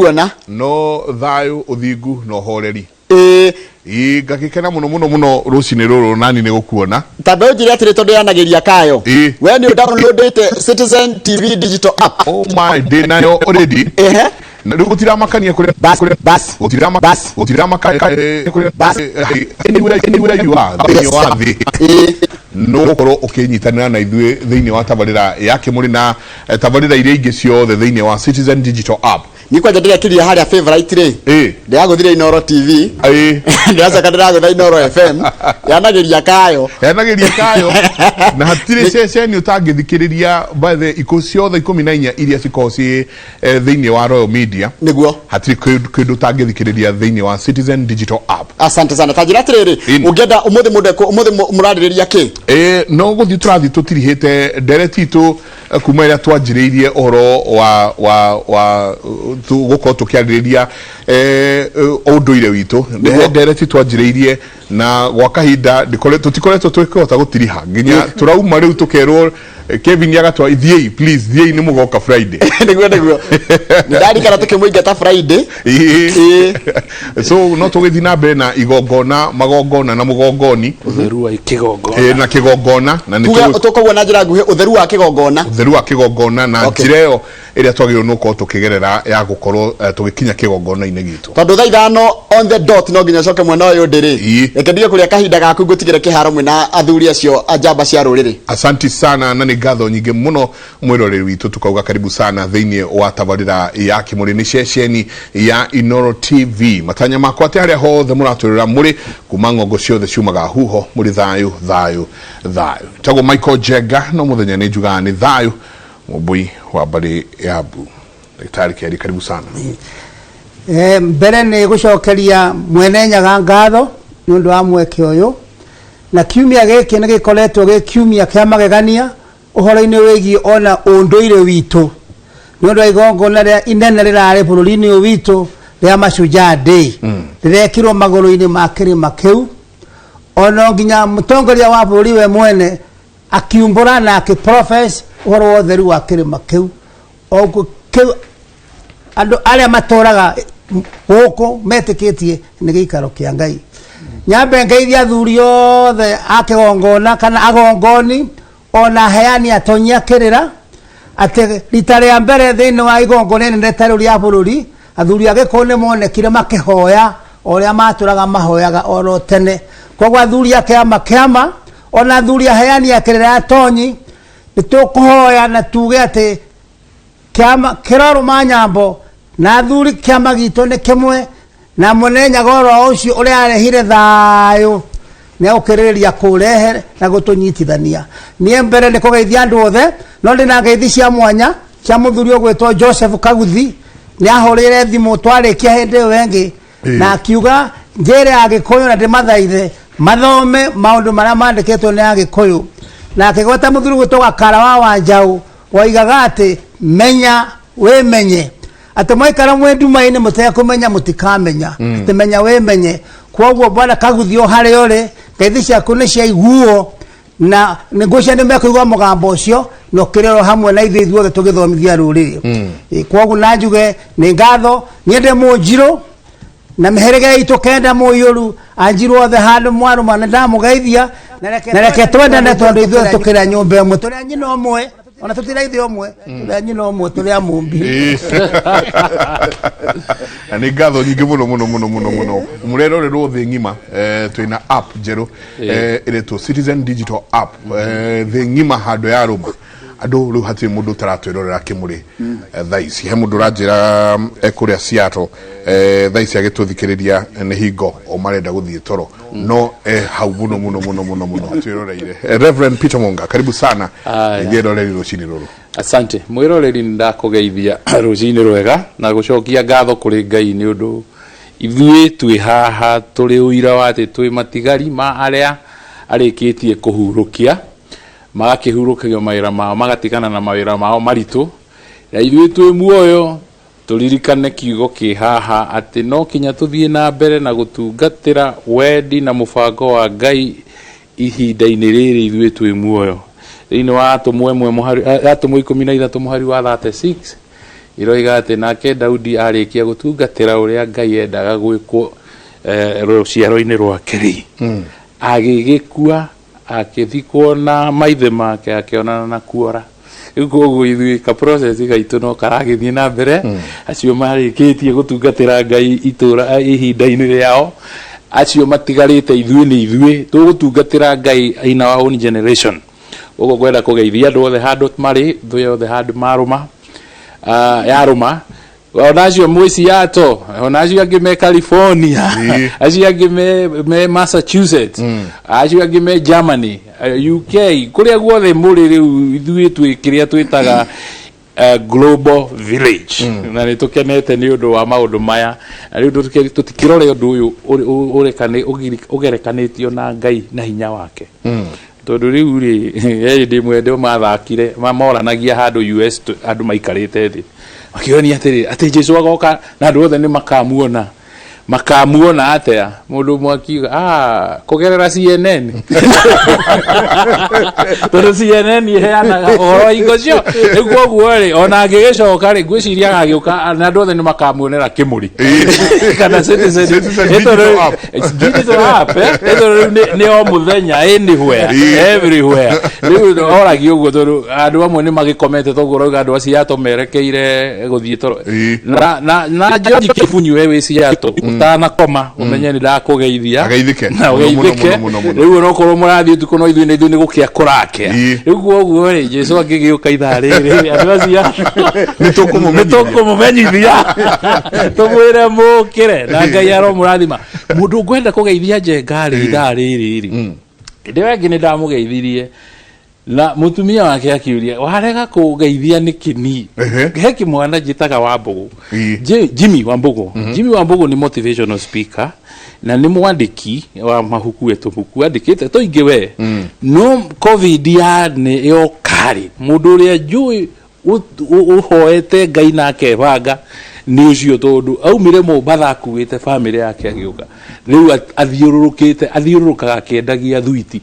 Kuona. No thayũ, ũthingu na ũhoreri. Ĩĩ. Ĩĩ, ngagĩkena mũno mũno mũno rũcinĩ rũrũ nani nĩ gũkuona. Ta mbe ũnjĩre atĩrĩ tondũ yanagĩria kayo. Ĩĩ. We nĩ ũdownloadĩte Citizen TV digital app? Oh my, ndĩ nayo already. Ehe. Na rĩu gũtiramakania kũrĩa Bas, kũrĩa bas, gũtirama bas. gũtiramakania kũrĩa Bas. anywhere anywhere you are thĩinĩ wa thĩ Ĩĩ. no gũkorwo ũkĩnyitanĩra na ithuĩ thĩinĩ wa tabarĩra ya Kĩmũrĩ na tabarĩra iria ingĩ ciothe thĩinĩ wa Citizen Digital App. Niĩ kwanja ndĩrekĩrire harĩa favorite rĩ. Ĩĩ. Ndĩragũthire Inoro TV. Ĩĩ. Ndĩracoka ndĩragũtha Inoro FM. Yanagĩria kayo. Yanagĩria kayo na hatirĩ ceceni ũtangĩthikĩrĩria by the ikũ ciothe 14 iria cikoragwo ciĩ thĩinĩ wa Royal Media. Nĩguo. Hatirĩ kĩndũ ũtangĩthikĩrĩria thĩinĩ wa Citizen Digital App. Asante sana. Ta njĩra atĩrĩrĩ, Ĩni. ũngĩenda ũmũthĩ mũndũ ũmũthĩ mũrarĩrĩria kĩ? No gũthiĩ tũrathiĩ tũtirihĩte ndereti itũ kuma ĩrĩa twanjĩrĩirie ũhoro wa wa wa gũkorwo tũkĩarĩrĩria ũndũire witũ. Nĩguo. He ndereti twanjĩrĩirie na gwa kahinda tũtikoretwo tũkĩhota gũtiriha nginya tũrauma rĩu tũkerwo Kevin agatwa thiĩi, please thiĩi, nĩ mũgoka Friday. Nĩguo. Nĩndarikana tũkĩmũingata Friday. Ĩĩ. So no tũgĩthiĩ na mbere na igongona, magongona na mũgongoni. Ũtheru wa kĩgongona. Na kĩgongona na nĩ Tuge tũkoguo na njĩra nguhĩ, ũtheru wa kĩgongona. Ũtheru wa kĩgongona na Okay. njĩra ĩyo ĩrĩa twagĩrĩirwo nĩ gũkorwo tũkĩgerera ya gũkorwo tũgĩkinya kĩgongona-inĩ gitũ. Tondũ thaa 5 on the dot no nginya ũcoke mwena ũyũ ndĩrĩ. Ĩĩ. Reke ndige kũrĩa kahinda gaku ngũtigĩre kĩharo mwĩna athuri acio a njamba cia rũrĩrĩ. Asanti sana, na nĩ ngatho nyingĩ mũno mwĩroreri witũ, tukauga karibu sana thĩinĩ wa tabarĩra ya Kĩmũrĩ, nĩ ceceni ya Inoro TV. Matanya makwa atĩ harĩa hothe mũratwĩrora mũrĩ kuma ng'ongo ciothe ciumaga huho mũrĩ thayũ thayũ thayũ. Tagwo Michael Njenga, no mũthenya nĩ njugaga nĩ thayũ, mũmbũi wa mbarĩ ya Mbu. Ndagĩtarĩ Kĩari, karibu sana. Mbere nĩ gũcokeria Mwene Nyaga ngatho nĩ ũndũ wa mweke ũyũ, na kiumia gĩkĩ nĩ gĩkoretwo gĩ kiumia kĩa magegania ũhoro-inĩ wĩgiĩ ona ũndũire witũ, nĩ ũndũ wa igongona rĩa inene rĩrarĩ bũrũri-inĩ ũyũ witũ rĩa Mashujaa Day, rĩrekirwo magũrũ-inĩ ma kĩrĩma kĩu. Ona nginya mũtongoria wa bũrũri we mwene akiumbũra na akĩprofess ũhoro wa ũtheru wa kĩrĩma kĩu. O kĩu andũ arĩa matũraga gũkũ metĩkĩtie nĩ gĩikaro kĩa Ngai. Nyambe ngeithie athuri othe a kĩgongona kana agongoni ona aheani atonyi a kĩrĩra, atĩ rita rĩa mbere thĩinĩ wa igongona inene ta rĩu rĩa bũrũri, athuri a Gĩkũyũ nĩ monekire makĩhoya o ũrĩa matũraga mahoyaga oro tene. Koguo athuri a kĩama kĩama ona athuri aheani a kĩrĩra atonyi, nĩ tũkũhoya na tuge atĩ kĩama kĩrorũma nyambo na athuri kĩama gitũ nĩ kĩmwe, na Mwene Nyaga oro ũcio ũrĩa arehire thayũ nĩ agũkĩrĩrĩria kũrehe na gũtũnyitithania. Niĩ mbere nĩ kũgeithia andũ othe, no ndĩna ngeithi cia mwanya cia mũthuri ũgwĩtwo Joseph Kaguthi. Nĩ ahũrĩre thimũ twarĩkia hĩndĩ ĩyo ĩngĩ na akiuga njĩre Agĩkũyũ na ndĩmathaithe mathome maũndũ marĩa mandĩkĩtwo nĩ Agĩkũyũ, na akĩgweta mũthuri ũgwĩtwo Gakara wa Wanjaũ woigaga atĩ menya wĩmenye, atĩ mwaikara mwĩ nduma-inĩ mũtekũmenya mũtikamenya, atĩ menya wĩmenye. Kwoguo bwana Kaguthi, o harĩa ũrĩ, ngeithi ciaku nĩ ciaiguo na nĩ ngwĩciria nĩ mekũigua mũgambo ũcio na ũkĩrĩrwo hamwe na ithuĩ ithuothe tũgĩthomithia rũrĩrĩ. Kwoguo na njuge nĩ ngatho. Niĩ ndĩ Mũnjirũ na mĩhĩrĩga itũ kenda mũiyũru, Anjirũ othe handũ mwarũma nĩ ndamũgeithia, na reke twendane tondũ ithuĩ tũkĩrĩ a nyũmba ĩmwe, tũrĩ a nyina ũmwe, ona tũtirĩ ithe ũmwe, tũrĩ a nyina ũmwe, tũrĩ a mũmbi. Na nĩ ngatho nyingĩ mũno mũno mũno mũno mũno mũrerorerwo thĩ ng'ima. Twĩna app njerũ ĩretwo Citizen Digital App. Thĩ ng'ima handũ ya rũma andũ rĩu hatirĩ mũndũ ũtaratwĩrorera Kĩmũrĩ. Thaa ici he mũndũ ũranjĩra ekũrĩa Seattle, thaa ici agĩtũthikĩrĩria nĩ hingo o marenda gũthiĩ toro, no hau mũno mũno mũno mũno mũno twĩroreire. Reverend Peter Monga, karibu sana. Aya. Ithuĩ roreri rũcinĩ rũrũ. Asante mwĩroreri, nĩ ndakũgeithia rũcinĩ rwega na gũcokia ngatho kũrĩ Ngai nĩ ũndũ ithuĩ twĩ haha tũrĩ ũira wa atĩ twĩ matigari ma arĩa arĩkĩtie kũhurũkia, magakĩhurũkio mawĩra mao, magatigana na mawĩra mao maritũ, na ithuĩ twĩ muoyo tũririkane kiugo kĩ haha atĩ no kinya tũthiĩ na mbere na gũtungatĩra wendi na mũbango wa Ngai ihinda-inĩ rĩrĩ ithuĩ twĩ muoyo. Thĩinĩ wa Atũmwo 1 mũhari, Atũmwo 13 mũhari wa 36. Iroiga atĩ nake Daudi arĩkia gũtungatĩra ũrĩa Ngai endaga gwĩkwo rũciaro-inĩ rwake rĩ, agĩgĩkua akĩthikwo na maithe make akĩonana na kuora. Rĩu koguo ithuĩ ka process gaitũ no karagĩthiĩ na mbere. Acio marĩkĩtie gũtungatĩra Ngai itũra ihinda-inĩ rĩao, acio matigarĩte ithuĩ nĩ ithuĩ tũgũtungatĩra Ngai in our own generation. Ũguo ngwenda kũgeithia andũ othe handũ marĩ, thũ yothe handũ marũma, yarũma, ona acio mwĩ Seattle, ona acio angĩ me California, acio angĩ me Massachusetts, acio angĩ me Germany, UK, kũrĩa guothe mũrĩ rĩu ithuĩ twĩ kĩrĩa twĩtaga global village. Na nĩ tũkenete nĩ ũndũ wa maũndũ maya. Na rĩu tũtikĩrore ũndũ ũyũ ũgerekanĩtio na Ngai na hinya wake. Tondũ rĩu rĩ, he hĩndĩ ĩmwe andũ mathakire, moranagia handũ US andũ maikarĩte thĩ. Makĩũrania atĩrĩ, atĩ Jesu agoka na andũ othe nĩ makamuona. Makamuona atĩa? Mũndũ ũmwe akiuga, kũgerera CNN. Tondũ CNN ĩheanaga ũhoro hingo cio. Rĩu koguo rĩ, ona angĩgĩcoka rĩ, ngwĩciria agagĩũka na andũ othe nĩ makamuonera kĩmũrĩ. Kana Citizen. Citizen Ĩ tondũ digital app. It's digital app, eh? Ĩ tondũ rĩu nĩ o mũthenya, anywhere, everywhere. Rĩu oragia ũguo tondũ andũ amwe nĩ magĩkomete toguo ũrauga andũ a Seattle merekeire gũthiĩ toro. Na George Kĩbunyu we wĩ Seattle, ũtanakoma ũmenye nĩ ndakũgeithia. Ageithĩke. Na Mũno, mũno, ũgeithĩke. mũno, mũno, mũno. Rĩu onokorwo mũrathiĩ ũtukũ no ithuĩ nĩ ithuĩ nĩ gũkĩa kũrakĩa. Rĩu koguo rĩ, Jesu angĩgĩũka ithaa rĩrĩ, andũ a Seattle Nĩ tũkũmũmenyithia. nĩ tũkũmũmenyithia. Tũmwĩre mũkĩre na Ngai aromũrathima. Mũndũ ngwenda kũgeithia Njenga rĩ, ithaa rĩrĩ rĩ. Hĩndĩ ĩyo ĩngĩ nĩ ndamũgeithirie na mũtumia wake akiuria warega kũgeithia nĩkĩ ni he kĩmwana njĩtaga Wambũgũ. Jimmy Wambũgũ. Jimmy Wambũgũ nĩ motivational speaker na nĩ mwandĩki wa mabuku, tũbuku andĩkĩte tũingĩ we. No COVID ya nĩ yoka rĩ, mũndũ ũrĩa njũĩ ũhoete Ngai na akebanga nĩ ũcio, tondũ aumire Mombatha akuĩte bamĩrĩ yake agĩũka. Rĩu athiũrũrũkĩte, athiũrũrũkaga akĩendagia thwiti.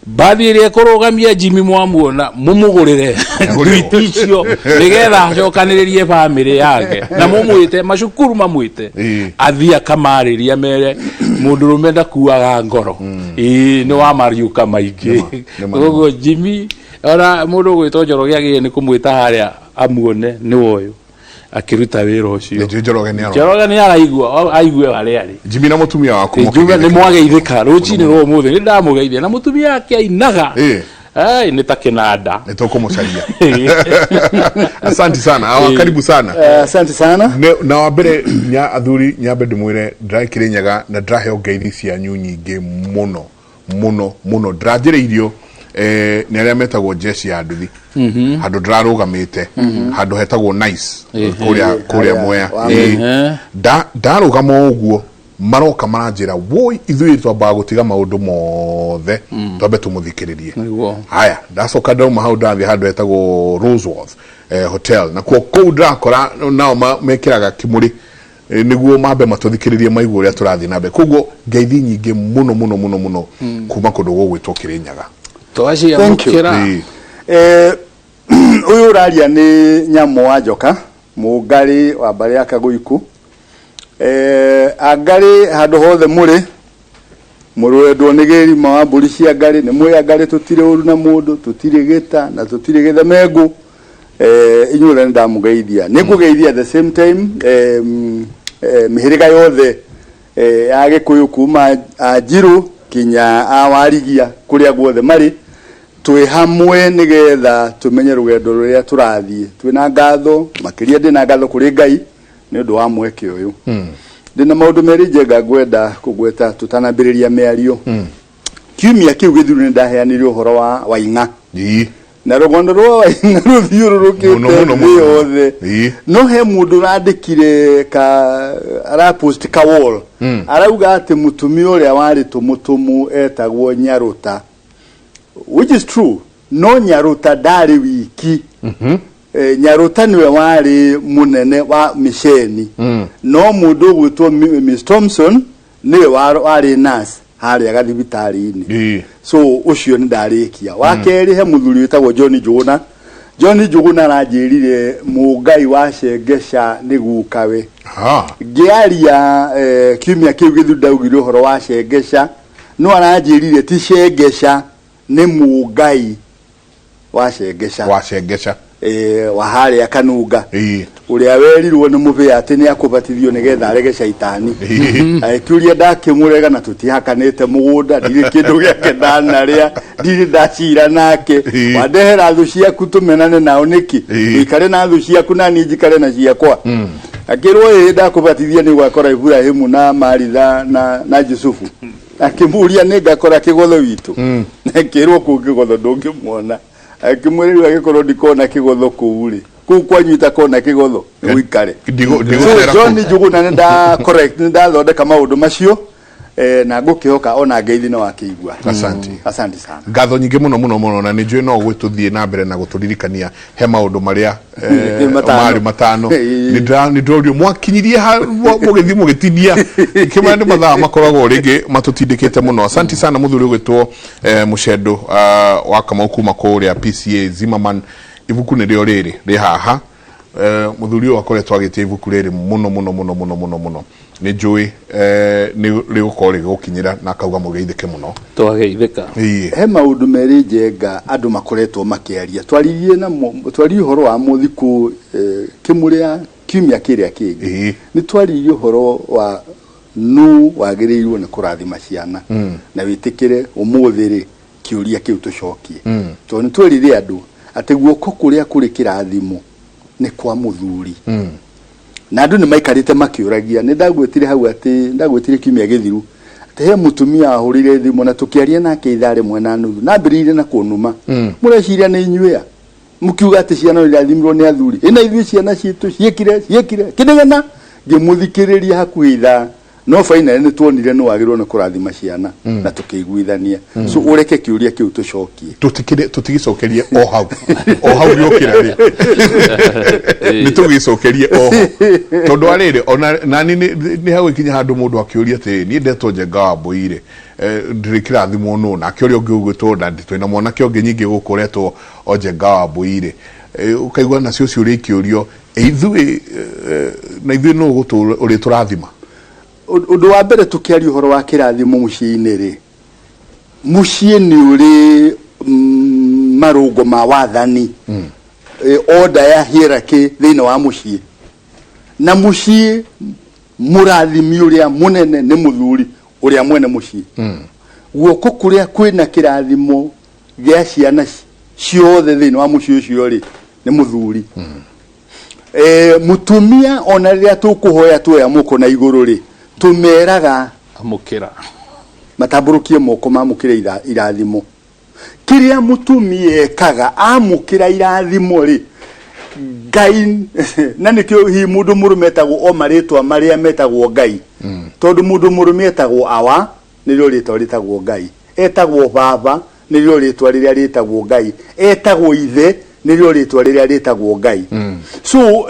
Mbathi ĩrĩa ĩkũrũgamia Jimmy mwamuona mũmũgũrĩre thwiti icio nĩgetha acokanĩrĩrie bamĩrĩ yake, na mũmwĩte macukuru mamwĩte athiĩ akamarĩria mere mũndũrũme ndakuaga ngoro. Ĩĩ, nĩ wa mariũka maingĩ. Koguo Jimmy, ona mũndũ ũgwĩtwo Njoroge agĩrĩire nĩ kũmwĩta harĩa amuone nĩ ũyũ akĩruta wĩra ũcio. Nĩ Njoroge nĩ arona. Njoroge nĩ araigua, aigue harĩa arĩ. Jimmy na mũtumia waku Njuga nĩ mwageithĩka rũcinĩ rwa ũmũthĩ, nĩ ndamũgeithia na mũtumia wake ainaga. Ai, nĩ ta kĩnanda. Nĩ tũkũmũcaria. Asante sana. Awa, karibu sana. Asante sana. Na wa mbere nya athuri nyambe ndĩmwĩre ndĩrakĩrĩ nyaga na ndĩraheo ngeithi cianyu nyingĩ mũno mũno mũno. Ndĩranjĩrĩirio nĩ arĩa metagwo jeshi ya nduthi, handũ ndĩrarũgamĩte handũ hetagwo Nice kũrĩa Mwea. Ndarũgama ũguo maroka maranjĩra, woi, ithuĩ twambaga gũtiga maũndũ mothe twambe tũmũthikĩrĩrie. Haya, ndacoka ndauma hau ndathiĩ handũ hetagwo Roseworth Hotel, nakuo kũu ndĩrakora nao mekĩraga kĩmũrĩ nĩguo mambe matũthikĩrĩrie maigue ũrĩa tũrathiĩ na mbere. Koguo ngeithi nyingĩ mũno mũno mũno mũno kuma kũndũ gũgwĩtwo Kĩrĩnyaga. Twaciamũkĩra. Ũyũ ũraria nĩ Nyamũ wa Njoka, Mũngarĩ wa mbarĩ ya Kagũikũ. Angarĩ handũ hothe mũrĩ, mũrwendwo nĩ gĩrima wa mbũri cia ngarĩ, nĩ mwĩ angarĩ tũtirĩ ũru na mũndũ, tũtirĩ gĩta na tũtirĩ gĩthemengũ. Inyuothe nĩ ndamũgeithia. Nĩ ngũgeithia at the same time mĩhĩrĩga yothe ya Gĩkũyũ kuma Anjirũ kinya a Warigia kũrĩa guothe marĩ, twĩ hamwe nĩgetha tũmenye rũgendo rũrĩa tũrathiĩ. Twĩna ngatho, makĩria ndĩna ngatho kũrĩ Ngai nĩ ũndũ wa mweke ũyũ. Ndĩna maũndũ merĩ Njenga ngwenda kũgweta tũtanambĩrĩria mĩario. Kiumia kĩu gĩthiru nĩ ndaheanire ũhoro wa Waing'a. Na rũgano rwa Waing'a rũthiũrũrũkĩte Mũno, mũno, thĩ mũno. yothe. No he mũndũ ũrandĩkire ka arapost ka wall, arauga atĩ mũtumia ũrĩa warĩ tũmũtũmũ etagwo Nyaruta, which is true, no Nyaruta ndarĩ wiki. Nyaruta nĩwe warĩ mũnene wa mĩceni, no mũndũ ũgwĩtwo Miss Thompson nĩwe warĩ nurse harĩa gathibitarĩ-inĩ. So ũcio nĩ ndarĩkia. Wa kerĩ, he mũthuri wĩtagwo John Njũgũna. John Njuguna aranjĩrire mũngai wa Shengesha nĩ gukawe. Ngĩaria kiumia kĩu gĩthiru ndaugire ũhoro wa Shengesha, no aranjĩrire ti Shengesha nĩ mũngai wa Shengesha. Wa Shengesha. Wa harĩa Kanunga. Ũrĩa werirwo nĩ mũbĩa atĩ nĩ akũbatithio nĩgetha arege caitani. Agĩkĩũria ndakĩmũrega na tũtihakanĩte mũgũnda, ndirĩ kĩndũ gĩake ndanarĩa, ndirĩ ndacira nake. Wandehera thũ ciaku tũmenane nao nĩkĩ? Ũikare na thũ ciaku na niĩ njikare na ciakwa. Akĩrwo ĩĩ ndakũbatithia nĩ ũgakora Iburahĩmu na Maritha na Jusufu. Akĩmũria nĩ ngakora kĩgotho witũ? Akĩrwo kũu kĩgotho ndũngĩmuona. Akĩmwĩra rĩu angĩkorwo ndikona kĩgotho kũu rĩ, kũu kwanyu itakona kĩgotho nĩ ũikare. Ndigũcera So John kũu. Njuguna nĩ nda correct, nĩ ndathondeka maũndũ macio na ngũkĩhoka ona ngeithi no akĩigua. Asante. Asante sana. Ngatho nyingĩ mũno mũno mũno, na nĩ njũĩ no ũgũtũthiĩ na mbere na gũtũririkania he maũndũ marĩa Matano. marĩ matano. Nĩ ndĩrorio mwakinyirie ha mũgĩthiĩ mũgĩtinia kĩmwe nĩ mathaa makoragwo rĩngĩ matũtindĩkĩte mũno. Asante sana mũthuri ũgwĩtwo Mũcendo wa Kamau kuma kũrĩa PCA Zimmerman. Ibuku nĩrĩo rĩrĩ rĩ haha. Mũthuri ũyũ akoretwo agĩtia ibuku rĩrĩ mũno mũno mũno mũno mũno mũno. Nĩ njũĩ nĩ rĩgũkorwo rĩgĩgũkinyĩra na akauga mũgeithĩke mũno. Twageithĩka. He maũndũ merĩ Njenga andũ makoretwo makĩaria. Twaririe na twaririe ũhoro wa mũthikũ kĩmũrĩa kiumia kĩrĩa kĩngĩ. Nĩ twaririe ũhoro wa nũ wagĩrĩirwo nĩ kũrathima ciana. Na wĩtĩkĩre ũmũthĩ rĩ kĩũria kĩu tũcokie. Tondũ nĩ twerire andũ atĩ guoko kũrĩa kũrĩ kĩrathimo nĩ kwa mũthuri. Na andũ nĩ maikarĩte makĩũragia. Nĩ ndagwetire hau atĩ, ndagwetire kiumia gĩthiru atĩ he mũtumia wahũrĩire thimũ na tũkĩaria nake ithaa rĩmwe na nuthu. Na ambĩrĩirie na kũnuma. Mũreciria nĩ inyuĩ a? Mũkiuga atĩ ciana iraathimirwo nĩ athuri. Ĩ na ithuĩ ciana citũ ciĩkire, ciĩkire. Kĩnegena! Ngĩmũthikĩrĩria hakuhĩ ithaa. No finally nĩ tuonire nũ wagĩrĩirwo nĩ kũrathima ciana na tũkĩiguithania. So ũreke kĩũria kĩu tũcokie. Tũtigĩcokerie o hau. O hau gĩokĩra rĩ. Nĩ tũgĩcokerie o ho. Tondũ wa rĩrĩ, ona nani nĩ hagũgĩkinya handũ mũndũ akĩũria atĩrĩ, niĩ ndetwo Njenga wa Mbũi rĩ, ndĩrĩkĩrathimwo nũ? Nake ũrĩa ũngĩ ũgwĩtwo, na twĩna mwanake ũngĩ nyingĩ gũkũ ũretwo o Njenga wa Mbũi rĩ. Ũkaigua nacio ciũria ikĩũrio, ithuĩ na ithuĩ nũ ũrĩtũrathima? Ũndũ wa mbere tũkĩaria ũhoro wa kĩrathimo mũciĩ-inĩ rĩ, mũciĩ nĩ ũrĩ marũngo ma wathani, order ya hierarchy thĩinĩ wa mũciĩ. Na mũciĩ mũrathimi ũrĩa mũnene nĩ mũthuri ũrĩa mwene mũciĩ. Guoko kũrĩa kwĩna kĩrathimo gĩa ciana ciothe thĩinĩ wa mũciĩ ũcio rĩ, nĩ mũthuri. Mũtumia ona rĩrĩa tũkũhoya tuoya moko na igũrũ rĩ, tũmeraga amũkĩra, matambũrũkie moko mamũkĩre irathimo. Kĩrĩa mũtumia ekaga amũkĩra irathimo rĩ, Ngai, na nĩkĩo hihi mũndũ mũrũme etagwo o marĩtwa marĩa metagwo Ngai. Tondũ mũndũ mũrũme etagwo awa, nĩrĩo rĩtwa rĩtagwo Ngai. Etagwo baba, nĩrĩo rĩtwa rĩrĩa rĩtagwo Ngai. Etagwo ithe, nĩrĩo rĩtwa rĩrĩa rĩtagwo Ngai. So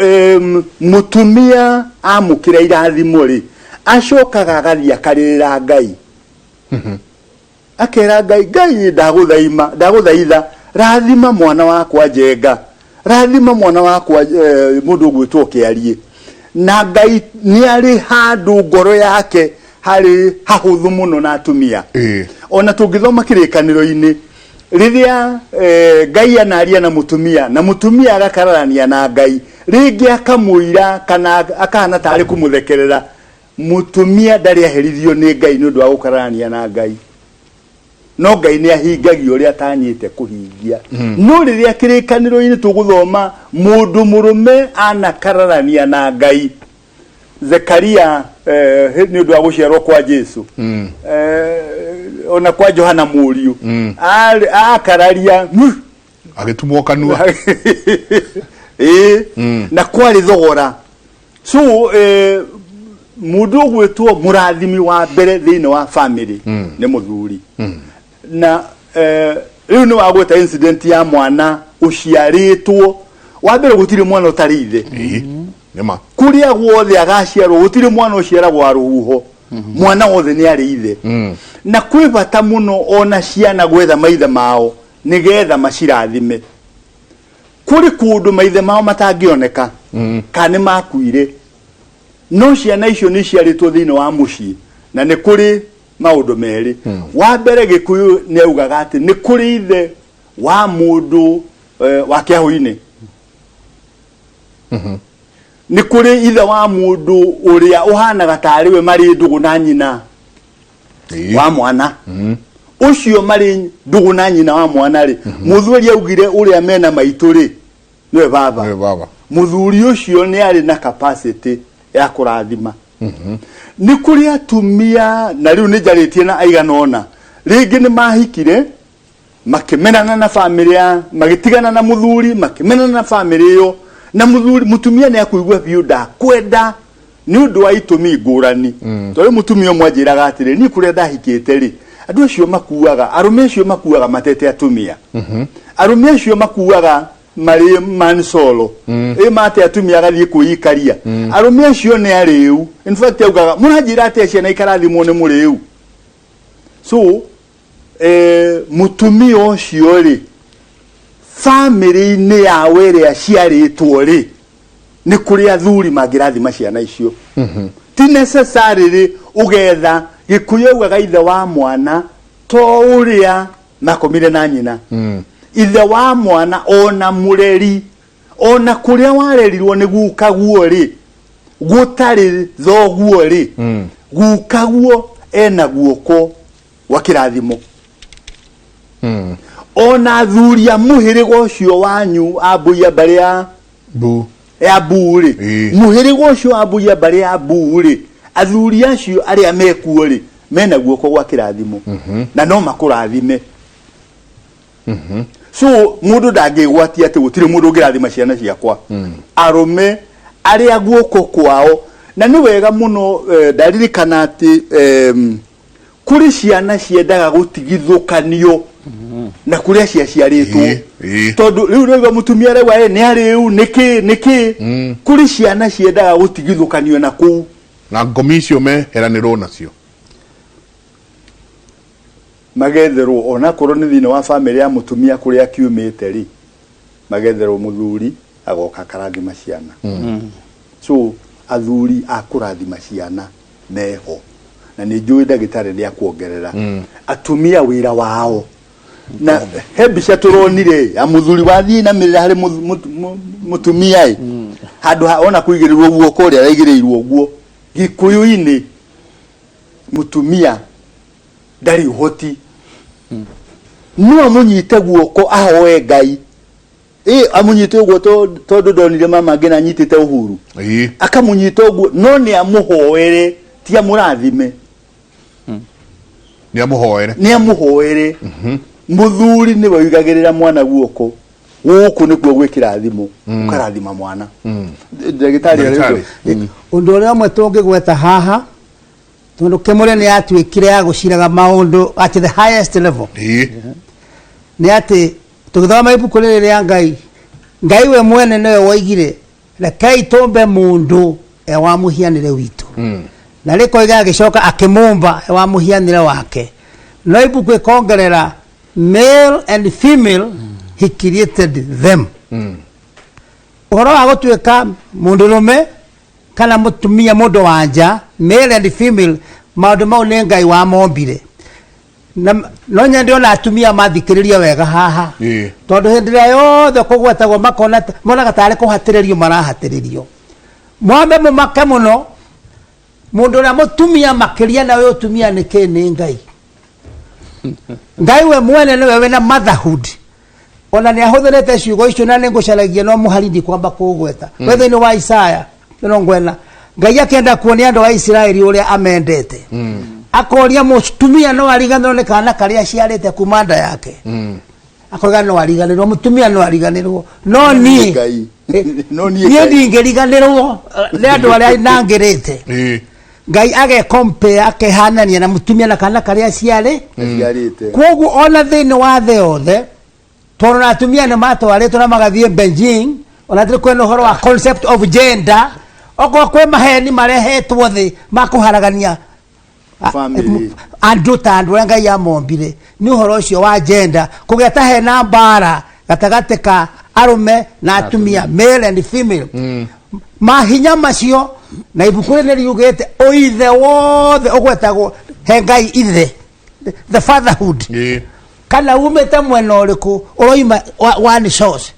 mũtumia amũkĩra irathimo rĩ, acokaga agathiĩ akarĩrĩra Ngai. Akera Ngai, Ngai ndagũthaima, ndagũthaitha, rathima mwana wakwa Njenga, rathima mwana wakwa mũndũ ũgwĩtwo Kĩariĩ. Na Ngai nĩ arĩ handũ ngoro yake harĩ hahũthũ mũno na atumia. Ona tũngĩthoma kĩrĩkanĩro-inĩ, rĩrĩa Ngai anaria na mũtumia, na mũtumia agakararania na Ngai, rĩngĩ akamũira kana akahana tarĩ kũmũthekerera, mũtumia ndarĩ aherithio nĩ Ngai nĩ ũndũ wa gũkararania na Ngai. No Ngai nĩ ahingagia ũrĩa atanyĩte kũhingia. No rĩrĩa kĩrĩkanĩro-inĩ tũgũthoma mũndũ mũrũme anakararania na Ngai, Zekaria nĩ ũndũ wa gũciarwo kwa Jesu, ona kwa Johana mũriũ, akararia, agĩtumwo kanua. Na kwarĩ thogora. So mũndũ ũgwĩtwo mũrathimi wa mbere thĩinĩ wa family nĩ mũthuri. Na rĩu nĩ wagweta incident ya mwana ũciarĩtwo wa mbere, gũtirĩ mwana ũtarĩ ithe. Nĩma. Kũrĩa guothe agaciarwo gũtirĩ mwana ũciaragwo wa rũhuho, mwana wothe nĩ arĩ ithe. Na kwĩ bata mũno ona ciana gwetha maithe mao nĩgetha macirathime. Kũrĩ kũndũ maithe mao matangĩoneka kana nĩ makuire, no ciana icio nĩ ciarĩtwo thĩinĩ wa mũciĩ, na nĩ kũrĩ maũndũ merĩ. Wa mbere, Gĩkũyũ nĩ augaga atĩ nĩ kũrĩ ithe wa mũndũ wa kĩahũ-inĩ, nĩ kũrĩ ithe wa mũndũ ũrĩa ũhanaga tarĩ we marĩ ndũgũ na nyina wa mwana ũcio, marĩ ndũgũ na nyina wa mwana rĩ. Mũthuri augire ũrĩa mena maitũ rĩ, nĩwe baba. Nĩwe baba. Mũthuri ũcio nĩ arĩ na capacity ya kũrathima. Nĩ kũrĩ atumia, na rĩu nĩ njarĩtie na aigana ũna, rĩngĩ nĩ mahikire, makĩmenana na bamĩrĩ ya, magĩtigana na mũthuri, makĩmenana na bamĩrĩ ĩyo na mũthuri. Mũtumia nĩ akũigua biũ ndakwenda nĩ ũndũ wa itũmi ngũrani, tondũ mũtumia ũmwe anjĩraga atĩrĩ, niĩ kũrĩa ndahikĩte rĩ, andũ acio makuaga, arũme acio makuaga matete atumia, arũme acio makuaga marĩ mansolo ĩ mate atumia agathiĩ kwĩikaria, arũme acio nĩ arĩu. In fact, augaga, mũranjĩra atĩa ciana ikarathimwo nĩ mũrĩu? So mũtumia ũcio rĩ, bamĩrĩ-inĩ yao ĩrĩa aciarĩtwo rĩ, nĩ kũrĩ athuri mangĩrathima ciana icio. Ti necessarily ũgetha. Gĩkũyũ augaga ithe wa mwana to ũrĩa makomire na nyina, ithe wa mwana ona mũreri, ona kũrĩa warerirwo nĩ gukaguo rĩ, gũtarĩ thoguo rĩ, gukaguo ena guoko gwa kĩrathimo. Ona athuri a mũhĩrĩga ũcio wanyu a mbui ya mbarĩ ya bu ya mbuu rĩ, mũhĩrĩga ũcio wa mbui ya mbarĩ ya mbuu rĩ, athuri acio arĩa mekuo rĩ, mena guoko gwa kĩrathimo na no makũrathime. So mũndũ ndangĩgwatia atĩ gũtirĩ mũndũ ũngĩrathima ciana ciakwa. Arũme arĩa guoko kwao, na nĩ wega mũno, ndaririkana atĩ kũrĩ ciana ciendaga gũtigithũkanio na kũrĩa ciaciarĩtwo. Ĩĩ, ĩĩ. Tondũ rĩu rĩu mũtumia arauga, "Ĩ, nĩ arĩu nĩkĩ nĩkĩ?" Kũrĩ ciana ciendaga gũtigithũkanio na kũu na ngomi icio meheranĩrwo nacio. Magetherwo onakorwo nĩ thĩinĩ wa bamĩrĩ ya mũtumia kũrĩa akiumĩte rĩ, magetherwo mũthuri agoka akarathima ciana. So athuri a kũrathima ciana meho, na nĩ njũĩ ndagĩtarĩ nĩ akuongerera. Atumia wĩra wao, na he mbica tũronire ya mũthuri wathiĩ inamĩrĩra harĩ mũtumia ĩ, handũ ha ona kũigĩrĩrwo guoko ũrĩa araigĩrĩirwo ũguo. Gĩkũyũ-inĩ mũtumia ndarĩ ũhoti, no amũnyite guoko ahoe Ngai. Ĩ amũnyite ũguo tondũ ndonire mama ngĩna anyitĩte Uhuru, akamũnyita ũguo, no nĩ amũhoere, ti amũrathime. Nĩ amũhoere. Nĩ amũhoere. Mũthuri nĩwe ũigagĩrĩra mwana guoko, gũkũ nĩkuo gwĩkĩra thimũ, ũkarathima mwana. Ndagĩtarĩ. Ndagĩtarĩ. Ũndũ ũrĩa ũmwe tũngĩgweta haha, tondũ kĩmũrĩ nĩ yatuĩkire ya gũciraga maũndũ at the highest level, nĩ atĩ tũgĩthoma ibuku rĩrĩ rĩa Ngai, Ngai we mwene nĩwe woigire, "Rekei tũmbe mũndũ e wa mũhianĩre witũ," na rĩkoiga agĩcoka akĩmũmba e wa mũhianĩre wake. No ibuku ĩkongerera, "Male and female he created them." Ũhoro wa gũtuĩka mũndũrũme kana mũtumia, mũndũ wa nja, male and female, maũndũ mau nĩ Ngai wamombire. Na no nyende ona atumia mathikĩrĩrie wega haha, tondũ hĩndĩ ĩrĩa yothe kũgwetagwo makona monaga tarĩ kũhatĩrĩrio marahatĩrĩrio. Mwambe mũmake mũno mũndũ ũrĩa mũtumia makĩria, na ũyũ ũtumia nĩ kĩ? Nĩ Ngai. Ngai we mwene nĩwe wĩna motherhood. Ona nĩ ahũthĩrĩte ciugo icio, na nĩ ngũcaragia no mũhari ndikwamba kũũgweta. We thĩinĩ wa Isaya 40, Ngai akĩenda kuonia andũ a Isiraeli ũrĩa amendete, akoria, mũtumia no ariganĩrwo nĩ kana karĩa aciarĩte kuma nda yake? Akoiga no ariganĩrwo, mũtumia no ariganĩrwo, no niĩ Ngai. No niĩ niĩ Ngai. ndingĩriganĩrwo nĩ andũ arĩa nangĩrĩte. Ngai agekompea, akehanania na mũtumia na kana karĩa aciarĩ aciarĩte. Koguo ona thĩinĩ wa thĩ yothe, tondũ na atumia nĩ matwarĩtwo na magathiĩ Beijing, ona tũrĩ kwena ũhoro wa concept of gender, okorwo kwĩ maheni marehetwo thĩ ma kũharagania Family. Andũ ta andũ arĩa Ngai amombire, nĩ ũhoro ũcio wa gender, kũgĩa ta hena mbara gatagatĩ ka Arũme na atumia, male and female, mahinya macio. Na ibuku rĩrĩ riugĩte ũithe wothe ũgwetagwo he Ngai ithe, the fatherhood, kana umĩte mwena ũrĩkũ, ũroima one source.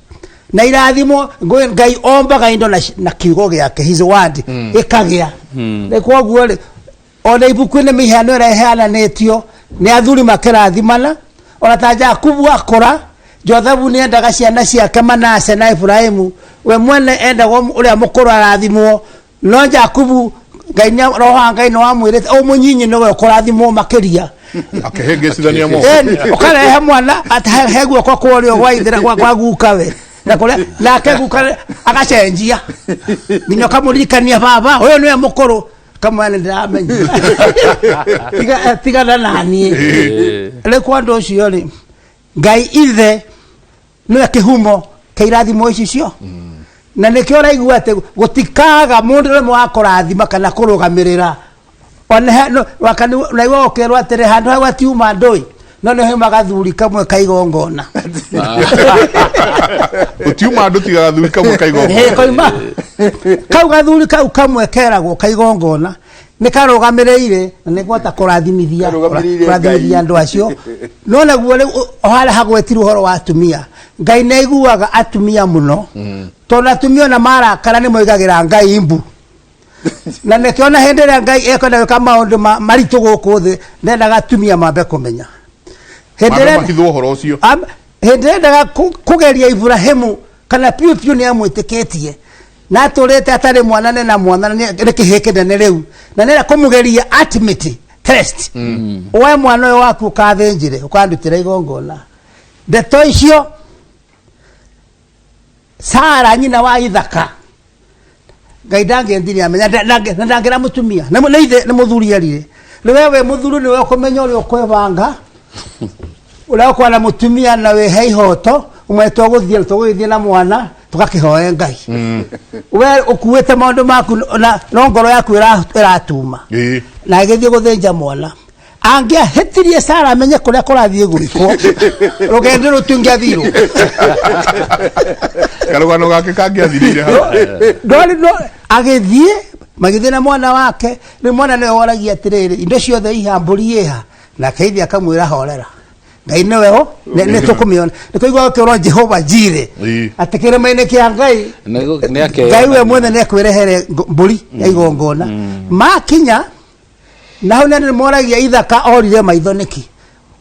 Na irathimo Ngai ombaga indo na kiugo gĩake, his word, ĩkagĩa. Rĩ koguo rĩ, ona ibuku-inĩ mĩhiano ĩrĩa ĩheananĩtio nĩ athuri makĩrathimana, ona ta Jakubu akũra, Jothabu nĩ endaga ciana ciake Manase na Efraimu. We mwene endagwo ũrĩa mũkũrũ arathimwo, no Jakubu Ngai roho wa Ngai nĩ wamwĩrĩte o mũnyinyi nĩwe ũkũrathimwo makĩria. Akĩhĩngĩcithania moko. Ĩni, ũkarehe mwana atĩ he guoko kwa ũrĩo gwa ithe na gwa guka we na kũrĩa nake guka agacenjia nginya ũkamũririkania, "Baba, ũyũ nĩwe mũkũrũ." Kamwana, ndĩramenya. Tigana naniĩ. Rĩu kwa ũndũ ũcio rĩ, Ngai ithe nĩwe kĩhumo kĩa irathimo ici cio, na nĩkĩo ũraigua atĩ gũtikaga mũndũ ũrĩa wa kũrathima kana kũrũgamĩrĩra. Ona naigua ũkĩrwo atĩrĩ, handũ hau hatiuma ndũĩ, no nĩ hauma gathuri kamwe ka igongona. Gũtiuma andũ tiga gathuri kamwe ka igongona. Koima kau gathuri kau kamwe keragwo ka igongona nĩ karũgamĩrĩire na nĩ gwata kũrathimithia. Karũgamĩrĩire. Kũrathimithia Ngai. Andũ acio no naguo rĩu harĩa hagwetirwo ũhoro wa atumia, Ngai nĩ aiguaga atumia mũno, tondũ atumia ona marakara nĩ moigagĩra Ngai mbu. Na nĩkĩo na hĩndĩ ĩrĩa Ngai ekwenda gwĩka maũndũ maritũ gũkũ thĩ, ndendaga atumia mambe kũmenya hĩndĩ mambe ĩrĩa mahithwo ũhoro ũcio. Hĩndĩ ĩrĩa endaga kũgeria Iburahĩmu kana piũ piũ nĩ amwĩtĩkĩtie na atũrĩte atarĩ mwana nĩ na mwana na nĩ kĩhĩ kĩnene rĩu, na nĩenda kũmũgeria, ultimate test: we mwana ũyũ waku ũkathĩnjĩre ũkandutĩra igongona. Ndeto icio, Sara nyina wa Ithaka, Ngai ndangĩendire amenya na ndangĩra mũtumia nĩ ithe nĩ mũthuri erire. Rĩu we wĩ mũthuri nĩwe ũkũmenya ũrĩa ũkwĩbanga, ũrĩa ũkwana mũtumia na wĩhe ihoto ũmwe. Tũgũthiĩ tũgũgĩthiĩ na mwana tũgakĩhoe Ngai. We ũkuĩte maũndũ maku na no ngoro yaku ĩratuma. Na agĩthiĩ gũthĩnja mwana. Angĩahĩtirie Sara amenye kũrĩa kũrathiĩ gwĩkwo, rũgendo rũtingĩathirwo. Karũgano gake kangĩathirĩire hau. Ndwari no agĩthiĩ, magĩthiĩ na mwana wake. Rĩu mwana nĩwe woragia atĩrĩrĩ, "Indo ciothe iha, mbũri ĩha?" Nake ithe akamwĩra, "Horera, Ngai nĩwe ho nĩ tũkũmĩona." Nĩ kũigua gũkĩrwo Jehova Jire, atĩ kĩrĩma-inĩ kĩa Ngai, Ngai we mwene nĩ ekwĩrehere mbũri ya igongona. Makinya na hau nĩ moragia Ithaka orire maitho nĩkĩ.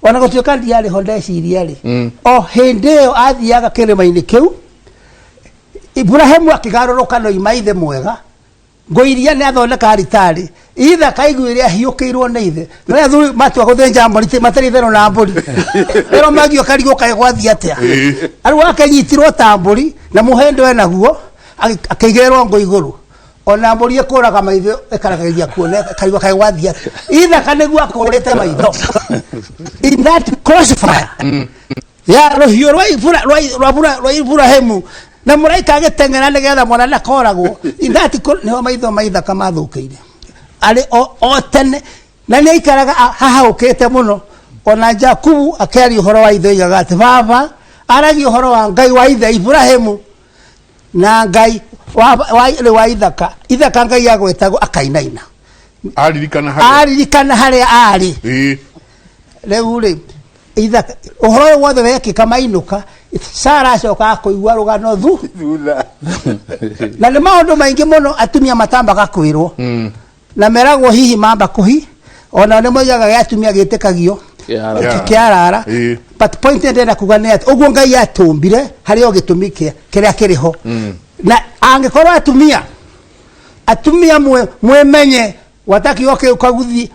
Ona gũtuĩka ndiarĩ ho, ndeciria rĩ, o hĩndĩ ĩyo athiaga kĩrĩma-inĩ kĩu, Iburahĩmu akĩgarũrũka no ima ithe mwega ngũiria nĩ athondeka aritarĩ. Ithaka aiguire ahiũkĩirwo nĩ ithe, no athuri matua gũthĩnja mbũri matarĩ itherũ na mbũri ĩro magio karigwo kaĩ gwathiĩ atĩa. Arĩ akenyitirwo ta mbũri na mũhĩndo enaguo, akĩigĩrĩrwo ngũ igũrũ. Ona mbũri ĩkũraga maitho ĩkaragĩria kuona ĩkarigwo kaĩ gwathiĩ atĩa. Ithaka nĩguo akũrĩte maitho in that crossfire ya rũhiũ rwa rwa Iburahĩmu na mũraika agĩteng'era nĩgetha mwana ndakoragwo. In that nĩho maitho ma Ithaka mathũkĩire arĩ o tene, na nĩ aikaraga hahaũkĩte mũno. Ona Jakubu akĩaria ũhoro wa ithe oigaga atĩ baba aragia ũhoro wa Ngai wa ithe Iburahĩmu na Ngai wa Ithaka. Ithaka Ngai agwetagwo akainaina. Aririkana harĩa aririkana harĩa arĩ. Rĩu rĩ, Ithaka ũhoro ũyũ wothe wekĩka, mainũka, Sara acokaga kũigua rũgano thu thutha. Na nĩ maũndũ maingĩ mũno atumia matambaga kwĩrwo na meragwo hihi mamba kũhi. Ona nĩ moigaga gĩa atumia gĩtĩkagio Kĩarara. Kĩarara. But point ĩrĩa ndĩrenda kuga nĩ atĩ ũguo Ngai atũmbire harĩ o gĩtũmi kĩrĩa kĩrĩ ho. Na angĩkorwo atumia mwĩmenye gwata kiugo kĩu kaguthi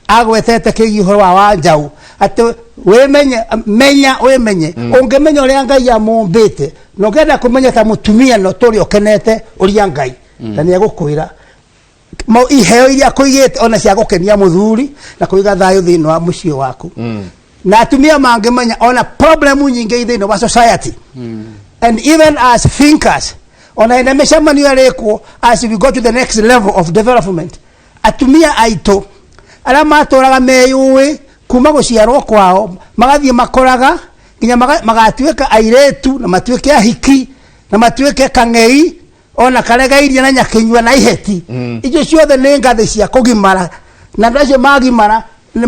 agwetete kĩgiĩ ũhoro wa Wanjaũ, atĩ wĩmenye, menya wĩmenye. Ũngĩmenya ũrĩa Ngai amũmbĩte na ũngĩenda kũmenya ta mũtumia no tũrĩ ũkenete ũria Ngai, na nĩ egũkwĩra iheo iria akũigĩte ona cia gũkenia mũthuri na kũiga thayũ thĩinĩ wa mũciĩ waku. Na atumia mangĩmenya ona problem nyingĩ thĩinĩ wa society and even as thinkers, ona ina mĩcemanio ĩrĩkwo, as we go to the next level of development, atumia aitũ arĩa matũraga meyũĩ kuma gũciarwo kwao magathiĩ makoraga Nginya magatuĩka airĩtu na matuĩke ahiki na matuĩke kang'ei ona karegairie na nyakĩnyua na iheti. Icio ciothe nĩ ngathĩ cia kũgimara, na andũ acio magimara nĩ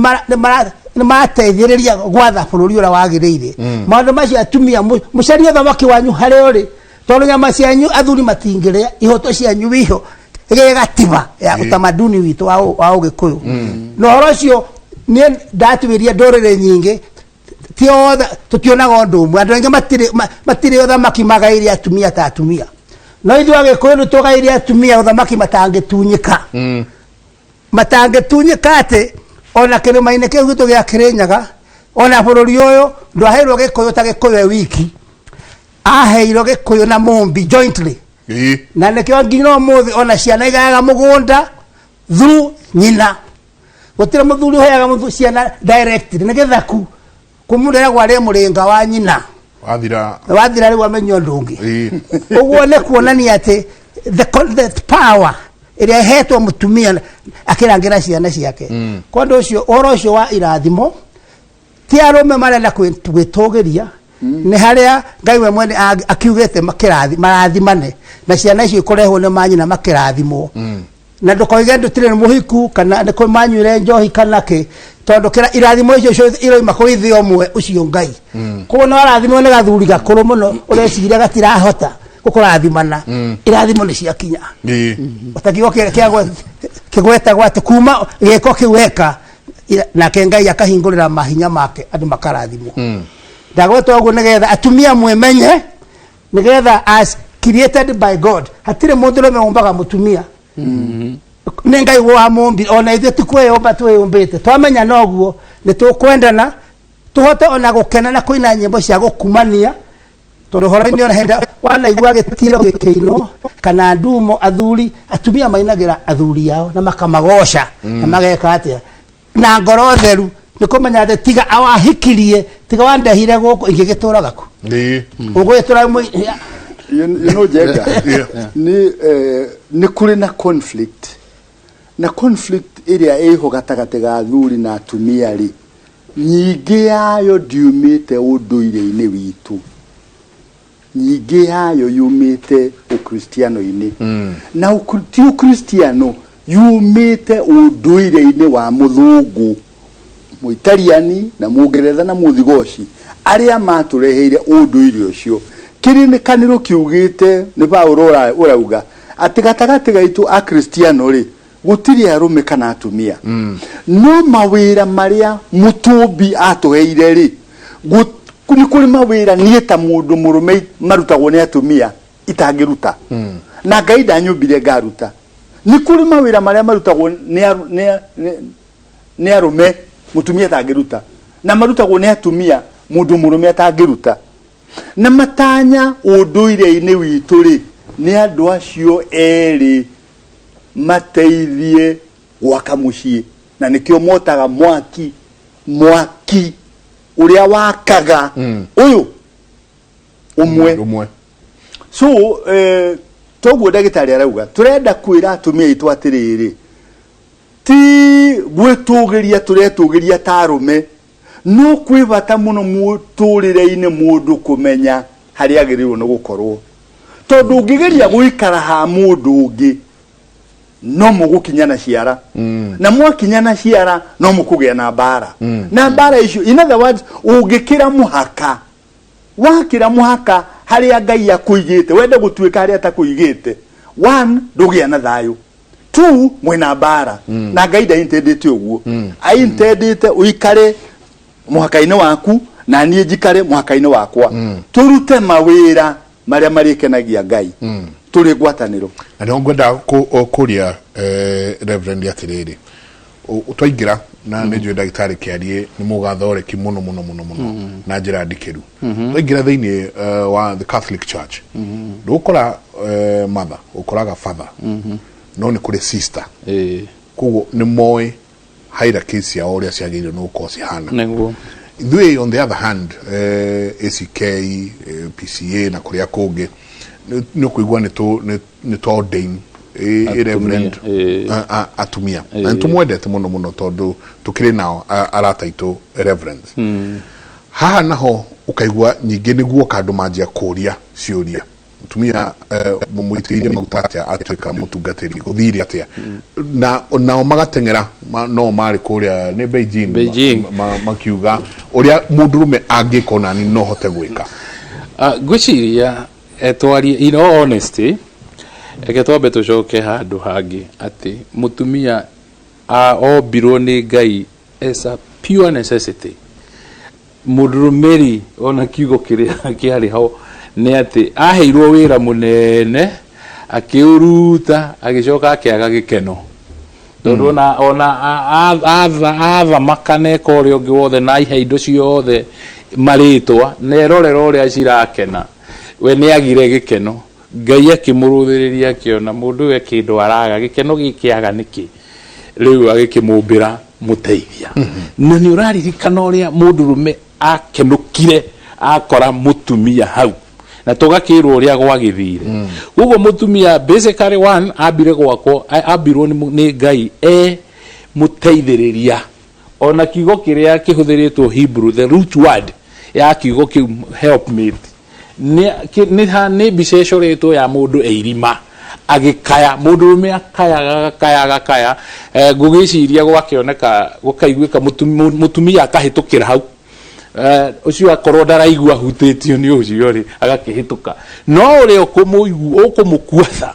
marateithĩrĩria gwatha bũrũri ũrĩa wagĩrĩire. Maũndũ macio, atumia, mũcarie ũthamaki wanyu harĩa ũrĩ, tondũ nyama cianyu athuri matingĩrĩa, ihoto cianyu iho gĩgatiba ya utamaduni witũ wa ũgĩkũyũ. Na ũhoro ũcio niĩ ndatuĩria ndũrĩrĩ nyingĩ, ti othe tũtionaga ũndũ ũmwe. Andũ aingĩ matirĩ ũthamaki magaire atumia ta atumia, no ithuĩ Agĩkũyũ nĩ tũgaire atumia ũthamaki matangĩtunyĩka, matangĩtunyĩka, atĩ ona kĩrĩma-inĩ kĩu gitũ gĩa Kĩrĩnyaga, ona bũrũri ũyũ ndwaheirwo Gĩkũyũ ta Gĩkũyũ e wiki, aheirwo Gĩkũyũ na Mũmbi jointly. Na nĩkĩo nginya ũmũthĩ ona ciana igayaga mũgũnda through nyina. Gũtirĩ mũthuri ũheaga ciana directly, nĩ gĩthaku kũmũreragwo arĩ mũrĩnga wa nyina. Wathira. Wathira rĩu amenye ũndũ ũngĩ. Ũguo nĩ kuonania atĩ the power ĩrĩa ĩhetwo mũtumia akĩrangĩra ciana ciake. Kwa ũndũ ũcio, ũhoro ũcio wa irathimo ti arũme marenda gwĩtũgĩria, nĩ harĩa Ngai we mwene akiugĩte marathimane, na ciana icio ikũrehwo nĩ manyina makĩrathimwo. Na ndũkoige ndũtirĩ mũhiku kana nĩ kũ manyuire njohi kana kĩ, tondũ kĩra irathimo icio ciothe iroima kũrĩ ithe ũmwe ũcio Ngai. Koguo no arathimwo nĩ gathuri gakũrũ mũno ũreciria gatirahota gũkũrathimana, irathimo nĩ ciakinya. Ota kiugo kĩgwetagwo atĩ kuma gĩko kĩu weka, nake Ngai akahingũrĩra mahinya make, andũ makarathimwo. Ndagweta ũguo nĩgetha atumia mwĩmenye, nĩgetha as created by God hatirĩ mũndũrũme ũmbaga mũtumia, nĩ Ngai wamũmbire. Ona ithuĩ ti kwĩyũmba twĩyũmbĩte. Twamenya noguo nĩ tũkwendana, tũhote ona gũkena na kũina nyĩmbo cia gũkumania, tondũ ũhoro-inĩ ona hĩndĩ wanaigua gĩtiro gĩkĩinwo kana ndumo, athuri atumia mainagĩra athuri ao na makamagoca na mageka atĩa na ngoro theru, nĩ kũmenya atĩ tiga awahikirie, tiga wandehire gũkũ, ingĩgĩtũraga kũ? Ũgũgĩtũra You know, Jenga, nĩ nĩ kũrĩ na conflict, na conflict ĩrĩa ĩho gatagatĩ ga athuri na atumia rĩ, nyingĩ yayo ndiumĩte ũndũire-inĩ witũ, nyingĩ yayo yumĩte ũkristiano-inĩ. Na ti ũkristiano, yumĩte ũndũire-inĩ wa mũthũngũ, Mũitariani na Mũngeretha na Mũthigoci arĩa matũreheire ũndũire ũcio. Kĩrĩkanĩro kiugĩte, nĩ Paulo ũrauga atĩ gatagatĩ gaitũ Akristiano rĩ, gũtirĩ arũme kana atumia, no mawĩra marĩa mũtũmbi atũheire rĩ, nĩ kũrĩ mawĩra niĩ ta mũndũ mũrũme marutagwo nĩ atumia itangĩruta, na Ngai ndanyũmbire ngaruta. Nĩ kũrĩ mawĩra marĩa marutagwo nĩ arũme mũtumia atangĩruta, na marutagwo nĩ atumia mũndũ mũrũme atangĩruta. Na matanya ũndũire-inĩ witũ rĩ, nĩ andũ acio erĩ mateithie gwaka mũciĩ, na nĩkĩo motaga mwaki, mwaki ũrĩa wakaga ũyũ ũmwe. Ũmwe. So toguo ndagĩtarĩ arauga, tũrenda kwĩra atumia aitũ atĩrĩrĩ, ti gwĩtũgĩria tũretũgĩria ta arũme, no kwĩ bata mũno mũtũrĩre-inĩ mũndũ kũmenya harĩa agĩrĩirwo nĩ gũkorwo, tondũ ũngĩgeria gũikara ha mũndũ ũngĩ no mũgũkinyana ciara, na mwakinyana ciara no mũkũgĩa na mbara, na mbara icio, in other words, ũngĩkĩra mũhaka, wakĩra mũhaka harĩa Ngai akũigĩte, wende gũtuĩka harĩa atakũigĩte, one, ndũgĩa na thayũ, two, mwĩna mbara. Na Ngai ndaintendete ũguo, aintendete ũikare mũhaka-inĩ waku na niĩ njikare mũhaka-inĩ wakwa, tũrute mawĩra marĩa marĩkenagia Ngai tũrĩ ngwatanĩro. Na nĩho ngwenda kũria Reverend atĩrĩrĩ, twaingĩra na nĩ njũĩ ndagĩtarĩ Kĩariĩ nĩ mũgathoreki mũno mũno mũno mũno na njĩra ndikĩru. Twaingĩra thĩinĩ wa the Catholic Church, ndũgũkora mother, ũkoraga father, no nĩ kũrĩ sister. Koguo nĩ moĩ hierarchy ciao ũrĩa ciagĩrĩirwo nĩ gũkorwo cihana. Ithuĩ on the other hand, ACK, PCA na kũrĩa kũngĩ, nĩ ũkũigua nĩ twa ordain reverend atumia, na nĩ tũmwendete mũno mũno tondũ tũkĩrĩ nao arata aitũ reverends haha naho. Ũkaigua ningĩ nĩguoka andũ manjia kũria ciũria, mũtumia mũitĩrĩrie maguta atĩa atuĩka mũtungatĩri, gũthire atĩa? Na nao magateng'era no marĩ kũrĩa nĩ Beijing, Beijing. Makiuga ũrĩa mũndũrũme angĩka onani no hote gwĩka. Ah, ngwĩciria twarie in all honesty, reke twambe tũcoke handũ hangĩ atĩ mũtumia ombirwo nĩ Ngai as a pure necessity. Mũndũrũme-rĩ, ona kiugo kĩrĩa kĩarĩ ho nĩ atĩ aheirwo wĩra mũnene akĩũruta agĩcoka akĩaga gĩkeno, tondũ ona athamaka na eka ũrĩa ũngĩ wothe na aihe indo ciothe marĩtwa na erorera ũrĩa cirakena, we nĩ agire gĩkeno. Ngai akĩmũrũthĩrĩria akĩona mũndũ ũyũ e kĩndũ araga, gĩkeno gĩkĩ aga nĩkĩ? Rĩu agĩkĩmũmbĩra mũteithia. Na nĩ ũraririkana ũrĩa mũndũrũme akenũkire akora mũtumia hau, na tũgakĩrwo ũrĩa gwagĩthire. Koguo mũtumia basically one ambire gwakwo, ambirwo nĩ Ngai e mũteithĩrĩria. Ona kiugo kĩrĩa kĩhũthĩrĩtwo Hebrew, the root word ya kiugo kĩu helpmate, nĩ mbica ĩcoretwo ya mũndũ e irima agĩkaya, mũndũrũme akayaga agakaya agakaya. Ngũgĩciria gwakĩoneka gũkaiguĩka mũtumia akahĩtũkĩra hau. Ũcio akorwo ndaraigua ahutĩtio nĩ ũcio rĩ, agakĩhĩtũka, no ũrĩa ũkũmũkuatha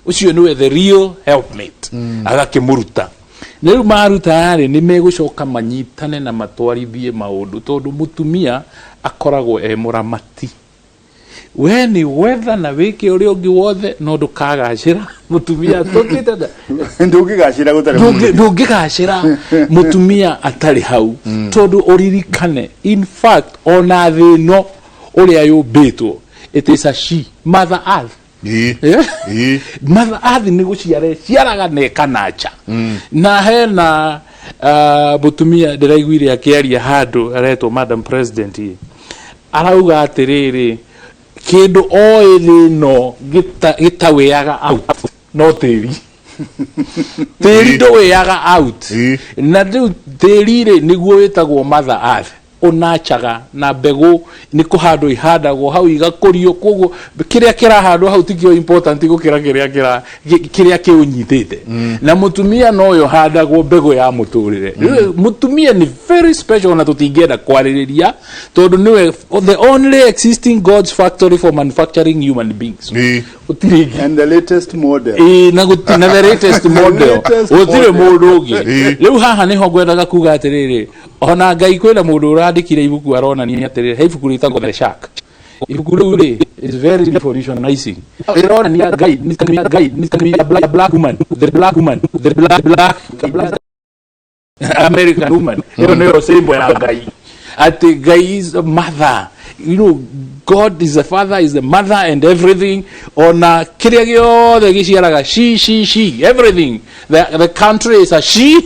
ũcio nĩwe the real helpmate, agakĩmũruta. Na rĩu maruta rĩ, nĩ megũcoka manyitane na matwarithie maũndũ, tondũ mũtumia akoragwo e mũramati. We nĩ gwetha na wĩke ũrĩa ũngĩ wothe, no ndũkagacĩra mũtumia tũtĩte. Ndũngĩgacĩra gũtarĩ Ndũngĩgacĩra mũtumia atarĩ hau, tondũ ũririkane, in fact, ona thĩ ĩno ũrĩa yũmbĩtwo, it is a she, Mother Earth. Mother Earth nĩ gũciara ĩciaraga na ĩkanacha. Na hena mũtumia ndĩraiguire akĩaria handũ aretwo Madam President ĩ, arauga atĩrĩrĩ, kĩndũ oĩ thĩ ĩno gĩtawĩaga out no tĩri. Tĩri ndũwĩaga out. Na rĩu tĩri rĩ, nĩguo wĩtagwo Mother Earth, ũnachaga na mbegũ nĩ kũhandwo ihandagwo hau igakũrio. Koguo kĩrĩa kĩrahandwo hau tikĩo important gũkĩra kĩrĩa kĩũnyitĩte. Na mũtumia noyo handagwo mbegũ ya mũtũrĩre. Rĩu mũtumia nĩ very special, na tũtingĩenda kwarĩrĩria, tondũ nĩwe the only existing God's factory for manufacturing human beings. Gũtirĩ ĩngĩ. And the latest model. Ĩĩ, na na the latest model. Latest gũtirĩ model. Mũndũ ũngĩ. Rĩu haha nĩho ngwendaga kuga atĩrĩrĩ, ona Ngai, kwĩna mũndũ ũrandĩkire ibuku aronania atĩrĩrĩ, he ibuku rĩtagwo The Shark. Ibuku rĩu rĩ is very revolutionizing, rĩronania Ngai nĩ Ngai black woman, the black woman, the black American woman. Ĩyo nĩyo symbol ya Ngai, atĩ Ngai is a mother. God is the father, is the mother and everything. Ona kĩrĩa gĩothe gĩciaraga, she everything. The country is a she.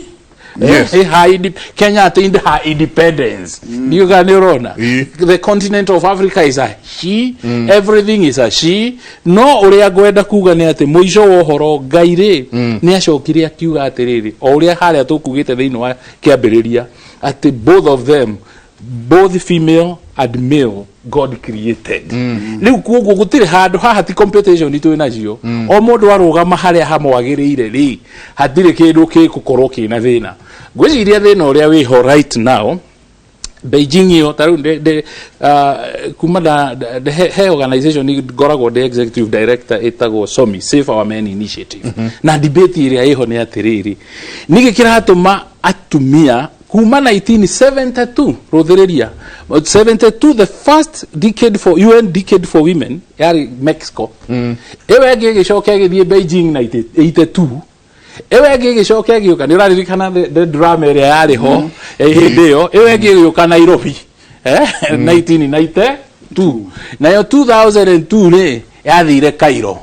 Kenya attained her independence. Ndiuga nĩ ũrona. The continent of Africa is a she. Everything is a she. No ũrĩa ngwenda kuga nĩ atĩ mũico wa ũhoro Ngai rĩ, nĩ acokire akiuga atĩrĩrĩ, o ũrĩa harĩa tũkugĩte thĩinĩ wa kĩambĩrĩria, atĩ both of them, both female and male, God created. Rĩu koguo gũtirĩ handũ haha ti competition twĩ nacio. O mũndũ arũgama harĩa hamwagĩrĩire rĩ, hatirĩ kĩndũ gĩgũkorwo kĩna thĩna. Ngwĩciria thĩna ũrĩa wĩho right now, Beijing ĩyo, ta rĩu kuma he organization ngoragwo ndĩ executive director ĩtagwo SOMI, Save Our Men Initiative, na debate ĩrĩa ĩho nĩ atĩrĩrĩ, nĩkĩ kĩratũma atumia kuma 1972, rũthĩrĩria 72, the first decade for UN Decade for Women yarĩ Mexico, ĩyo ĩngĩ ĩgĩcoka ĩgĩthiĩ Beijing 82, ĩyo ĩngĩ ĩgĩcoka ĩgĩũka, nĩ ũraririkana the drama ĩrĩa yarĩ ho hĩndĩ ĩyo, ĩyo ĩngĩ ĩgĩũka Nairobi 1992, nayo 2002 rĩ yathire Cairo.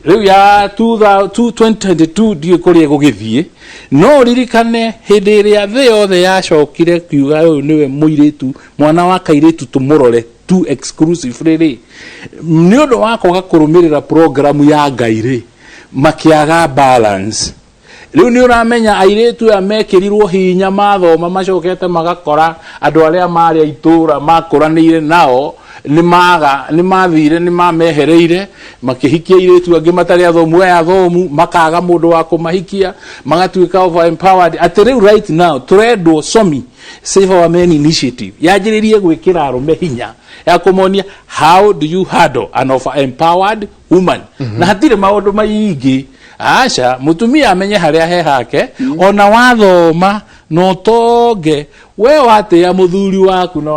Rĩu ya 2000 2022 ndiũĩ kũrĩa ĩgũgĩthiĩ, no ũririkane hĩndĩ ĩrĩa thĩ yothe yacokire kiuga ũyũ nĩwe mũirĩtu, mwana wa kairĩtu tũmũrore tu exclusively rĩ, nĩ ũndũ wa kwaga kũrũmĩrĩra programu ya Ngai rĩ, makĩaga balance. Rĩu nĩ ũramenya airĩtu aya mekĩrirwo hinya mathoma macokete magakora andũ arĩa marĩ a itũra makũranĩire nao nĩ maga nĩ mathire nĩ mamehereire makĩhikia airĩtu angĩ matarĩ athomu aya athomu makaga mũndũ wa kũmahikia magatuĩka over empowered atĩ rĩu right now tũrendwo somi Save Our Men Initiative yanjĩrĩrie gwĩkĩra arũme hinya ya kũmonia how do you handle an over empowered woman. Na hatirĩ maũndũ maingĩ aca mũtumia amenye harĩa he hake. Ona wathoma na ũtonge we watĩĩa mũthuri waku na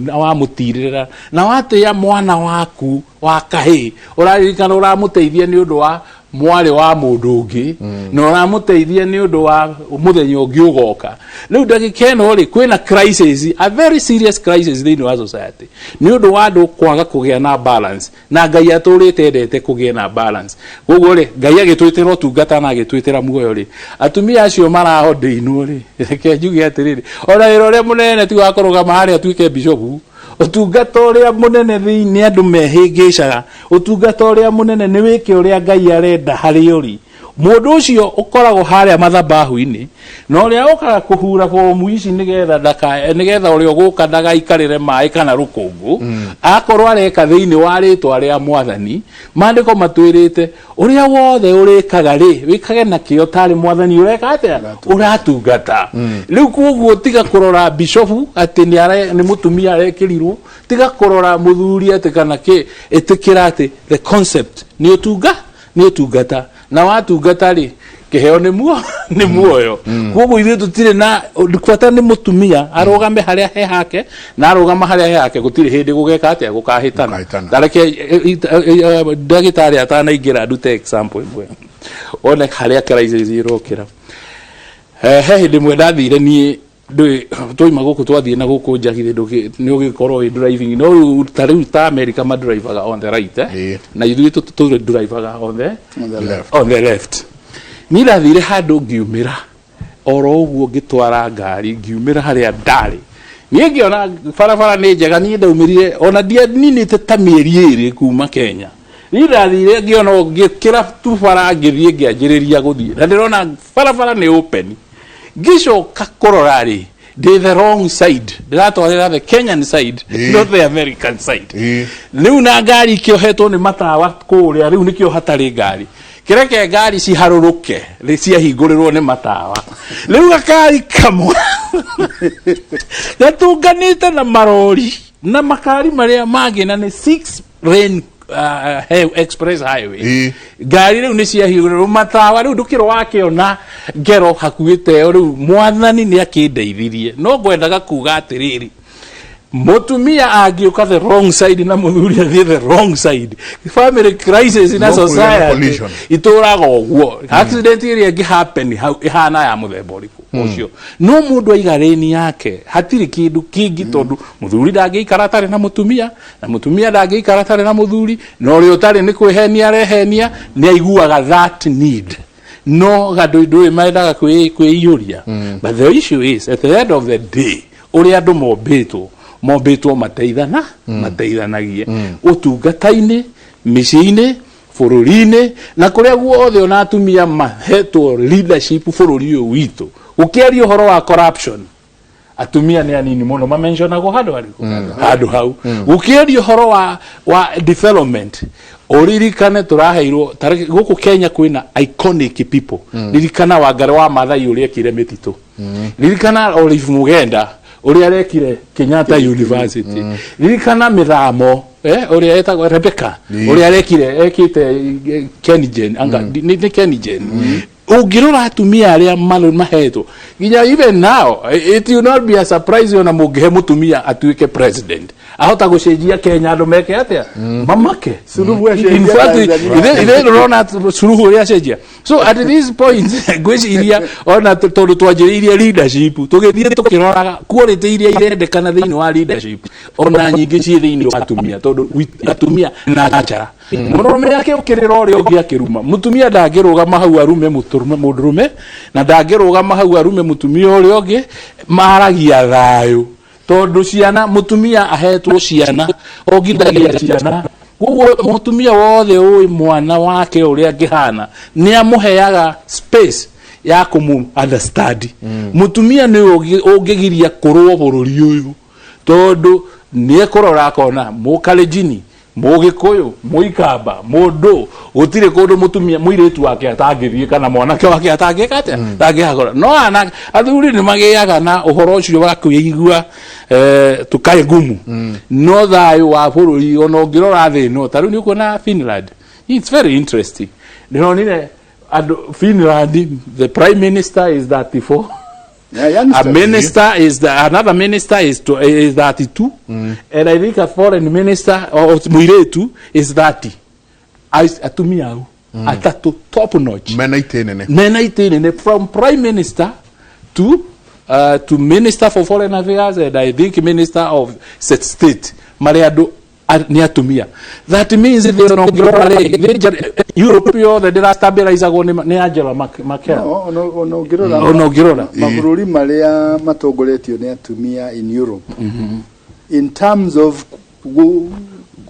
na wamũtirĩrĩra na watĩĩa mwana waku wa kahĩĩ ũraririkana ũramũteithia nĩ ũndũ wa mwarĩ wa mũndũ ũngĩ na ũramũteithia nĩ ũndũ wa mũthenya ũngĩ ũgoka. Rĩu ndagĩka ĩno rĩ kwĩna crisis, a very serious crisis thĩinĩ wa society nĩ ũndũ wa andũ kwaga kũgĩa na balance, na Ngai atũrĩte endete kũgĩe na balance. Koguo rĩ Ngai agĩtwĩtĩra ũtungata na agĩtwĩtĩra muoyo rĩ atumia acio marahodĩinwo rĩ reke njuge atĩrĩrĩ ona wĩra ũrĩa mũnene ti wa kũrũgama harĩa atuĩke bishopu. Ũtungata ũrĩa mũnene thĩinĩ andũ mehĩngĩcaga, ũtungata ũrĩa mũnene nĩ wĩke ũrĩa Ngai arenda harĩ ũrĩ. Mũndũ ũcio ũkoragwo harĩa mathabahu-inĩ na ũrĩa ũkaga kũhura bomu ici nĩgetha ndaka nĩgetha ũrĩa ũgũka ndagaikarĩre maĩ kana rũkũngũ akorwo areka thĩinĩ wa rĩtwa rĩa Mwathani. Maandĩko matwĩrĩte ũrĩa wothe ũrĩkaga rĩ wĩkage na kĩo tarĩ Mwathani ũreka atĩa ũratungata. Rĩu koguo tiga kũrora bishopu atĩ nĩ mũtumia arekĩrirwo, tiga kũrora mũthuri atĩ kana kĩ, ĩtĩkĩra atĩ the concept nĩ ũtunga nĩ ũtungata na watungata rĩ kĩheo nĩ muo nĩ muoyo. Koguo ithuĩ tũtirĩ na bata nĩ mũtumia arũgame harĩa he hake na arũgama harĩa he hake gũtirĩ hĩndĩ gũgeka atĩa gũkahĩtana. Gũkahĩtana. Tareke ndagĩtarĩ atanaingĩra ndute example ĩmwe one harĩa crisis ĩrokĩra. He hĩndĩ ĩmwe ndathire niĩ ndũĩ twaima gũkũ twathiĩ na gũkũ njagithĩ nĩ ũgĩkorwo wĩ driving no rĩu ta rĩu ta America madrivaga on the right, eh? Na ithuĩ tũ drivaga on the left. On the left. Niĩ ndathire handũ ngiumĩra oro ũguo ngĩtwara ngari ngiumĩra harĩa ndarĩ niĩ ngĩona barabara nĩ njega. Niĩ ndaumĩrire ona ndianinĩte ta mĩeri 2 kuma Kenya. Niĩ ndathire ngĩona ngĩkĩra tu bara ngĩthiĩ ngĩanjĩrĩria gũthiĩ na ndĩrona barabara nĩ open. Ngĩcoka kũrora rĩ ndĩ the wrong side, ndĩratwarĩra the Kenyan side, not the American side. Rĩu na ngari ikĩohetwo nĩ matawa kũrĩa rĩu nĩkĩo hatarĩ ngari kĩreke ngari ciharũrũke rĩ ciahingũrĩrwo nĩ matawa. Rĩu gakari kamwe gatũnganĩte na marori na makari marĩa mangĩ na nĩ six lane express highway. Ngari rĩu nĩ ciahingũrĩrwo matawa rĩu ndũkĩrwo wakĩona ngero hakuhĩ ta ĩyo. Rĩu Mwathani nĩ akĩndeithirie no ngwendaga kuga atĩrĩrĩ mũtumia angĩũka the wrong side na mũthuri athiĩ the wrong side, family crisis na No kũgĩa na society collision. itũraga ũguo. Accident ĩrĩa ĩngĩ happen hau ĩhana ya mũthemba ũrĩkũ ũcio no mũndũ aiga rĩni yake hatirĩ kĩndũ kĩngĩ tondũ mũthuri ndangĩikara atarĩ na mũtumia na mũtumia ndangĩikara atarĩ na mũthuri na ũrĩa ũtarĩ nĩ kwĩhenia arehenia nĩ aiguaga that need no andũ ndũĩ mendaga kwĩiyũria. But the issue is, at the end of the day, ũrĩa andũ mombĩtwo mombĩtwo mateithana mateithanagie ũtungata-inĩ mĩciĩ-inĩ bũrũri-inĩ na kũrĩa guothe ona atumia mahetwo leadership bũrũri ũyũ witũ. Gũkĩaria ũhoro wa corruption atumia nĩ anini mũno mamentionagwo handũ harĩkũ handũ hau. Gũkĩaria ũhoro wa development ũririkane tũraheirwo gũkũ Kenya kwĩna iconic people. Ririkana Wangari wa Maathai ũrĩa ekire mĩtitũ, ririkana Olive Mugenda ũrĩa arekire Kenyatta University, ririkana mĩthamo ũrĩa etagwo Rebecca ũrĩa arekire ekĩte KenGen anga nĩ KenGen. Ũngĩrora atumia arĩa mahetwo nginya even now it will not be a surprise ona mũngĩhe mũtumia atuĩke president ahota gũcenjia Kenya andũ meke atĩa mamake. Suluhu acenjia In fact, Tanzania. Ithe ndũrona Suluhu ũrĩa acenjia. So at this point ngwĩciria ona tondũ twanjĩrĩirie leadership tũgĩthiĩ tũkĩroraga quality iria irendekana thĩinĩ wa leadership ona nyingĩ ciĩ thĩinĩ wa atumia tondũ atumia na njara mũndũrũme akĩũkĩrĩra ũrĩa ũngĩ akĩruma mũtumia ndangĩrũgama hau arume mũndũrũme na ndangĩrũgama hau arume mũtumia ũrĩa ũngĩ. Maragia thayũ tondũ ciana mũtumia ahetwo ciana ongithagia ciana koguo mũtumia wothe ũĩ mwana wake ũrĩa angĩhana nĩ amũheaga space Ya kũmũ understand mũtumia nĩwe ũngĩgiria kũrũo bũrũri ũyũ, tondũ nĩ ekũrora akona mũkalenjini, mũgĩkũyũ, mũikamba, mũndũ gũtirĩ kũndũ mũtumia mũirĩtu wake atangĩthiĩ kana mwanake wake atangĩka atĩa, atangĩhagũra. No ana athuri nĩ magĩaga na ũhoro ũcio wa kwĩigua tukae ngumu. No thayũ wa bũrũri, ona ũngĩrora thĩ ĩno, ta rĩu nĩ ũkuona Finland, it's very interesting. Ndĩronire andũ Finland, the prime minister is 34. Yeah, A youngsters. minister is the, another minister is 32, and I think a foreign minister or muiretu is 30. Atumia au atatu top notch mena itĩ nene. Mena itĩ nene, from prime minister to minister for foreign affairs and I think minister of state, marĩ andũ nĩ atumia. That means thĩ no ũngĩrora rĩ, Europe yothe ndĩrastabilizagwo nĩ Angela Merkel. No, ona ũngĩrora Ona ũngĩrora mabũrũri marĩa matongoretio nĩ atumia in Europe, in terms of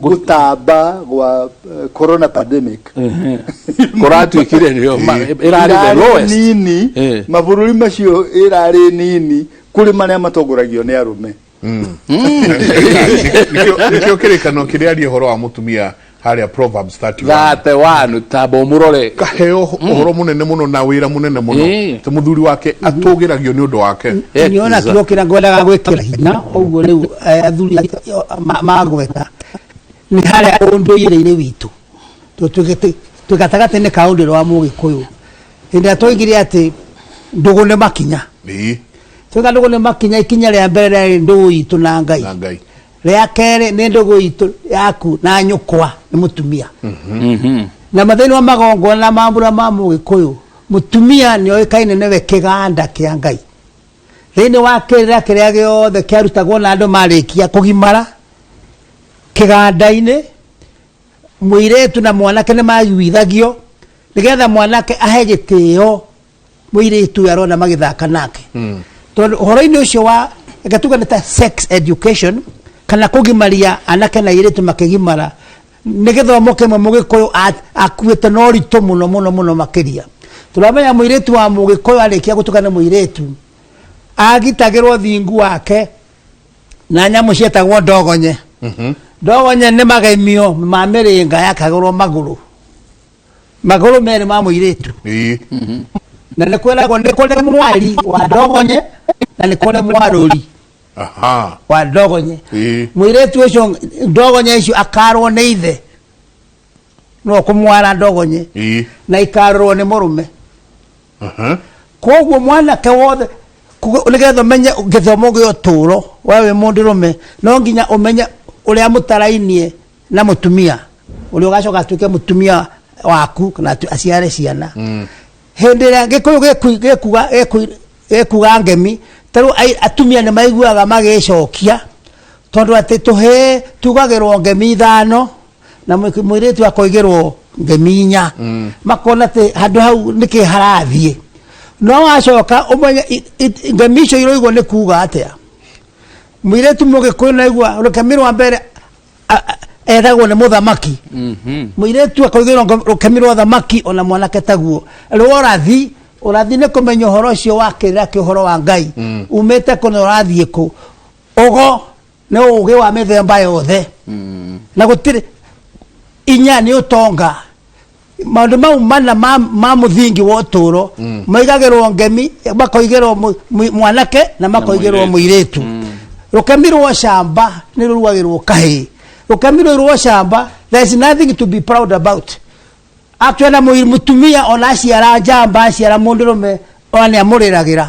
gũtamba gwa corona pandemic, kũratuĩkire nĩyo ĩrarĩ the ĩrarĩ lowest. nini. Mabũrũri macio ĩrarĩ nini kũrĩ marĩa matongoragio nĩ arũme. Nĩkĩo kĩrĩkanĩro kĩrĩa aria ũhoro wa mũtumia harĩa Proverbs 31. 31, tamba ũmũrore. Kaheo ũhoro mũnene mũno na wĩra mũnene mũno, ta mũthuri wake atũgĩragio nĩ ũndũ wake. Niona kiugo kĩrĩa ngwendaga gwĩkĩra hinya ũguo rĩu athuri magweta nĩ harĩa ũndũire-inĩ witũ. Twĩ gatagatĩ-inĩ ka ũndũire wa mũgĩkũyũ, hĩndĩ ĩrĩa twoigire atĩ ndũgũ nĩ makinya, twauga ndũgũ nĩ makinya, ikinya rĩa mbere rĩarĩ ndũgũ itũ na Ngai. Na Ngai. Rĩa kerĩ nĩ ndũgũ itũ yaku na nyũkwa, nĩ mũtumia. Na mathĩinĩ wa magongona na mambura ma mũgĩkũyũ, mũtumia nĩ oĩkaine nĩwe kĩganda kĩa Ngai thĩinĩ wa kĩrĩra kĩrĩa gĩothe kĩarutagwo na andũ marĩkia kũgimara kĩganda-inĩ. Mũirĩtu na mwanake nĩ maiguithagio nĩgetha mwanake ahe gĩtĩo mũirĩtu ũyũ arona magĩthaka nake, tondũ ũhoro-inĩ ũcio wa, reke tuge, nĩ ta sex education kana kũgimaria anake na airĩtu makĩgimara, nĩ gĩthomo kĩmwe mũgĩkũyũ akuĩte na ũritũ mũno mũno mũno makĩria. Tũramenya mũirĩtu wa mũgĩkũyũ arĩkia gũtuĩka nĩ mũirĩtu, agitagĩrwo thingu wake na nyamũ cietagwo ndogonye. Ndogonye nĩ magemio ma mĩrĩnga yakagĩrwo magũrũ, magũrũ merĩ ma mũirĩtu. Na nĩ kwĩragwo nĩ kũrĩ mwari wa ndogonye na nĩ kũrĩ mwarũri wa ndogonye. Mũirĩtu ũcio ndogonye icio akarwo nĩ ithe, no kũmwara ndogonye, na ikarũrwo nĩ mũrũme. Koguo mwanake wothe, nĩgetha ũmenye gĩthomo gĩa ũtũũro, we wĩ mũndũrũme no nginya ũmenye ũrĩa mũtarainie na mũtumia ũrĩa ũgacoka atuĩke mũtumia waku kana aciare ciana. Hĩndĩ ĩrĩa gĩkũyũ gĩkuga ngemi, tarĩu atumia nĩ maiguaga magĩcokia, tondũ atĩ tũhĩĩ tugagĩrwo ngemi ithano na mũirĩtu akoigĩrwo ngemi inya, makona atĩ handũ hau nĩkĩ harathiĩ. No wacoka ũmenye ngemi icio iroigwo nĩ kuga atĩa. Mũirĩtu mũgĩkũyũ naigua rũkemi rwa mbere ethagwo nĩ mũthamaki, mũirĩtu akoigĩrwo rũkemi rwa thamaki, ona mwanake taguo. Rwa ũrathi, ũrathi nĩ kũmenya ũhoro ũcio wa kĩrĩra kĩa ũhoro wa Ngai umĩte kũ na ũrathiĩ kũ. Ũgo nĩ ũgĩ wa mĩthemba yothe na gũtirĩ. Inya nĩ ũtonga. Maũndũ mau mana ma mũthingi wa ũtũũro maigagĩrwo ngemi, makoigĩrwo mwanake na makoigĩrwo mũirĩtu. Rũkemi rwa camba nĩ rũruagĩrwo kahĩĩ. Rũkemi rũu rwa camba, there is nothing to be proud about actually. Na mũtumia ona aciara njamba, aciara mũndũrũme, ona nĩ amũrĩragĩra,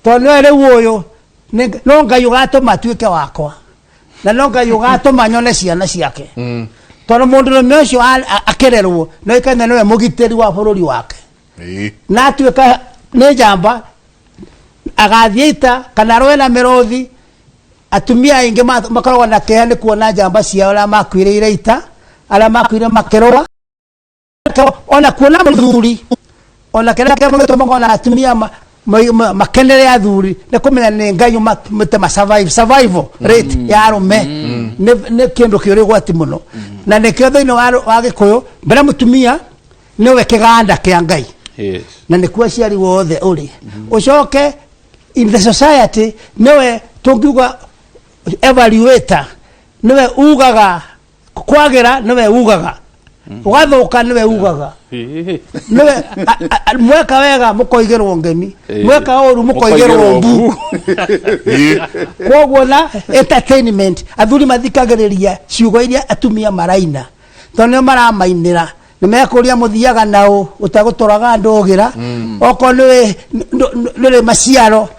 tondũ nĩwe rĩu ũyũ no Ngai ũgatũma atuĩke wakwa na no Ngai ũgatũma nyone ciana ciake, tondũ mũndũrũme ũcio akĩrerwo no ikane nĩwe mũgitĩri wa bũrũri wake. Na atuĩka nĩ njamba, agathiĩ ita kana arũe na mĩrũthi. Atumia aingĩ makoragwo na kĩeha nĩ kuona njamba ciao arĩa makuĩrĩire ita, arĩa makuire makĩrũa, ona kuona mũthuri, ona kĩrĩa kĩamwe gĩtũmaga ona atumia makenere athuri nĩ kũmenya nĩ Ngai ũmatũmĩte ma survive. Survival rate ya arũme nĩ kĩndũ kĩũrĩ ũgwati mũno, na nĩkĩo thĩinĩ wa gĩkũyũ mbere mũtumia nĩwe kĩganda kĩa Ngai. Yes. Na nĩkuo aciari wothe ũrĩ. Ũcoke in the society nĩwe tũngiuga evaluator, nĩwe ugaga kwagĩra, nĩwe ugaga ũgathũka, nĩwe ugaga nĩwe mweka wega mũkoigĩrwo ngemi, mweka ũru mũkoigĩrwo mbu. Koguo na entertainment, athuri mathikagĩrĩria ciugo iria atumia maraina tondũ nĩo maramainĩra. Nĩ mekũria mũthiaga naũ ũtagũtũraga ndũgĩra, okorwo nĩ ndũrĩ maciaro,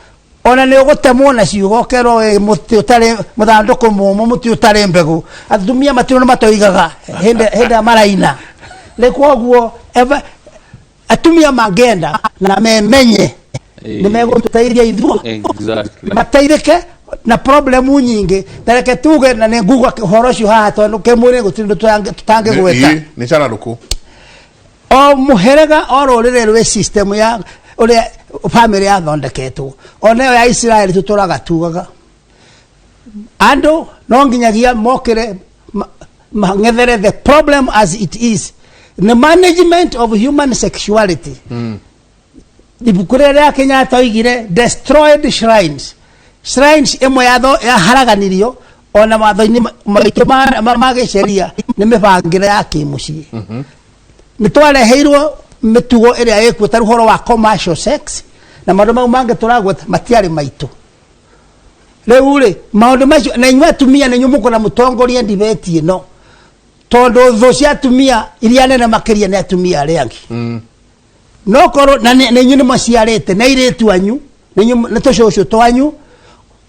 ona nĩ ũgũtemwo na ciugo ũkerwo wĩ mũtĩ ũtarĩ mũthandũkũ mũmũ, mũtĩ ũtarĩ mbegũ. Atumia matirĩ nĩ matoigaga hĩndĩ ĩrĩa maraina. Rĩ koguo atumia mangĩenda na memenye nĩ megũtũteithia ithuĩ mateithĩke na problemu nyingĩ. Ta reke tuge, na nĩ nguga ũhoro ũcio haha tondũ kĩmwĩrĩ gũtirĩ ũndũ tũtangĩgweta. Nĩ cararũkũ. O mũhĩrĩga, o rũrĩrĩ rwĩ system ya ũrĩa family yathondeketwo, ona ĩyo ya Isiraeli. Tũtũraga tugaga andũ no nginyagia mokĩre mang'ethere the problem as it is, the management of human sexuality. Ibuku rĩrĩa rĩa Kenyatta oigire destroyed shrines, shrines ĩmwe yaharaganirio ona watho-inĩ maitũ ma gĩceria nĩ mĩbangĩre ya kĩmũciĩ. Nĩ twareheirwo mĩtugo ĩrĩa ĩkuo ta ũhoro wa commercial sex na maũndũ mau mangĩ tũragweta matiarĩ maitũ. Rĩu rĩ, maũndũ macio, na inyuĩ atumia nĩ inyuĩ mũkũra mũtongorie ndibeti ĩno, tondũ thũ cia atumia iria nene makĩria nĩ atumia arĩa angĩ. No korwo na nĩ inyuĩ nĩ maciarĩte na airĩtu anyu, nĩ inyuĩ nĩ tũcũcũ twanyu,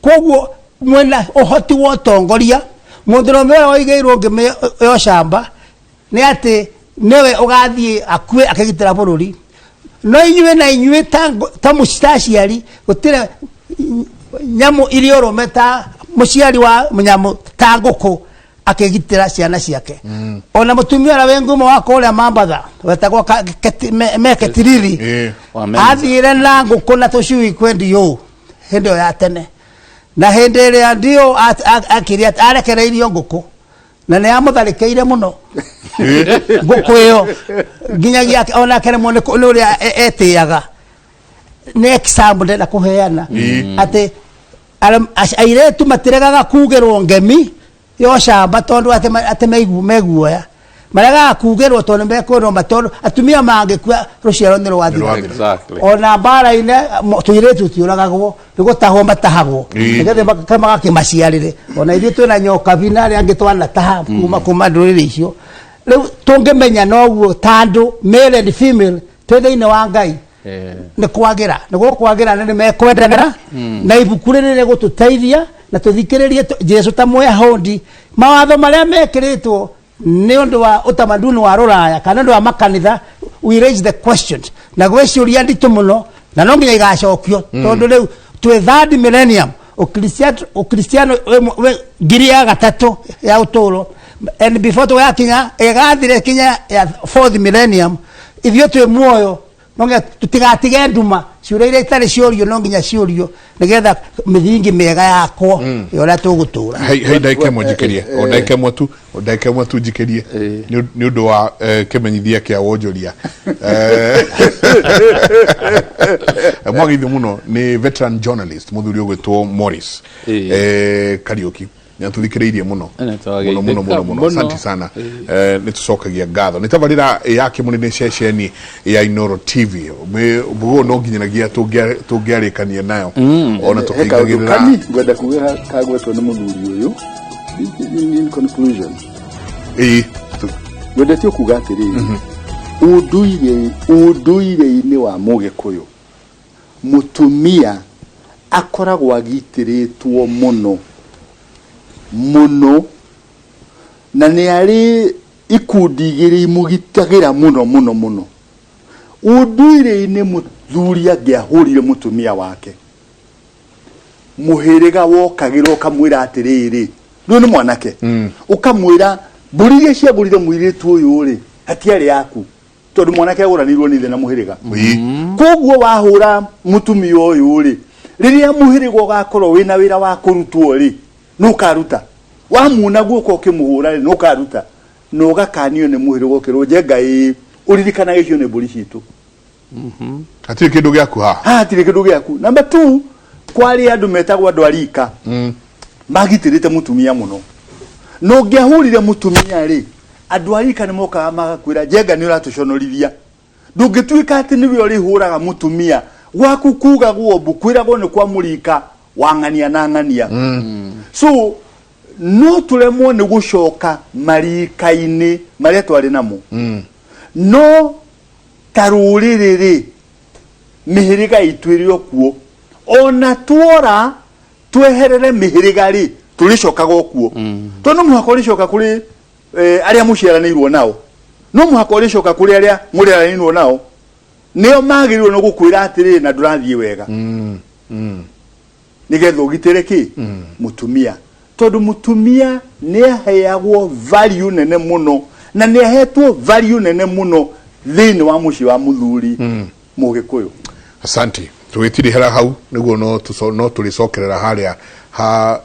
koguo mwena ũhoti wa ũtongoria. Mũndũrũme ũrĩa waigĩirwo ngĩmĩ ya ũcamba nĩ atĩ nĩwe ũgathiĩ akue akĩgitĩra bũrũri. No inyuĩ na inyuĩ ta ta aciari, gũtirĩ nyamũ irĩ ũrũme ta mũciari wa nyamũ ta ngũkũ akĩgitĩra ciana ciake. Ona mũtumia ũrĩa wĩ ngumo wa kũrĩa Mambatha wetagwo Meketiriri Wa Menza. Athire na ngũkũ na tũcui kwĩ ndiũ hĩndĩ ĩyo ya tene, na hĩndĩ ĩrĩa ndiũ akire arekereirio ngũkũ na nĩ yamũtharĩkĩire mũno ngũkũ ĩyo nginyagia ona akaremwo nĩ ũrĩa etĩaga. Nĩ example ndĩrenda kũheana atĩ airĩtu matiregaga kugĩrwo ngemi ya ũcamba tondũ atĩ meguoya. Maregaga kugĩrwo tondũ mekwĩrwo tondũ atumia mangĩkua rũciaro nĩ rwathira. Ona mbara-inĩ tũirĩtu tũtiũragagwo, nĩ gũtahwo matahagwo nĩgetha magakĩmaciarĩre. Ona ithuĩ twĩna nyokabi na arĩa angĩ twanataha kuma ndũrĩrĩ icio. Rĩu tũngĩmenya noguo ta andũ male and female twĩ thĩinĩ wa Ngai, nĩ kwagĩra nĩ gũkwagĩra na nĩ mekwendana. Na ibuku rĩrĩ rĩgũtũteithia na tũthikĩrĩrie Jesu ta Mũyahudi. Mawatho marĩa mekĩrĩtwo nĩ ũndũ wa utamaduni wa rũraya kana ũndũ wa makanitha, we raise the questions na gwĩ ciũria nditũ mũno na no nginya igacokio, tondũ rĩu twĩ third millennium. Ũkristiano wĩ ngiri ya gatatũ ya ũtũũro, and before tũgakinya ĩgathire kinya ya fourth millennium, ithuĩ twĩ muoyo. No nginya tũtigatige nduma, ciũria iria itarĩ ciũrio no nginya ciũrio nĩgetha mĩthingi mĩega yakwo ya ũrĩa tũgũtũra. Hei ndagĩka ĩmwe njikĩrie, o ndagĩka ĩmwe tu, o ndagĩka ĩmwe tu njikĩrie nĩ ũndũ wa kĩmenyithia kĩa wonjoria. Mwageithio mũno nĩ veteran journalist mũthuri ũgwĩtwo Morris Kariũki, nĩ atũthikĩrĩirie mũno. Nĩ mũno mũno mũno mũno. Mũno. Asante sana. Nĩ tũcokagia ngatho. Nĩ tabarĩra ya Kĩmũrĩ, nĩ ceceni ya Inoro TV. Mũguo no nginyanagia tũngĩarĩkania nayo ona He kaũndũ tũkĩingagĩrĩra. Kani ngwenda kuga kagwetwo nĩ mũthuri ũyũ in conclusion. Ngwendete kuga atĩrĩrĩ, ũndũire ũndũire-inĩ wa Mũgĩkũyũ mũtumia akoragwo agitĩrĩtwo mũno mũno, na nĩ arĩ ikundi igĩrĩ imũgitagĩra mũno mũno mũno. Ũndũire-inĩ mũthuri angĩahũrire mũtumia wake, mũhĩrĩga wokagĩra ũkamwĩra atĩrĩrĩ, rĩu nĩ mwanake, ũkamwĩra mbũri iria ciagũrire mũirĩtu ũyũ rĩ, hatiarĩ yaku, tondũ mwanake agũranĩirwo nĩ ithe na mũhĩrĩga. Koguo wahũra mũtumia ũyũ rĩ, rĩrĩa mũhĩrĩga ũgakorwo wĩna wĩra wa kũrutwo rĩ, nĩ ũkaruta. Wamuna guoko ũkĩmũhũra rĩ, nĩ ũkaruta na ũgakanio nĩ mũhĩrĩga, ũkĩrwo njenga ĩĩ ũririkanage icio nĩ mbũri citũ. Hatirĩ kĩndũ gĩaku haha. Haha hatirĩ kĩndũ gĩaku. Number 2, kwarĩ andũ metagwo andũ a rika magitĩrĩte mũtumia mũno, na ũngĩahũrire mũtumia rĩ, andũ a rika nĩ mokaga magakwĩra, Njenga, nĩ ũratũconorithia, ndũngĩtuĩka atĩ nĩwe ũrĩhũraga mũtumia gwaku, kugagwo mbu kwĩragwo nĩ kwa mũrika wa ng'ania na ng'ania. So no tũremwo nĩ gũcoka marika-inĩ marĩa twarĩ namo, no ta rũrĩrĩ rĩ, mĩhĩrĩga itũ ĩrĩ o kuo. Ona tuora tweherere mĩhĩrĩga rĩ, tũrĩcokaga o kuo, tondũ no mũhaka ũrĩcoka kũrĩ arĩa mũciaranĩirwo nao, no mũhaka ũrĩcoka kũrĩ arĩa mũreranĩirwo nao, nĩo magĩrĩirwo nĩ gũkwĩra atĩrĩrĩ, na ndũrathiĩ wega, nĩgetha ũgitĩre kĩ mũtumia, tondũ mũtumia nĩ aheagwo value nene mũno na nĩ ahetwo value nene mũno thĩinĩ wa mũciĩ wa mũthuri Mũgĩkũyũ. Asante. Tũgĩtirihĩra hau nĩguo no tũrĩcokerera harĩa ha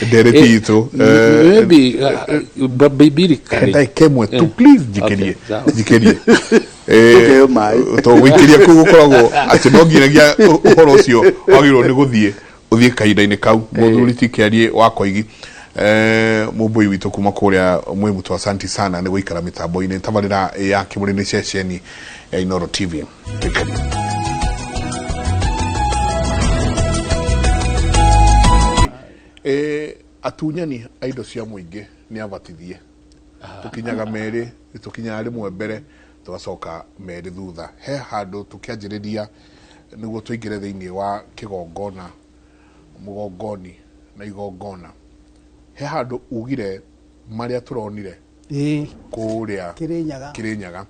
ndereti itũ. Maybe biblically. Ndagĩka ĩmwe tu, please, njikĩrie. Okay, sawa. Njikĩrie. Tũkeo maĩ. To gũikĩria kũu gũkoragwo atĩ no nginyagia ũhoro ũcio wagĩrĩirwo nĩ gũthiĩ ũthiĩ kahinda-inĩ kau. Mũthuri ti kĩarie wa Koigi, mũmbũi witũ kuma kũrĩa Mwĩmutũ, asanti sana nĩ gũikara mĩtambo-inĩ. Tabarĩra ya Kĩmũrĩ nĩ ceceni ya Inoro TV. Tũikarie. Atunyani a indo cia mũingĩ nĩ abatithie. Tũkinyaga merĩ, tũkinyaga rĩmwe mbere, tũgacoka merĩ thutha. He handũ tũkĩanjĩrĩria nĩguo tũingĩre thĩinĩ wa kĩgongona, mũgongoni na igongona, he handũ ugire marĩa tũronire kũrĩa Kĩrĩnyaga. Kĩrĩnyaga.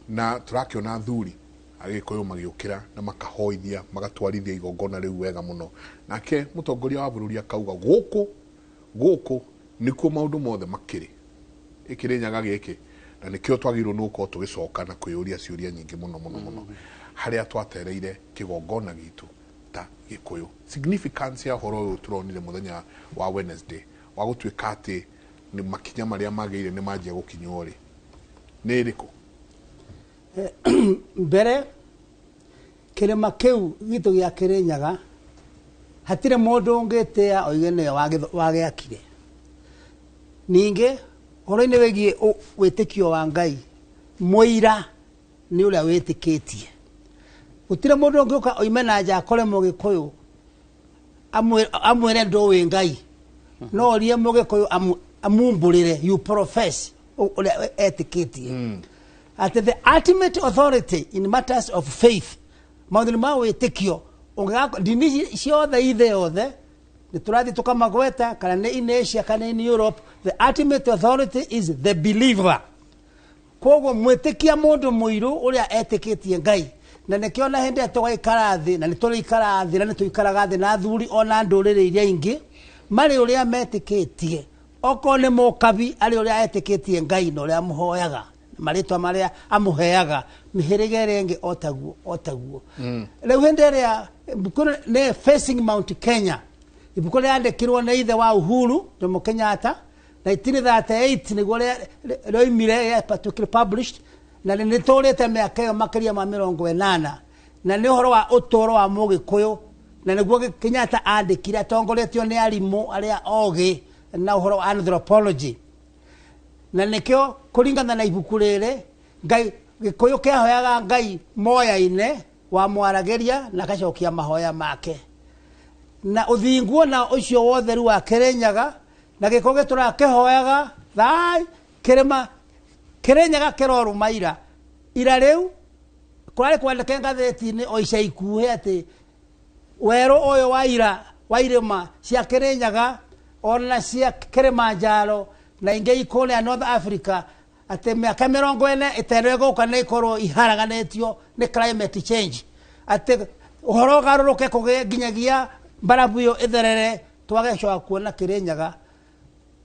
Na tũrakĩona athuri Agĩkũyũ magĩũkĩra na makahoithia, magatwarithia igongona rĩu wega mũno, nake mũtongoria wa bũrũri akauga gũkũ gũkũ nĩkuo maũndũ mothe makĩrĩ ĩkĩrĩnyaga gĩkĩ, na nĩkĩo twagĩrĩirwo nĩ gũkorwo tũgĩcoka na kwĩyũria ciũria nyingĩ mũno mũno mũno harĩa twatereire kĩgongona gitũ ta Gĩkũyũ. Significance ya ũhoro ũyũ tũronire mũthenya wa Wednesday wa gũtuĩka atĩ nĩ makinya marĩa magĩrĩire nĩ manjia gũkinywo rĩ, nĩ ĩrĩkũ? Mbere kĩrĩma kĩu gitũ gĩa Kĩrĩnyaga, hatirĩ mũndũ ũngĩtĩa oige nĩwe wagĩakire. Ningĩ ũhoro-inĩ wĩgiĩ wĩtĩkio wa Ngai, mũira nĩ ũrĩa wĩtĩkĩtie. Gũtirĩ mũndũ ũngĩũka oime na nja akore Mũgĩkũyũ amwĩre ndũĩ Ngai. No orie Mũgĩkũyũ amumbũrĩre, you profess ũrĩa etĩkĩtie. Atĩ the ultimate authority in matters of faith, maũndũ-inĩ ma wĩtĩkio, ndini ciothe ithe yothe nĩ tũrathiĩ tũkamagweta, kana nĩ in Asia kana in Europe, the ultimate authority is the believer. Koguo mwĩtĩkia mũndũ mũirũ ũrĩa etĩkĩtie Ngai, na nĩkĩo na hĩndĩ ĩrĩa tũgaikara thĩ, na nĩ tũrĩikara thĩ, na nĩ tũikaraga thĩ na athuri ona ndũrĩrĩ iria ingĩ marĩ ũrĩa metĩkĩtie. Okorwo nĩ Mũkabi, arĩ ũrĩa etĩkĩtie Ngai na ũrĩa amũhoyaga, marĩtwa marĩa amũheaga, mĩhĩrĩga ĩrĩa ĩngĩ otaguo otaguo. Rĩu hĩndĩ ĩrĩa ibuku nĩ Facing Mount Kenya, ibuku rĩandĩkirwo nĩ ithe wa Uhuru Jomo Kenyatta 1938 nĩguo rĩoimire, rĩatuĩkire published, na nĩ rĩtũrĩte mĩaka ĩyo makĩria ma 80, na nĩ ũhoro wa ũtũũro wa Mũgĩkũyũ, na nĩguo Kenyatta andĩkire atongoretio nĩ arimũ arĩa ogĩ na ũhoro wa anthropology. Na nĩkĩo kũringana na ibuku rĩrĩ, Ngai Gĩkũyũ kĩahoyaga Ngai moya-inĩ wamwaragĩria na agacokia mahoya make, na ũthingu ona ũcio wotheru wa Kĩrĩnyaga na Gĩkũyũ gĩtũraga kĩhoyaga thai kĩrĩma Kĩrĩnyaga kĩrorũma ira ira. Rĩu kũrarĩ kwandĩke ngathĩti-inĩ o ica ikuhĩ atĩ werũ ũyũ wa ira wa irĩma cia Kĩrĩnyaga ona cia Kĩrĩmanjaro na ingĩ ikũrĩa North Africa, atĩ mĩaka 45 ĩgũka nĩ ikorwo iharaganĩtio nĩ climate change, atĩ ũhoro ũgarũrũke kũgĩe nginyagia mbarabu ĩyo ĩtherere, twage gũcoka kuona Kĩrĩnyaga.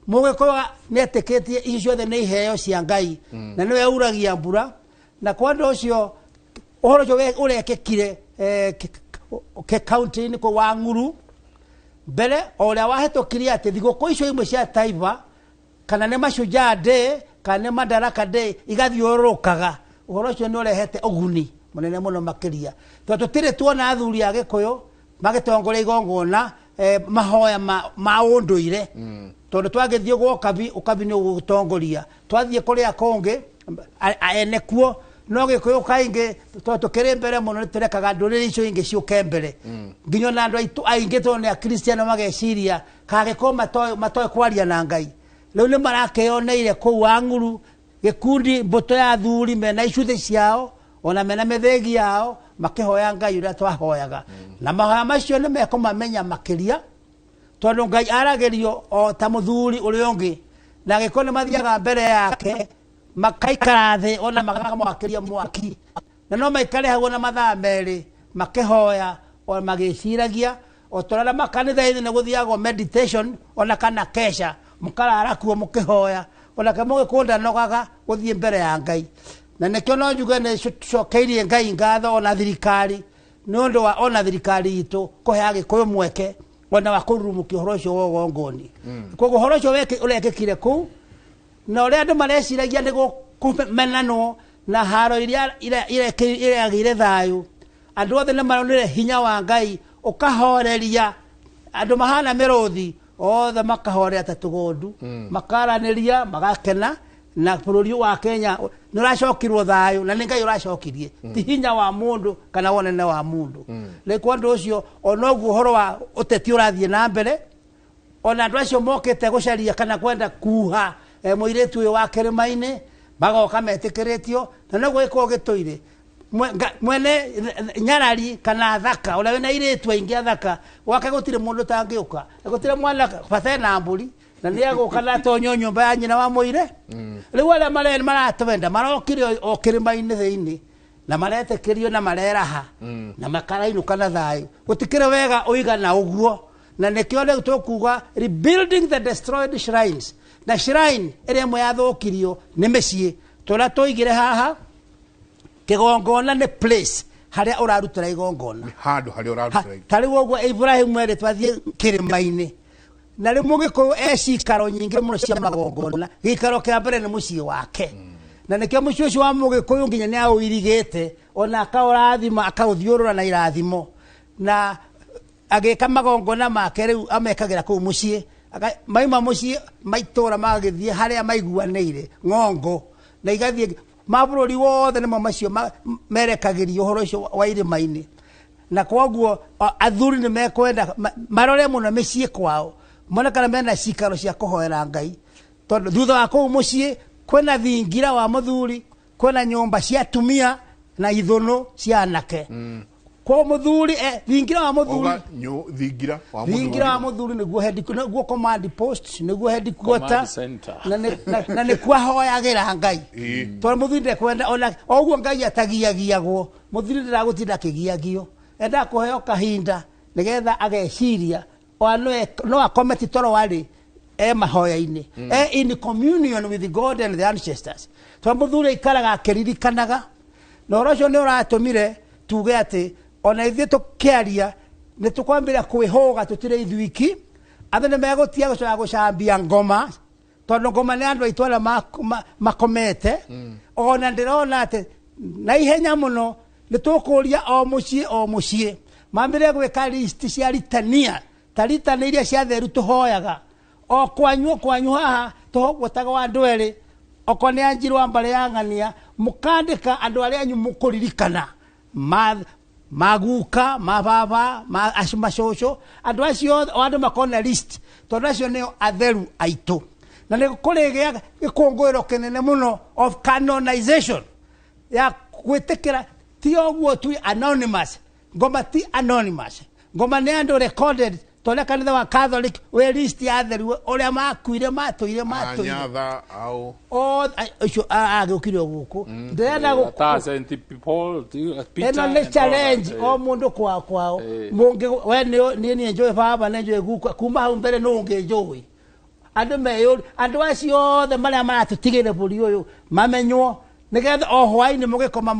Mũgĩkũyũ nĩ etĩkĩtie icio ciothe nĩ iheo cia Ngai na nĩwe uragia mbura, na kwa ũndũ ũcio ũhoro ũcio ũrekĩkire kaunti-inĩ kũu wa Ng'uru mbere o ũrĩa wahĩtũkirie atĩ thigũkũ icio imwe cia Taifa, kana nĩ Mashujaa Day kana nĩ Madaraka Day, igathiũrũrũkaga. Ũhoro ũcio nĩ ũrehete ũguni mũnene mũno makĩria, tondũ tũtirĩ tuona athuri a Gĩkũyũ magĩtongoria igongona, mahoya ma ũndũire, tondũ twagĩthiĩ gwa ũkabi, ũkabi nĩ ũgũtongoria, twathiĩ kũrĩa kũngĩ ene kuo. No Gĩkũyũ kaingĩ, tondũ tũkĩrĩ mbere mũno, nĩ tũrekaga ndũrĩrĩ icio ingĩ ciũke mbere, nginya ona andũ aitũ aingĩ, tondũ nĩ Akristiano, mageciria kagĩkorwo matoĩ kwaria na Ngai. Rĩu nĩ marakĩoneire kũu Wang'uru gĩkundi, mbũtũ ya athuri mena icuthĩ ciao, ona mena mĩthĩgi yao, makĩhoya Ngai ũrĩa twahoyaga. Na mahoya macio nĩ mekũmamenya makĩria, tondũ Ngai aragĩrio o ta mũthuri ũrĩa ũngĩ, na angĩkorwo nĩ mathiaga mbere yake makaikara thĩ, ona makamwakĩria mwaki, na no maikare hau ona mathaa 2 makĩhoya o magĩciragia o ta ũrĩa makanitha-inĩ nĩ gũthiagwo meditation ona kana kesha, mũkarara kuo mũkĩhoya. Onake Mũgĩkũyũ ndanogaga gũthiĩ mbere ya Ngai, na nĩkĩo no njuge nĩ tũcokeirie Ngai ngatho, ona thirikari, nĩ ũndũ wa ona thirikari itũ kũhe Agĩkũyũ mweke ona wa kũrurumũkia ũhoro ũcio wa ũgongoni. Koguo ũhoro ũcio ũrekĩkire kũu, na ũrĩa andũ mareciragia nĩ kũmenanwo na haro iria iragĩire thayũ, andũ othe nĩ maronire hinya wa Ngai ũkahoreria andũ mahana mĩrũthi, othe makahorera ta tũgondu, makaranĩria, magakena, na bũrũri wa Kenya nĩ ũracokirwo thayũ, na nĩ Ngai ũracokirie, ti hinya wa mũndũ kana wonene wa mũndũ. Rĩu kwa ũndũ ũcio, ona ũguo ũhoro wa ũteti ũrathiĩ na mbere, ona andũ acio mokĩte gũcaria kana kwenda kuha mũirĩtu ũyũ wa kĩrĩma-inĩ magoka metĩkĩrĩtio, na noguo gĩkoragwo gĩtũire. Mwene nyarari kana thaka, ũrĩa wĩna airĩtu aingĩ athaka gwake, gũtirĩ mũndũ ũtangĩũka, na gũtirĩ mwana bata ena mbũri, na nĩ egũka na atonywo nyũmba ya nyina wa mũire. Rĩu arĩa maratwenda marokire o kĩrĩma-inĩ thĩinĩ, na maretĩkĩrio na mareraha na makarainũka na thayũ. Gũtikĩrĩ wega ũigana ũguo, na nĩkĩo rĩu tũkuga rebuilding the destroyed shrines. Na shrine ĩrĩa ĩmwe yathũkirio nĩ mĩciĩ tũrĩa tũigire haha. Kĩgongona nĩ place harĩa ũrarutĩra igongona. Handũ harĩa ũrarutĩra. Ta rĩu ũguo Ibrahimu erĩtwo athiĩ kĩrĩma-inĩ, na rĩu Mũgĩkũyũ e cikaro nyingĩ mũno cia magongona. Gĩikaro kĩa mbere nĩ mũciĩ wake, na nĩkĩo mũciĩ ũcio wa Mũgĩkũyũ nginya nĩ aũirigĩte, ona akaũrathima, akaũthiũrũra na irathimo, na agĩka magongona make rĩu amekagĩra kũu mũciĩ. Maima mũciĩ maitũra, magagĩthiĩ harĩa maiguanĩire ng'ongo, na igathiĩ mabũrũri wothe. Nĩmo macio merekagĩrio ũhoro ũcio wa irĩma-inĩ. Na kwoguo athuri nĩ mekwenda marore mũno mĩciĩ kwao, mone kana mena cikaro cia kũhoera Ngai, tondũ thutha wa kũu mũciĩ kwĩna thingira wa mũthuri, kwĩna nyũmba cia atumia na ithũnũ cia anake. Kwa mũthuri, thingira wa mũthuri. Oga thingira wa Thingira wa mũthuri. Mũthuri nĩguo nĩguo command post, nĩguo headquarter. Command center. Na nĩkuo ahoyagĩra Ngai, tondũ mũthuri ndekwenda ona o ũguo Ngai atagiagiagwo. Mũthuri nderagũtinda akĩgiagio, endaga kũheo kahinda nĩgetha ageciria, ona no akome ti toro arĩ e mahoya-inĩ, e in communion with God and the ancestors, tondũ mũthuri aikaraga akĩririkanaga. Na ũhoro ũcio nĩ ũratũmire tuge atĩ ona ithuĩ tũkĩaria nĩ tũkwambĩrĩria kwĩhũga, tũtirĩ ithuiki. Andũ nĩ megũtiga gũcoka gũcambia ngoma, tondũ ngoma nĩ andũ aitũ arĩa makomete. Ona ndĩrona atĩ na ihenya mũno nĩ tũkũria o mũciĩ o mũciĩ mambĩrĩrie gwĩka list cia litania, ta litania iria cia theru tũhoyaga o kwanyu o kwanyu haha tũgwetaga wa andũ erĩ, okorwo nĩ Anjirũ wa mbarĩ ya ng'ania, mũkandĩka andũ arĩa anyu mũkũririkana, maguka, mababa, ma acio, macũcũ, andũ acio othe, o andũ makorwo na list, tondũ acio nĩo atheru aitũ. Na nĩ kũrĩgĩa gĩkũngũĩro kĩnene mũno of canonization ya gwĩtĩkĩra, ti ũguo tu anonymous ngoma, ti anonymous ngoma, nĩ andũ recorded, tondũ kanitha wa Catholic wĩ list ya atheru ũrĩa makuire, matũire matũire. Anyatha au. Othe ũcio agĩũkire o gũkũ ndĩrenda Ta Saint Paul, Peter ĩno nĩ and all challenge. that. O mũndũ kwao kwao. Eh. Mũngĩ we nĩ niĩ nĩ njũĩ baba, nĩ njũĩ guka, kuma hau mbere nũ ũngĩ njũĩ. Andũ meyũri, andũ acio othe marĩa maratũtigĩre bũrũri ũyũ mamenywo, nĩgetha o hwainĩ mũgĩkoma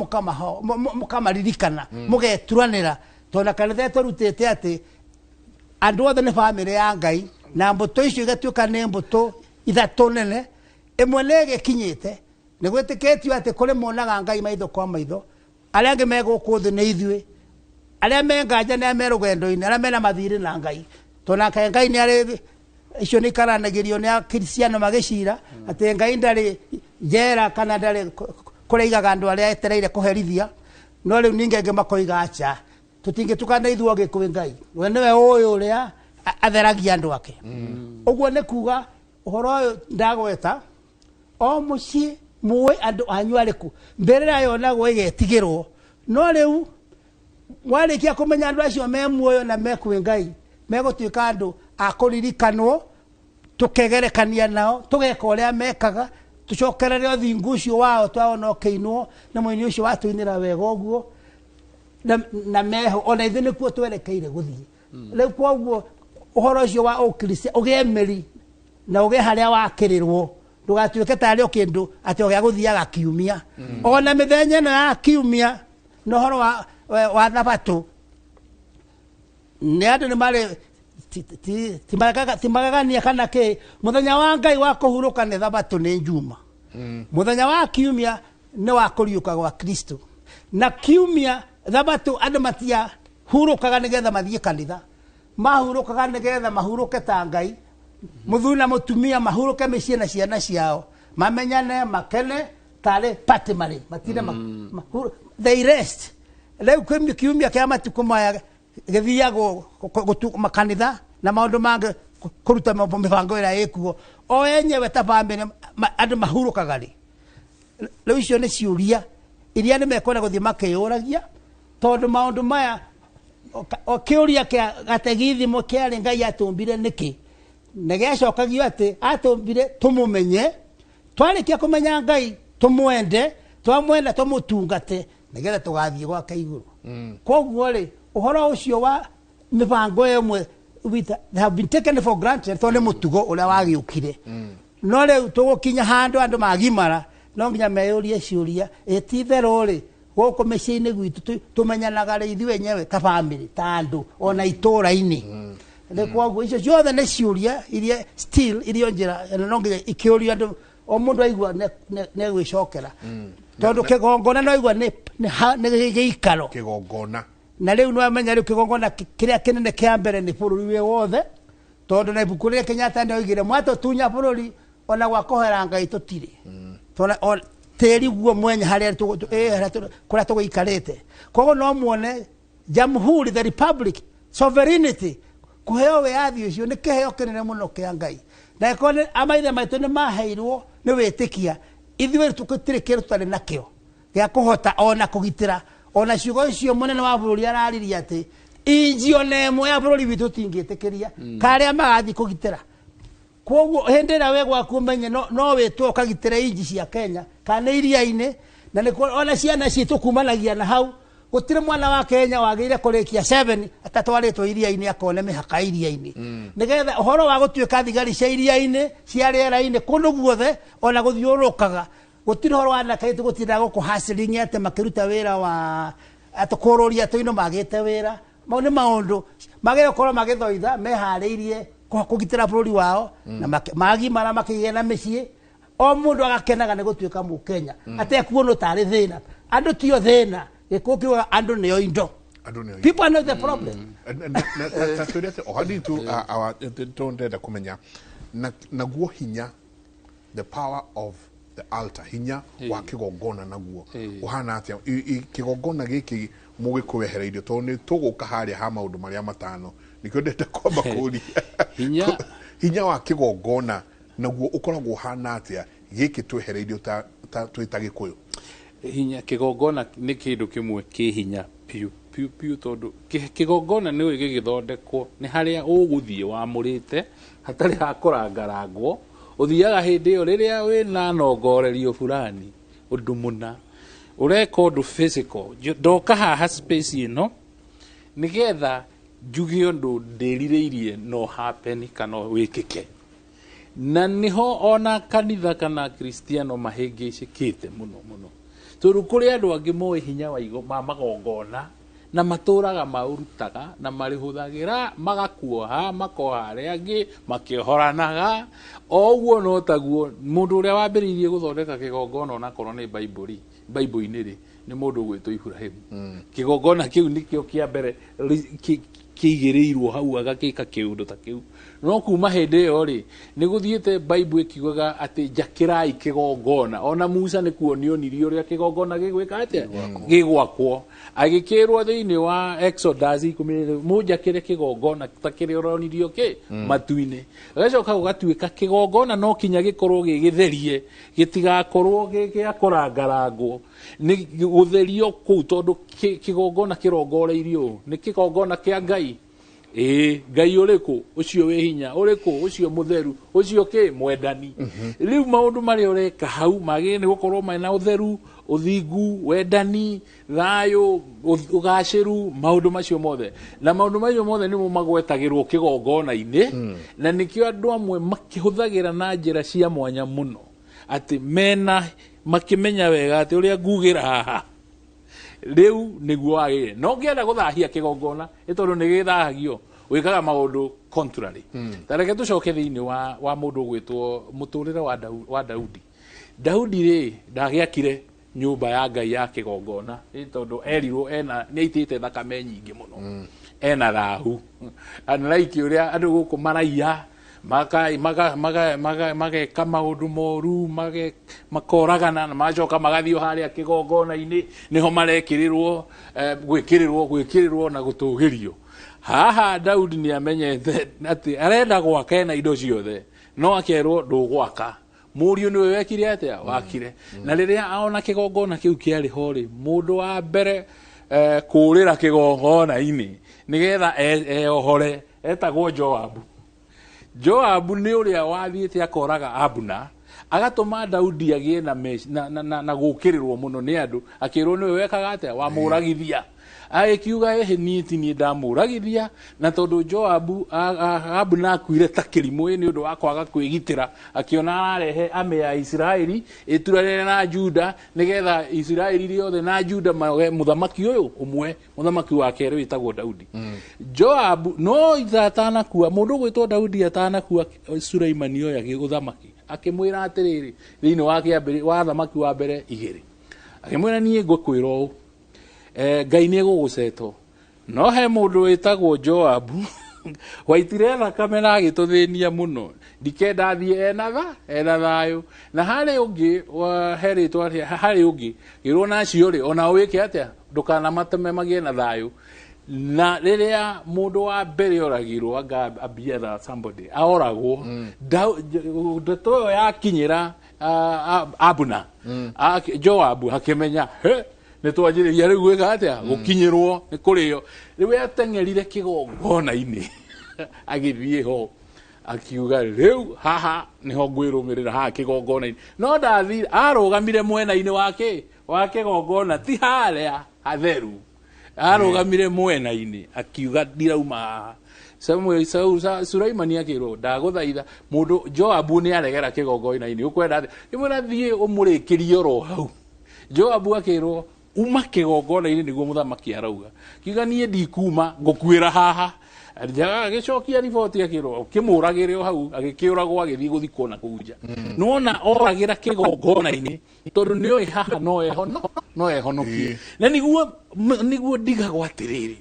mũkamaririkana, mũgeturanĩra, tondũ na kanitha ĩtũrutĩte atĩ andũ othe nĩ bamĩrĩ ya Ngai. Na mbũtũ icio igatuĩka nĩ mbũtũ ithatũ nene, ĩmwe nĩ ĩgĩkinyĩte. Nĩ gwĩtĩkĩtio atĩ kũrĩ monaga Ngai maitho kwa maitho, arĩa angĩ me gũkũ thĩ nĩ ithuĩ, arĩa me nganja nĩ arĩa me rũgendo-inĩ, arĩa mena mathirĩ na Ngai. Tondũ nake Ngai nĩ arĩ, icio nĩ ikaranagĩrio nĩ Akristiano magĩcira, atĩ Ngai ndarĩ njera kana ndarĩ kũrĩa aigaga andũ arĩa etereire kũherithia. No rĩu ningĩ angĩ makoiga aca, tũtingĩtukana ithuĩ ogĩ kwĩ Ngai, we nĩwe ũĩ ũrĩa atheragia andũ ake. Ũguo nĩ kuga ũhoro ũyũ ndagweta, o mũciĩ mũĩ andũ anyu arĩkũ, mbĩrĩra yonagwo ĩgetigĩrwo. No rĩu warĩkia kũmenya andũ acio me muoyo na me kwĩ Ngai, megũtuĩka andũ a kũririkanwo, tũkegerekania nao, tũgeka ũrĩa mekaga, tũcokerere ũthingu ũcio wao twawona ũkĩinwo na mũini ũcio watũinĩra wega ũguo, na meho ona ithuĩ nĩkuo twerekeire gũthiĩ. Rĩu kwoguo ũhoro ũcio wa ũkristiano ũgĩe mĩri na ũgĩe harĩa wakĩrĩrwo, ndũgatuĩke tarĩ o kĩndũ atĩ o gĩa gũthiaga kiumia. Ona mĩthenya ĩno ya kiumia na ũhoro wa thabatũ, nĩ andũ nĩ marĩ ti magegania kana kĩ, mũthenya wa Ngai wa kũhurũka nĩ thabatũ, nĩ Njuma. Mũthenya wa kiumia nĩ wa kũriũka gwa Kristo. Na kiumia thabatũ andũ matiahurũkaga nĩgetha mathiĩ kanitha, mahurũkaga nĩgetha mahurũke ta Ngai. Mũthuri na mũtumia mahurũke mĩciĩ na ciana ciao, mamenyane, makene tarĩ party marĩ matinde they rest. Rĩu kiumia kĩa matukũ maya gĩthiagwo makanitha na maũndũ mangĩ, kũruta mĩbango ĩrĩa ĩkuo o enyewe ta bamĩrĩ, andũ mahurũkaga rĩ. Rĩu icio nĩ ciũria iria nĩ mekwenda gũthiĩ makĩyũragia, tondũ maũndũ maya o kĩũria kĩa gategithimo kĩarĩ Ngai atũmbire nĩkĩ, na gĩacokagio atĩ atũmbire tũmũmenye, twarĩkia kũmenya Ngai tũmwende, twamwenda tũmũtungate nĩgetha tũgathiĩ gwake igũrũ. Koguo rĩ, ũhoro ũcio wa mĩbango ĩmwe they have been taken for granted, tondũ nĩ mũtugo ũrĩa wagĩũkire. No rĩu tũgũkinya handũ andũ magimara no nginya meyũrie ciũria, ĩ ti itherũ rĩ, gũkũ mĩciĩ-inĩ gwitũ tũmenyanaga rĩ ithuĩ enyewe ta bamĩrĩ, ta andũ ona itũũra-inĩ? Nĩ koguo icio ciothe nĩ ciũria iria still irio njĩra no nginya ikĩũrio andũ, o mũndũ aigua nĩ gwĩcokera, tondũ kĩgongona no aigua nĩ gĩikaro kĩgongona. Na rĩu nĩwamenya rĩu kĩgongona kĩrĩa kĩnene kĩa mbere nĩ bũrũri wĩ wothe, tondũ na ibuku rĩrĩa Kenyatta nĩ oigire mwatũtunya bũrũri ona gwa kũhoera Ngai tũtirĩ. Tona tĩri guo mwenye harĩa harĩa kũrĩa tũgũikarĩte. Koguo no muone jamhuri, the republic, sovereignty, kũheo wĩyathi ũcio nĩ kĩheo kĩnene mũno kĩa Ngai. Na ĩkorwo nĩ amaithe maitũ nĩ maheirwo nĩ wĩtĩkia, ithuĩ tũtirĩ kĩndũ tũtarĩ nakĩo gĩa kũhota ona kũgitĩra. Ona ciugo icio mũnene wa bũrũri araririe atĩ inji ona ĩmwe ya bũrũri witũ tingĩtĩkĩria karĩa magathiĩ kũgitĩra. Koguo hĩndĩ ĩrĩa we gwaku ũmenye no wĩtwo ũkagitĩra inji cia Kenya kana nĩ iria-inĩ, na nĩkuo ona ciana citũ kumanagia na hau. Gũtirĩ mwana wa Kenya wagĩrĩire kũrĩkia 7 atatwarĩtwo iria-inĩ akone mĩhaka iria-inĩ, nĩgetha ũhoro wa gũtuĩka thigari cia iria-inĩ, cia rĩera-inĩ, kũndũ guothe ona gũthiũrũrũkaga. Gũtirĩ ũhoro wa anake aitũ gũtinda gũkũ hustling atĩ makĩruta wĩra wa atĩ kũrũria tũindo magĩte wĩra. Mau nĩ maũndũ magĩrĩire gũkorwo magĩthoitha meharĩirie kũgitĩra bũrũri wao, na magimara makĩgĩa na mĩciĩ, o mũndũ agakenaga nĩ gũtuĩka Mũkenya, atekuonwo tarĩ thĩna. Andũ tio thĩna, gĩkũyũ kiugaga andũ nĩo indo. Andũ nĩo indo. People are not the problem. Ta twĩre atĩ o hanini tu, tondũ ndĩrenda kũmenya naguo hinya, the power of the altar, hinya wa kĩgongona naguo ũhana atĩa? Kĩgongona gĩkĩ mũgĩkũyũ ehereirio, tondũ nĩ tũgũka harĩa ha maũndũ marĩa matano, nĩkĩo ndĩrenda kwamba kũria. Hinya wa kĩgongona naguo ũkoragwo ũhana atĩa, gĩkĩ twehereirio ta twĩ ta Gĩkũyũ? Hinya kĩgongona nĩ kĩndũ kĩmwe kĩ hinya piũ piũ piũ, tondũ kĩgongona nĩ ũĩ gĩgĩthondekwo nĩ harĩa ũgũthiĩ wamũrĩte hatarĩ ha kũrangarangwo. Ũthiaga hĩndĩ ĩyo rĩrĩa wĩna nongorerio fulani, ũndũ mũna ũreka, ũndũ physical. Ndoka haha space ĩno nĩgetha njuge ũndũ ndĩrirĩirie no happen kana wĩkĩke, na niho ona kanitha kana kristiano mahĩngĩcĩkĩte mũno mũno, tondũ kũrĩ andũ angĩ moĩ hinya wa ma magongona Na matũraga maũrutaga na marĩhũthagĩra, magakuoha, makoha arĩa angĩ makĩohoranaga. O ũguo no taguo mũndũ ũrĩa wambĩrĩirie gũthondeka kĩgongona, onakorwo nĩ Baibũri, Baibũ-inĩ rĩ, nĩ mũndũ ũgwĩtwo Iburahĩmu. Kĩgongona kĩu nĩkĩo kĩa mbere kĩigĩrĩirwo hau agakĩka kĩũndũ ta kĩu. No kuma hĩndĩ ĩyo rĩ, nĩ gũthiĩte Baibũ ĩkiugaga atĩ njakĩrai kĩgongona. Ona Musa nĩ kuonio onirio ũrĩa kĩgongona gĩgwĩka atĩa, gĩgwakwo. Agĩkĩrwo thĩinĩ wa Exodus 10, mũnjakĩre kĩgongona ta kĩrĩa ũronirio kĩ matu-inĩ. Gĩgacoka gũgatuĩka kĩgongona no kinya gĩkorwo gĩ gĩtherie, gĩtigakorwo gĩ gĩa kũrangarangwo. Nĩ gũtherio kũu tondũ kĩgongona kĩrongoreirio ũũ. Nĩ kĩgongona kĩa Ngai. Ĩĩ, Ngai ũrĩkũ? Ũcio wĩ hinya. Ũrĩkũ? Ũcio mũtheru. Ũcio kĩ? Mwendani. Rĩu maũndũ marĩa ũreka hau magĩrĩire nĩ gũkorwo mena ũtheru, ũthingu, wendani, thayũ, ũgacĩru, maũndũ macio mothe. Na maũndũ macio mothe nĩmo magwetagĩrwo kĩgongona-inĩ, na nĩkĩo andũ amwe makĩhũthagĩra na njĩra cia mwanya mũno, atĩ mena makĩmenya wega atĩ ũrĩa ngugĩra haha rĩu nĩguo wagĩrĩire. No ũngĩenda gũthahia kĩgongona, nĩ tondũ nĩ gĩthahagio, wĩkaga maũndũ contrary. Ta reke tũcoke thĩinĩ wa mũndũ ũgwĩtwo mũtũrĩre wa Daudi. Daudi rĩ, ndagĩakire nyũmba ya Ngai ya kĩgongona, nĩ tondũ erirwo ena nĩ aitĩte thakame nyingĩ mũno, ena thahu. Unlike ũrĩa andũ gũkũ maraiya, mageka maũndũ moru, makoragana na magacoka magathiĩ o harĩa kĩgongona-inĩ, nĩho marekĩrĩrwo, gwĩkĩrĩrwo, gwĩkĩrĩrwo na gũtũgĩrio. Haha Daudi nĩ amenyete atĩ arenda gwaka ena indo ciothe, no akerwo ndũgwaka. Mũriũ nĩwe wekire atĩa? Wakire. Na rĩrĩa ona kĩgongona kĩu kĩarĩ ho rĩ, mũndũ wa mbere kũũrĩra kĩgongona-inĩ nĩgetha eohore etagwo Joabu. Joabu nĩ ũrĩa wathiĩte akoraga Abuna, agatũma Daudi agĩe na gũkĩrĩrwo mũno nĩ andũ, akĩrwo nĩwe wekaga atĩa? Wamũragithia. Agĩkiuga ĩhĩ, niĩ ti niĩ ndamũragithia, na tondũ Joabu, Abuna akuire ta kĩrimũ nĩ ũndũ wa kwaga kwĩgitĩra, akĩona ararehe amĩ ya Isiraeli ĩturanĩre na Juda, nĩgetha Isiraeli rĩothe na Juda mage mũthamaki ũyũ ũmwe, mũthamaki wa kerĩ wĩtagwo Daudi. Joabu no ithe atanakua, mũndũ ũgwĩtwo Daudi atanakua, Suleimani oya ũthamaki, akĩmwĩra atĩrĩrĩ, thĩinĩ wa kĩambĩrĩ wa thamaki wa mbere 2, akĩmwĩra niĩ ngũkwĩra ũũ, Ngai nĩ egũgũcetwo, no he mũndũ wĩtagwo Joabu waitire thakame na agĩtũthĩnia mũno, ndikenda athiĩ ena thayũ. Na harĩ ũngĩ, he rĩtwa rĩa, harĩ ũngĩ ngĩrwo na acio rĩ, ona wĩke atĩa, ndũkanamateme magĩe na thayũ. Na rĩrĩa mũndũ wa mbere oragirwo, anga Abiatha somebody aoragwo, ndeto ĩyo yakinyĩra, Abuna, Joabu akĩmenya, he, nĩ twanjĩrĩria rĩu gwĩka atĩa, gũkinyĩrwo nĩ kũrĩo. Rĩu ateng'erire kĩgongona-inĩ agĩthiĩ ho, akiuga rĩu haha nĩho ngwĩrũmĩrĩra, haha kĩgongona-inĩ. No ndathire, arũgamire mwena-inĩ wa kĩ? Wa kĩgongona, ti harĩa hatheru. Arũgamire mwena-inĩ akiuga ndirauma haha. Samuel, Saul, Sulaimani akĩrwo ndagũthaitha mũndũ Joabu nĩ aregera kĩgongona-inĩ, ũkwenda atĩa? Ĩmwĩra thiĩ ũmũrĩkĩrie oro hau. Joabu akĩrwo uma kĩgongona-inĩ nĩguo mũthamaki arauga. Kiuga niĩ ndikuma, ngũkuĩra haha. Agĩcokia riboti akĩrwo ũkĩmũragĩre o hau, agĩkĩũragwo agĩthiĩ gũthikwo na kũu nja. Nĩwona oragĩra kĩgongona-inĩ tondũ nĩoĩ haha no no ehonokie. Na nĩguo ndigagwo atĩrĩrĩ,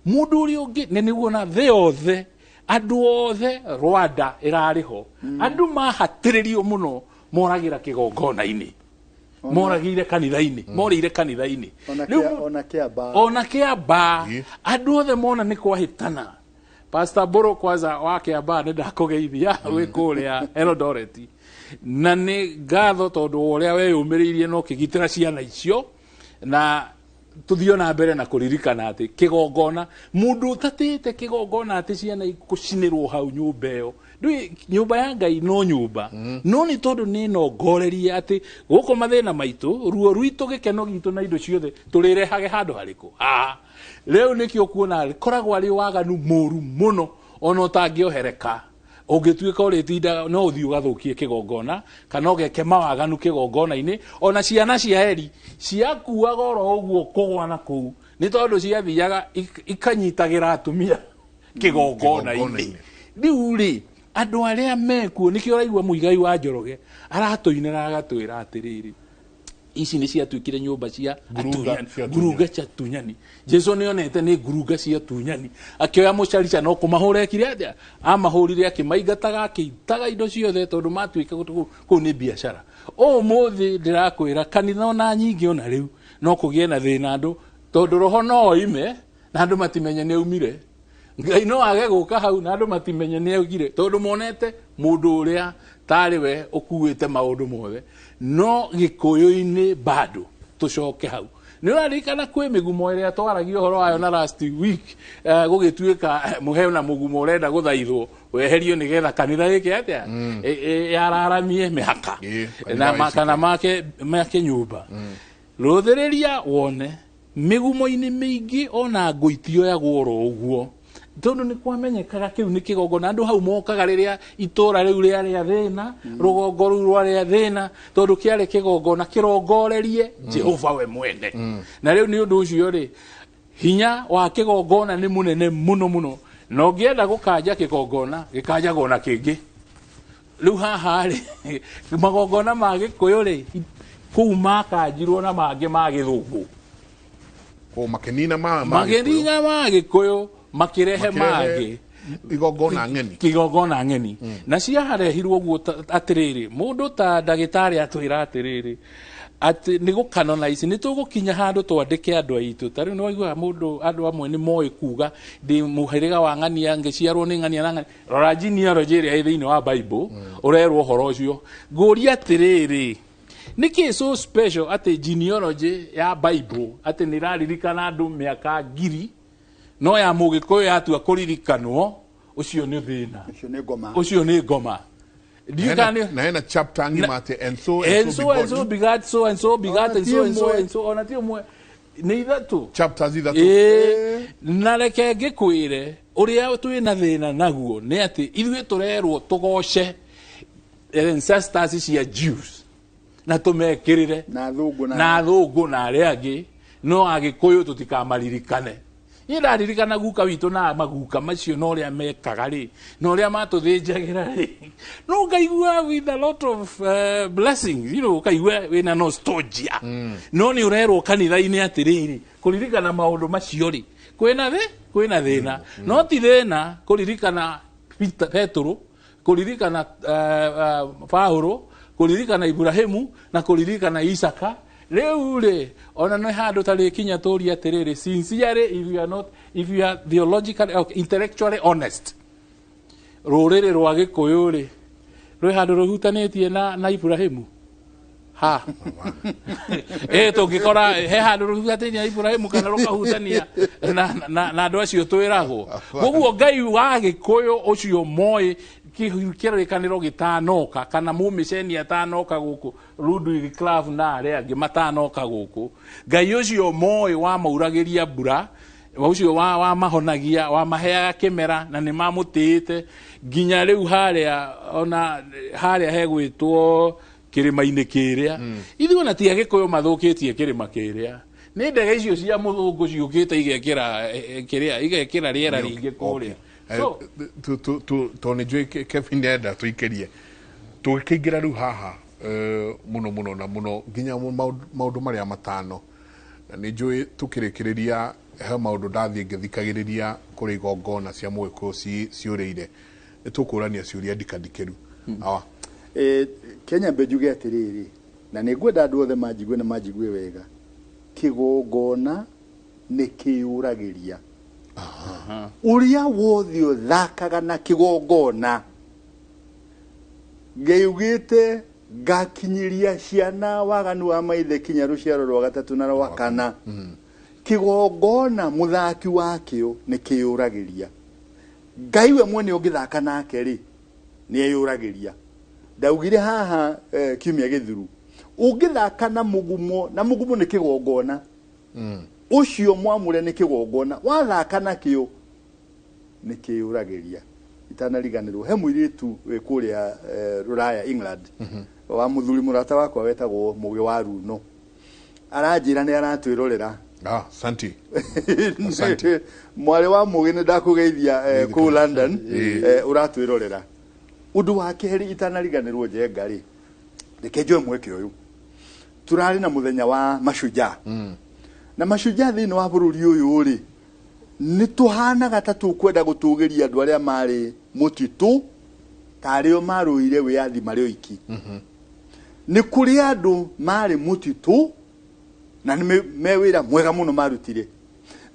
mũndũ ũrĩa ũngĩ, na nĩguo na thĩ yothe, andũ othe Rwanda ĩrarĩ ho, andũ mahatĩrĩrio mũno moragĩra kĩgongona-inĩ, moragĩire kanitha-inĩ, morĩire kanitha-inĩ. Rĩu Ona kĩamba. Ona kĩamba. Andũ othe mona nĩ kwahĩtana. Pastor Mbũrũ kwanza wa kĩamba nĩ ndakũgeithia wĩ kũrĩa Eldoret. Na nĩ ngatho tondũ wa ũrĩa weyũmĩrĩirie na ũkĩgitĩra ciana icio, na tũthiĩ na mbere na kũririkana atĩ kĩgongona, mũndũ ũtatĩte kĩgongona atĩ ciana ikũcinĩrwo hau nyũmba ĩyo, ndũĩ nyũmba ya Ngai no nyũmba, no nĩ tondũ nĩ nongorerie atĩ gũkũ mathĩna maitũ, ruo rwitũ, gĩkeno gitũ na indo ciothe tũrĩrehage handũ harĩkũ? Haha. Rĩu nĩkĩo kuona koragwo arĩ waganu mũru mũno ona ũtangĩohereka. Ũngĩtuĩka ũrĩtindaga no ũthiĩ ũgathũkie kĩgongona kana ũgeke mawaganu kĩgongona-inĩ. Ona ciana cia Eli ciakuaga oro ũguo kũgwa na kũu Nĩ tondũ ciathiaga ikanyitagĩra atumia kĩgongona-inĩ. Kĩgongona-inĩ. Rĩu rĩ, andũ arĩa mekuo nĩkĩo ũraigua Mũigai wa Njoroge aratũinĩra agatwĩra atĩrĩrĩ, ici nĩ ciatuĩkire nyũmba cia Ngurunga atunyani, cia ngurunga cia atunyani. Jesu nĩ onete nĩ ngurunga cia atunyani, akĩoya mũcarica no kũmahũra ekire atĩa? Amahũrire akĩmaingataga, akĩitaga indo ciothe tondũ matuĩka kũu nĩ biacara. Ũmũthĩ ndĩrakwĩra kanitha ona nyingĩ ona rĩu no kũgĩe na thĩna andũ, tondũ roho no oime na andũ matimenye nĩ aumire. Ngai no age gũka hau na andũ matimenye nĩ augire, tondũ monete mũndũ ũrĩa tarĩ we ũkuĩte maũndũ mothe. No Gĩkũyũ-inĩ bado tũcoke hau. Nĩ ũraririkana kwĩ mĩgumo ĩrĩa twaragia ũhoro wayo na last week, gũgĩtuĩka mũhe na mũgumo ũrenda gũthaithwo weherio nĩgetha kanitha ĩke atĩa? Yararamie mĩhaka. Kanitha Na wa ICK. kana make nyũmba. Rũthĩrĩria wone mĩgumo-inĩ mĩingĩ ona ngũ itioyagwo oro ũguo, tondũ nĩ kwamenyekaga kĩu nĩ kĩgongona. Andũ hau mokaga rĩrĩa itũra rĩu rĩarĩ thĩna, rũgongo rũu rwarĩ thĩna, tondũ kĩarĩ kĩgongona kĩrongorerie Jehova we mwene. Na rĩu nĩ ũndũ ũcio rĩ, hinya wa kĩgongona nĩ mũnene mũno mũno, na ũngĩenda gũkanja kĩgongona gĩkanjagwo na kĩngĩ. Rĩu haha rĩ, magongona ma Gĩkũyũ rĩ, kũu makanjirwo na mangĩ ma Gĩthũngũ. Kũu makĩnina ma Gĩkũyũ. Makĩnina ma Gĩkũyũ, makĩrehe Makĩrehe mangĩ. Igongona ng'eni. Kĩgongona ng'eni. Na ciarehirwo ũguo atĩrĩrĩ, mũndũ ta ndagĩtarĩ atwĩra atĩrĩrĩ, atĩ nĩ gũkanonize, nĩ tũgũkinya handũ twandĩke andũ aitũ. Ta rĩu nĩ waiguaga mũndũ, andũ amwe nĩ moĩ kuga ndĩ mũhĩrĩga wa ng'ania, ngĩciarwo nĩ ng'ania na ng'ania. Rora genealogy ĩrĩa ĩ thĩinĩ wa Bible, ũrerwo ũhoro ũcio. Ngũria atĩrĩrĩ, nĩkĩ so special atĩ genealogy ya Bible atĩ nĩ ĩraririkana andũ mĩaka ngiri, no ya Mũgĩkũyũ yatua kũririkanwo, ũcio nĩ thĩna. Ũcio nĩ ngoma. Ũcio nĩ ngoma. Ndiũĩ kana nĩ Na hena chapter ng'ima atĩ and so and and so so and so begot. begat so and so begat Ona and so ti and so ĩmwe. and so, ona ti ũmwe, nĩ ithatũ. Chapters ithatũ. Na reke ngĩkwĩre ũrĩa twĩna thĩna naguo nĩ atĩ ithuĩ tũrerwo tũgoce ancestors cia Jews na tũmekĩrĩre Na athũngũ na na athũngũ na arĩa angĩ, no Agĩkũyũ tũtikamaririkane. Niĩ ndaririkana guka witũ na maguka macio na ũrĩa mekaga rĩ, na ũrĩa matũthĩnjagĩra rĩ, no ngaigua with a lot of blessings, ũkaigua wĩna nostalgia. No nĩ ũrerwo kanitha-inĩ atĩrĩrĩ, kũririkana maũndũ macio rĩ, kwĩna thĩna. No ti thĩna kũririkana Petero, kũririkana Paulo, kũririkana Ibrahimu na kũririkana Isaka. Rĩu rĩ, ona nĩ handũ tarĩkinya tũrie atĩrĩrĩ, sincerely, if you are not, if you are theologically, okay, intellectually honest, rũrĩrĩ rwa Gĩkũyũ rĩ, rwĩ handũ rũhutanĩtie na Ibrahimu? Ha. Tũngĩkora he handũ rũhutanĩtie na Ibrahimu kana rũkahutania na andũ acio twĩragwo. Koguo Ngai wa Gĩkũyũ ũcio moĩ kĩrĩkanĩro gĩtanoka, kana mũmĩceni atanoka gũkũ, Ludwig Clough na arĩa angĩ matanoka gũkũ, Ngai ũcio moĩ wamauragĩria mbura, ũcio wamahonagia, wamaheaga kĩmera, na nĩ mamũtĩĩte nginya rĩu harĩa, ona harĩa hegwĩtwo kĩrĩma-inĩ kĩrĩa. Ithuĩ ona ti Agĩkũyũ mathũkĩtie kĩrĩma kĩrĩa, nĩ ndege icio cia mũthũngũ ciũkĩte igekĩra kĩrĩa, igekĩra rĩera rĩingĩ kũrĩa. So, Tondũ nĩ njũĩ Kevin nĩarenda tũikĩrie, tũgĩkĩingĩra rĩu haha mũno mũno na mũno nginya maũndũ marĩa matano, na nĩ njũĩ tũkĩrĩkĩrĩria he maũndũ ndathiĩ ngĩthikagĩrĩria kũrĩ igongona cia Mũgĩkũyũ ciũrĩire, nĩ tũkũrania ciũria ndikandikĩru. Awa. Kenya mbe njuge atĩrĩrĩ, na nĩ ngwenda andũ othe manjigue na manjigue wega, kĩgongona nĩ kĩyũragĩria. Ũrĩa wothe ũthakaga na kĩgongona, Ngai augĩte ngakinyĩria ciana waganu wa maithe kinya rũciaro rwa gatatũ na rwa kana. Kĩgongona mũthaki wakĩo nĩ kĩyũragĩria. Ngai we mwene ũngĩthaka nake rĩ, nĩ eyũragĩria. Ndaugire haha kiumia gĩthiru, ũngĩthaka na mũgumo, na mũgumo nĩ kĩgongona. Ũcio mwamũre nĩ kĩgongona, wathaka nakĩo nĩ kĩyũragĩria. Itanariganĩrwo, he mũirĩtu wĩ kũrĩa Rũraya, England, wa mũthuri mũrata wakwa wetagwo Mũgĩ wa Runo, aranjĩra nĩ aratwĩrorera. Ah, santi. Asante. Mwarĩ wa Mũgĩ, nĩ ndakũgeithia kũu London. Ũratwĩrorera. Ũndũ wa kerĩ itanariganĩrwo, Njenga rĩ, reke njoe mweke ũyũ. Tũrarĩ na mũthenya wa mashujaa, na mashujaa thĩinĩ wa bũrũri ũyũ rĩ, nĩ tũhanaga ta tũkwenda gũtũgĩria andũ arĩa marĩ mũtitũ tarĩo marũire wĩyathi marĩ oiki. Nĩ kũrĩ andũ marĩ mũtitũ na nĩ me wĩra mwega mũno marutire.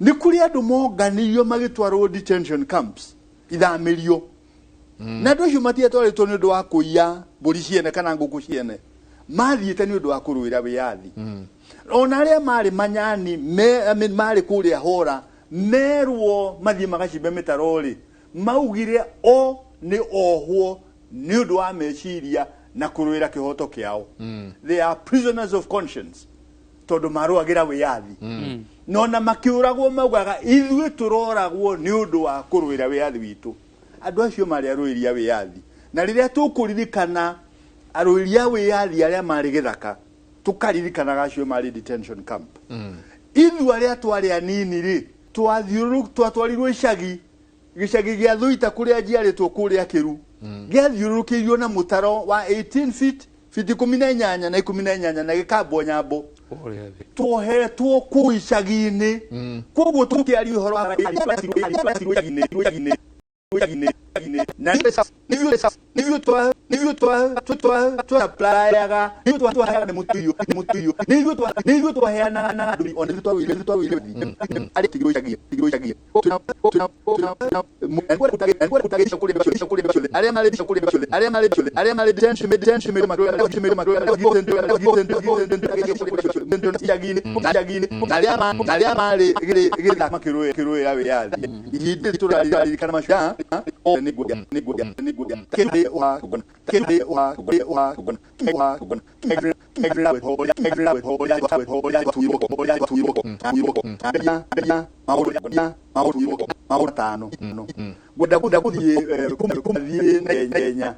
Nĩ kũrĩ andũ monganirio magĩtwarwo detention camps, ithamĩrio, na andũ acio matiatwarĩtwo nĩ ũndũ wa kũiya mbũri ciene kana ngũkũ ciene, mathiĩte nĩ ũndũ wa kũrũĩra wĩyathi. Ona arĩa marĩ manyani me, I mean, marĩ kũrĩa hora merwo mathiĩ magacimbe mĩtaro rĩ, maugire o nĩ ohwo nĩ ũndũ wa meciria na kũrũĩra kĩhoto kĩao. They are prisoners of conscience tondũ marũagĩra wĩyathi. No na makĩũragwo maugaga, "Ithuĩ tũroragwo nĩ ũndũ wa kũrũĩra wĩyathi witũ." Andũ acio marĩ arũĩri a wĩyathi, na rĩrĩa tũkũririkana arũĩri a wĩyathi arĩa marĩ gĩthaka, tũkaririkanaga acio marĩ detention camp. Ithuĩ arĩa twarĩ anini rĩ, twatwarirwo icagi, gĩcagi gĩa Thuita kũrĩa njiarĩtwo, kũrĩa Kĩru, gĩathiũrũrũkĩirio na mũtaro wa 18 feet, fiti 18 na 18, na gĩkambwo nyambo. Kũrĩa thĩ. Twohetwo kũu icagi-inĩ. Koguo tũkĩaria ũhoro wa icagi-inĩ, na nithuĩ twaplayaga, nithuĩ twaheanaga nĩ mũtu irio, nithuĩ twaheanaga na andũ, ona ithuĩ twarũire arĩa tigirwo icagi. Arĩa marĩ detention, icagi-inĩ, arĩa marĩ gĩthaka makĩrũĩra wĩyathi, ihinda tũraririkana mashujaa. Nĩguo wa wa wa wa matano ngwenda gũthiĩ kũmathiĩ na ihenya,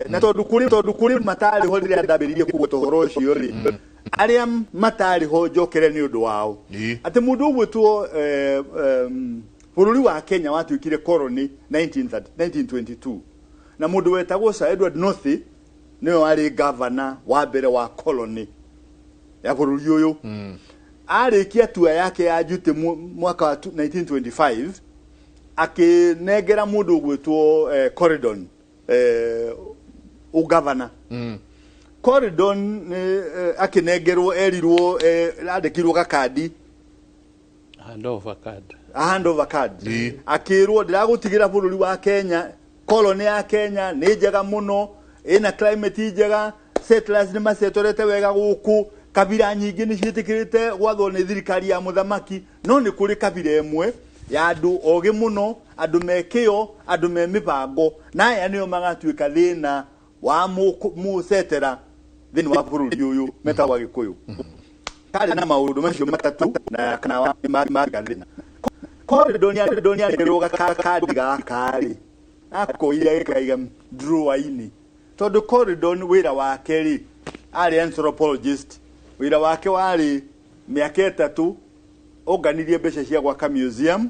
na tondũ kũrĩ matarĩ ho rĩrĩa ndambĩrĩirie kũgweta ũhoro ũcio rĩ, arĩa matarĩ ho njokere nĩ ũndũ wao, atĩ mũndũ ũgwĩtwo bũrũri wa Kenya watuĩkire colony 1930 1922, na mũndũ wetagwo Sir Edward North nĩwe warĩ gavana wa mbere wa colony ya bũrũri ũyũ. Arĩkia tua yake ya duty mwaka wa 1925, akĩnengera mũndũ ũgwĩtwo Corridon ũgavana. Corridon akĩnengerwo, erirwo, andĩkirwo gakandi. Handover card. A handover card. Akĩrwo, "Ndĩragũtigĩra bũrũri wa Kenya, colony ya Kenya nĩ njega mũno, ĩna climate njega, settlers nĩ macetorete wega gũkũ, kabira nyingĩ nĩ ciĩtĩkĩrĩte gwathwo nĩ thirikari ya mũthamaki, no nĩ kũrĩ kabira ĩmwe ya andũ ogĩ mũno, andũ me kĩo, andũ me mĩbango, na aya nĩo magatuĩka thĩna wa mũcetera thĩinĩ wa bũrũri ũyũ, metagwo Agĩkũyũ." Karĩ na maũndũ macio matatũ na kana wa thĩna. Corridon arĩrwo gakandi gaka rĩ, akoire agĩkaiga drawer-inĩ, tondũ Corridon wĩra wake rĩ, arĩ anthropologist, wĩra wake warĩ mĩaka 3 onganirie mbeca cia gwaka museum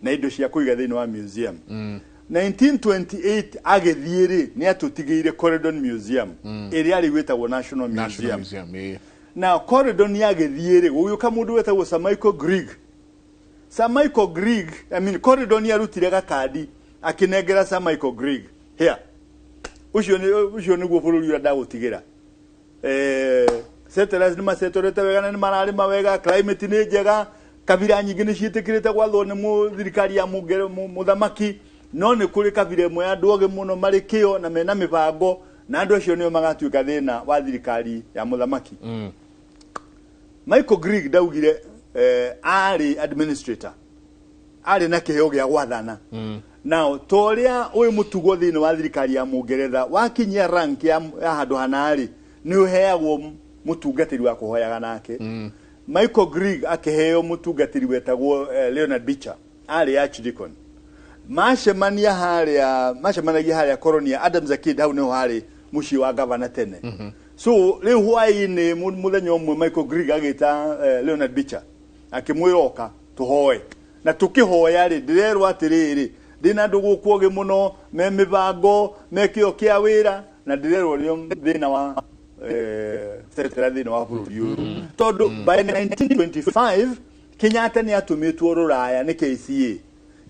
na indo cia kũiga thĩinĩ wa museum. 1928 agĩthiĩ rĩ, nĩ atũtigĩire Corridon Museum ĩrĩa rĩu ĩtagwo National National Museum. Museum. Na Corridon agĩthiĩ rĩ, gũgĩũka mũndũ wetagwo Sir Michael Grigg. Sir Michael Grigg, I mean, Corridon arutire gakandi akĩnengera Sir Michael Grigg, "Here, ũcio nĩ ũcio nĩguo bũrũri ũrĩa ndagũtigĩra. Settlers nĩ macetorete wega na nĩ mararĩma wega, climate nĩ njega, kabira nyingĩ nĩ ciĩtĩkĩrĩte gwathwo nĩ thirikari ya mũthamaki, no nĩ kũrĩ kabira ĩmwe ya andũ ogĩ mũno, marĩ kĩo na mena mĩbango, na andũ acio nĩo magatuĩka thĩna wa thirikari ya mũthamaki." Michael Grigg ndaugire, arĩ administrator, arĩ na kĩheo gĩa gwathana. Now to ũrĩa ũyũ mũtugo thĩinĩ wa thirikari ya Mũngeretha, wakinyia rank ya handũ hana-rĩ, nĩ ũheagwo mũtungatĩri wa kũhoyaga nake. Michael Grigg akĩheo mũtungatĩri wetagwo Leonard Beecher, arĩ archdeacon. Macemania harĩa macemanagia harĩa Coronia Adams Arcade, hau nĩho harĩ mũciĩ wa gavana tene. So rĩu hwaĩ-inĩ mũthenya ũmwe Michael Grigg agĩta Leonard Beecher. Akĩmwĩra oka tũhoe. Na tũkĩhoya rĩ, ndĩrerwo atĩrĩrĩ, ndĩna andũ gũkũ ogĩ mũno, me mĩbango, me kĩo kĩa wĩra, na ndĩrerwo nĩo thĩna wa setera thĩinĩ wa bũrũri ũyũ. Tondũ by 1925 Kenyatta nĩ atũmĩtwo rũraya nĩ KCA.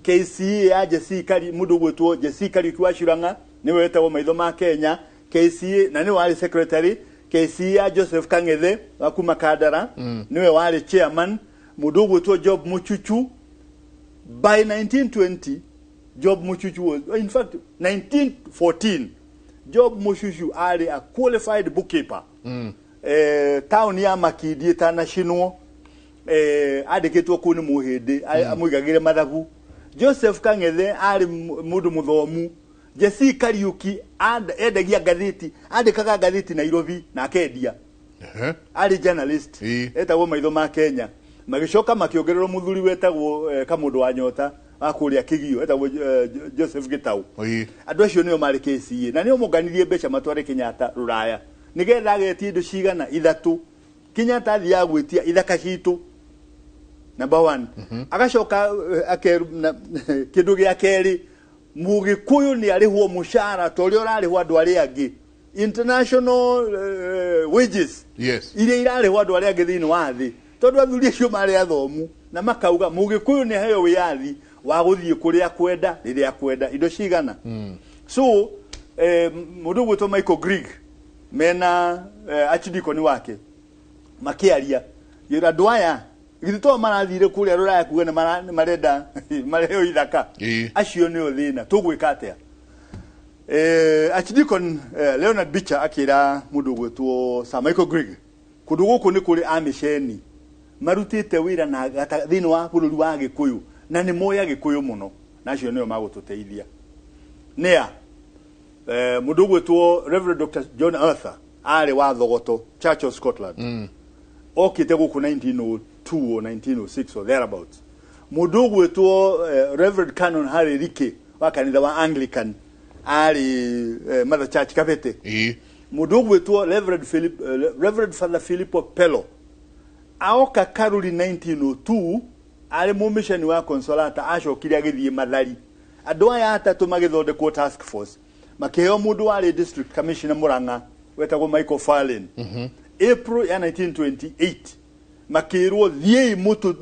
KCA ya Jesse Kari, mũndũ ũgwĩtwo Jesse Kariuki wa Shurang'a, nĩwe wetagwo maitho ma Kenya. KCA, na nĩwe warĩ secretary. KCA ya Joseph Kang'ethe wa kuma Kandara, nĩwe warĩ chairman. Mũndũ ũgwĩtwo Job Muchuchu, by 1920 Job Muchuchu was, in fact 1914 Job Muchuchu arĩ a qualified bookkeeper. Taũni ya Makindi ĩtanacinwo, andĩkĩtwo kũu nĩ Mũhĩndĩ amũigagĩre mathabu. Joseph Kang'ethe arĩ mũndũ mũthomu. Jesse Kariuki endagia ngathĩti, andĩkaga ngathĩti Nairobi na akendia. Arĩ journalist. Etagwo maitho ma Kenya. Magĩcoka makĩongererwo mũthuri wetagwo Kamũndũ wa Nyota wa kũrĩa Kĩgio, etagwo Joseph Gĩtaũ. Andũ acio nĩo marĩ KCA na nĩo monganirie mbeca matware Kenyatta rũraya nĩgetha agetie indo cigana ithatũ. Kenyatta athiaga gwĩtia ithaka citũ number one. Agacoka kĩndũ gĩa kerĩ, Mũgĩkũyũ nĩ arĩhwo mũcara ta ũrĩa ũrarĩhwo andũ arĩa angĩ, international wages iria irarĩhwo andũ arĩa angĩ thĩinĩ wa thĩ, tondũ athuri acio marĩ athomu na makauga Mũgĩkũyũ nĩ aheo wĩyathi wa gũthiĩ kũrĩa kwenda rĩrĩa kwenda indo cigana. So mũndũ ũgwĩtwo Michael Grigg mena archdeacon wake makĩaria ngĩra andũ aya githĩ to marathire kũrĩa rũraya kuga nĩ marenda mareheo ithaka. Acio nĩo thĩna, tũgwĩka atĩa? Archdeacon Leonard Beecher akĩra mũndũ ũgwĩtwo Sir Michael Grigg, kũndũ gũkũ nĩ kũrĩ amĩceni marutĩte wĩra na thĩinĩ wa bũrũri wa Gĩkũyũ na nĩ moĩ Agĩkũyũ mũno, na acio nĩo magũtũteithia. Nĩa mũndũ ũgwĩtwo Reverend Dr. John Arthur arĩ wa Thogoto Church of Scotland, okĩte gũkũ 1902 or 1906 or thereabouts. Mũndũ ũgwĩtwo Reverend Canon Harry Rike wa kanitha wa Anglican arĩ Mother Church Kabete. Mũndũ ũgwĩtwo Reverend Philip, Reverend Father Filippo Pello aoka Karuri 1902 arĩ mũmisheni wa Consolata, acokire agĩthiĩ Mathari. Andũ aya atatũ magĩthondekwo task force, makĩheo mũndũ warĩ district commissioner Murang'a wetagwo Michael Farlane. April ya 1928 makĩrwo thiĩi mũtũ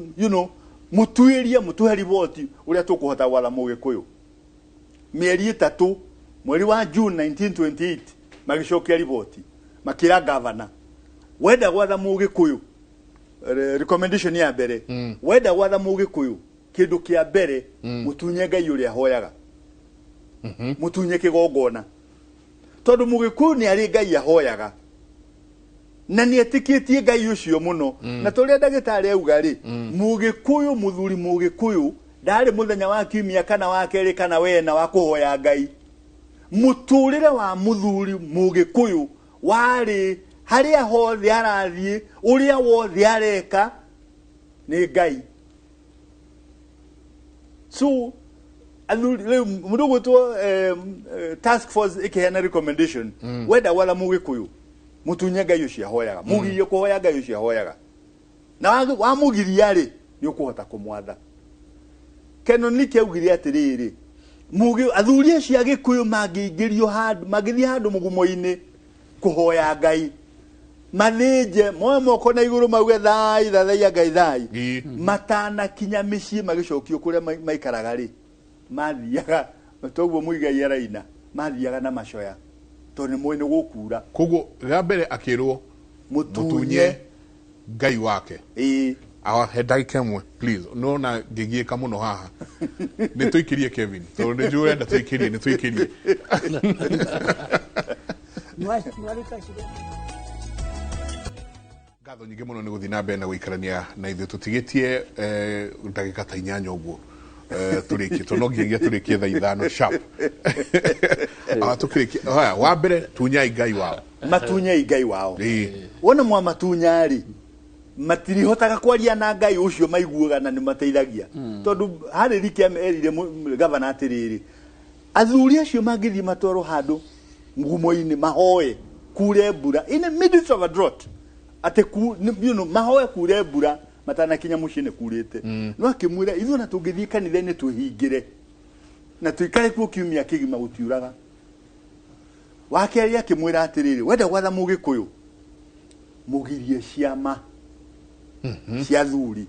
mũtuĩrie mũtũhe riboti ũrĩa tũkũhota gwatha Mũgĩkũyũ. Mĩeri ĩtatũ, mweri wa June 1928 magĩcokia riboti makĩra gavana, wenda gwatha Mũgĩkũyũ, recommendation ya mbere, wenda gwatha Mũgĩkũyũ, kĩndũ kĩa mbere mũtunye Ngai ũrĩa ahoyaga, mũtunye kĩgongona, tondũ Mũgĩkũyũ nĩ arĩ Ngai ahoyaga na nĩ etĩkĩtie Ngai ũcio mũno. Na tũrĩa ndagĩtarĩ auga rĩ, Mũgĩkũyũ, mũthuri Mũgĩkũyũ ndarĩ mũthenya wa kiumia kana wa kerĩ kana wena wa kũhoya Ngai. Mũtũrĩre wa mũthuri Mũgĩkũyũ warĩ harĩa hothe arathiĩ, ũrĩa wothe areka nĩ Ngai. So athuri rĩu mũndũ ũgwĩtwo task force ĩkĩheana recommendation, wenda gwatha Mũgĩkũyũ mũtunye Ngai ũcio ahoyaga, mũgirie kũhoya Ngai ũcio ahoyaga, na wamũgiria rĩ, nĩ ũkũhota kũmwatha. Canon Leakey augire atĩrĩrĩ, athuri acio a Gĩkũyũ mangĩingĩrio handũ, mangĩthiĩ handũ mũgumo-inĩ kũhoya Ngai, mathĩnje moe moko na igũrũ mauge thai thathaiya Ngai thai, matanakinya mĩciĩ magĩcokio kũrĩa maikaraga rĩ, mathiaga toguo Muigai araina, mathiaga na macoya tondũ nĩ moĩ nĩ gũkura. Koguo rĩa mbere akĩrwo mũtunye Ngai wake. Awa, he ndagĩka ĩmwe please, nona ngĩgiĩka mũno haha. Nĩ tũikĩrie Kevin, tondũ nĩ njũĩ ũrenda tũikĩrie, nĩ tũikĩrie. Ngatho nyingĩ mũno nĩ gũthiĩ na mbere na gũikarania na ithuĩ. Tũtigĩtie ndagĩka ta 8 ũguo tũrĩkie, tondũ no nginyagia tũrĩkie thaa 5 sharp. Tũkĩrĩkie haya, wa mbere tunyai Ngai wao. Matunyei Ngai wao. Wona mwamatunya rĩ, matirihotaga kwaria na Ngai ũcio maiguaga na nĩ mateithagia. Tondũ harĩ Rike erire gavana atĩrĩrĩ, athuri acio mangĩthiĩ matwarwo handũ ngumo-inĩ mahoe kure mbura in the midst of a drought, atĩ mahoe kure mbura Matanakinya mũciĩ nĩ kurĩte. No akĩmwĩra, ithuĩ ona tũngĩthiĩ kanitha-inĩ twĩhingĩre na tũikare kuo kiumia kĩgima gũtiuraga. Wa kerĩ akĩmwĩra atĩrĩrĩ, wenda gwatha Mũgĩkũyũ, mũgirie ciama cia thuri,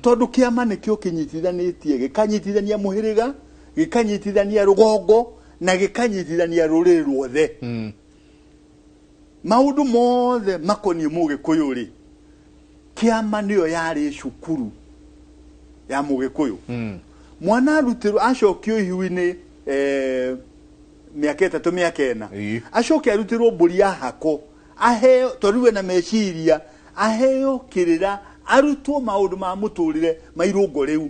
tondũ kĩama nĩkĩo kĩnyitithanĩtie, gĩkanyitithania mũhĩrĩga, gĩkanyitithania rũgongo na gĩkanyitithania rũrĩrĩ ruothe. Maũndũ mothe makoniĩ Mũgĩkũyũ rĩ, kĩama nĩyo yarĩ cukuru ya Mũgĩkũyũ. Mwana arutĩrwo acokio ihu-inĩ mĩaka 3, mĩaka 4, acoke arutĩrwo mbũri ya hako, aheo, tondũ rĩu ena meciria, aheo kĩrĩra, arutwo maũndũ ma mũtũrĩre ma irũngo rĩu,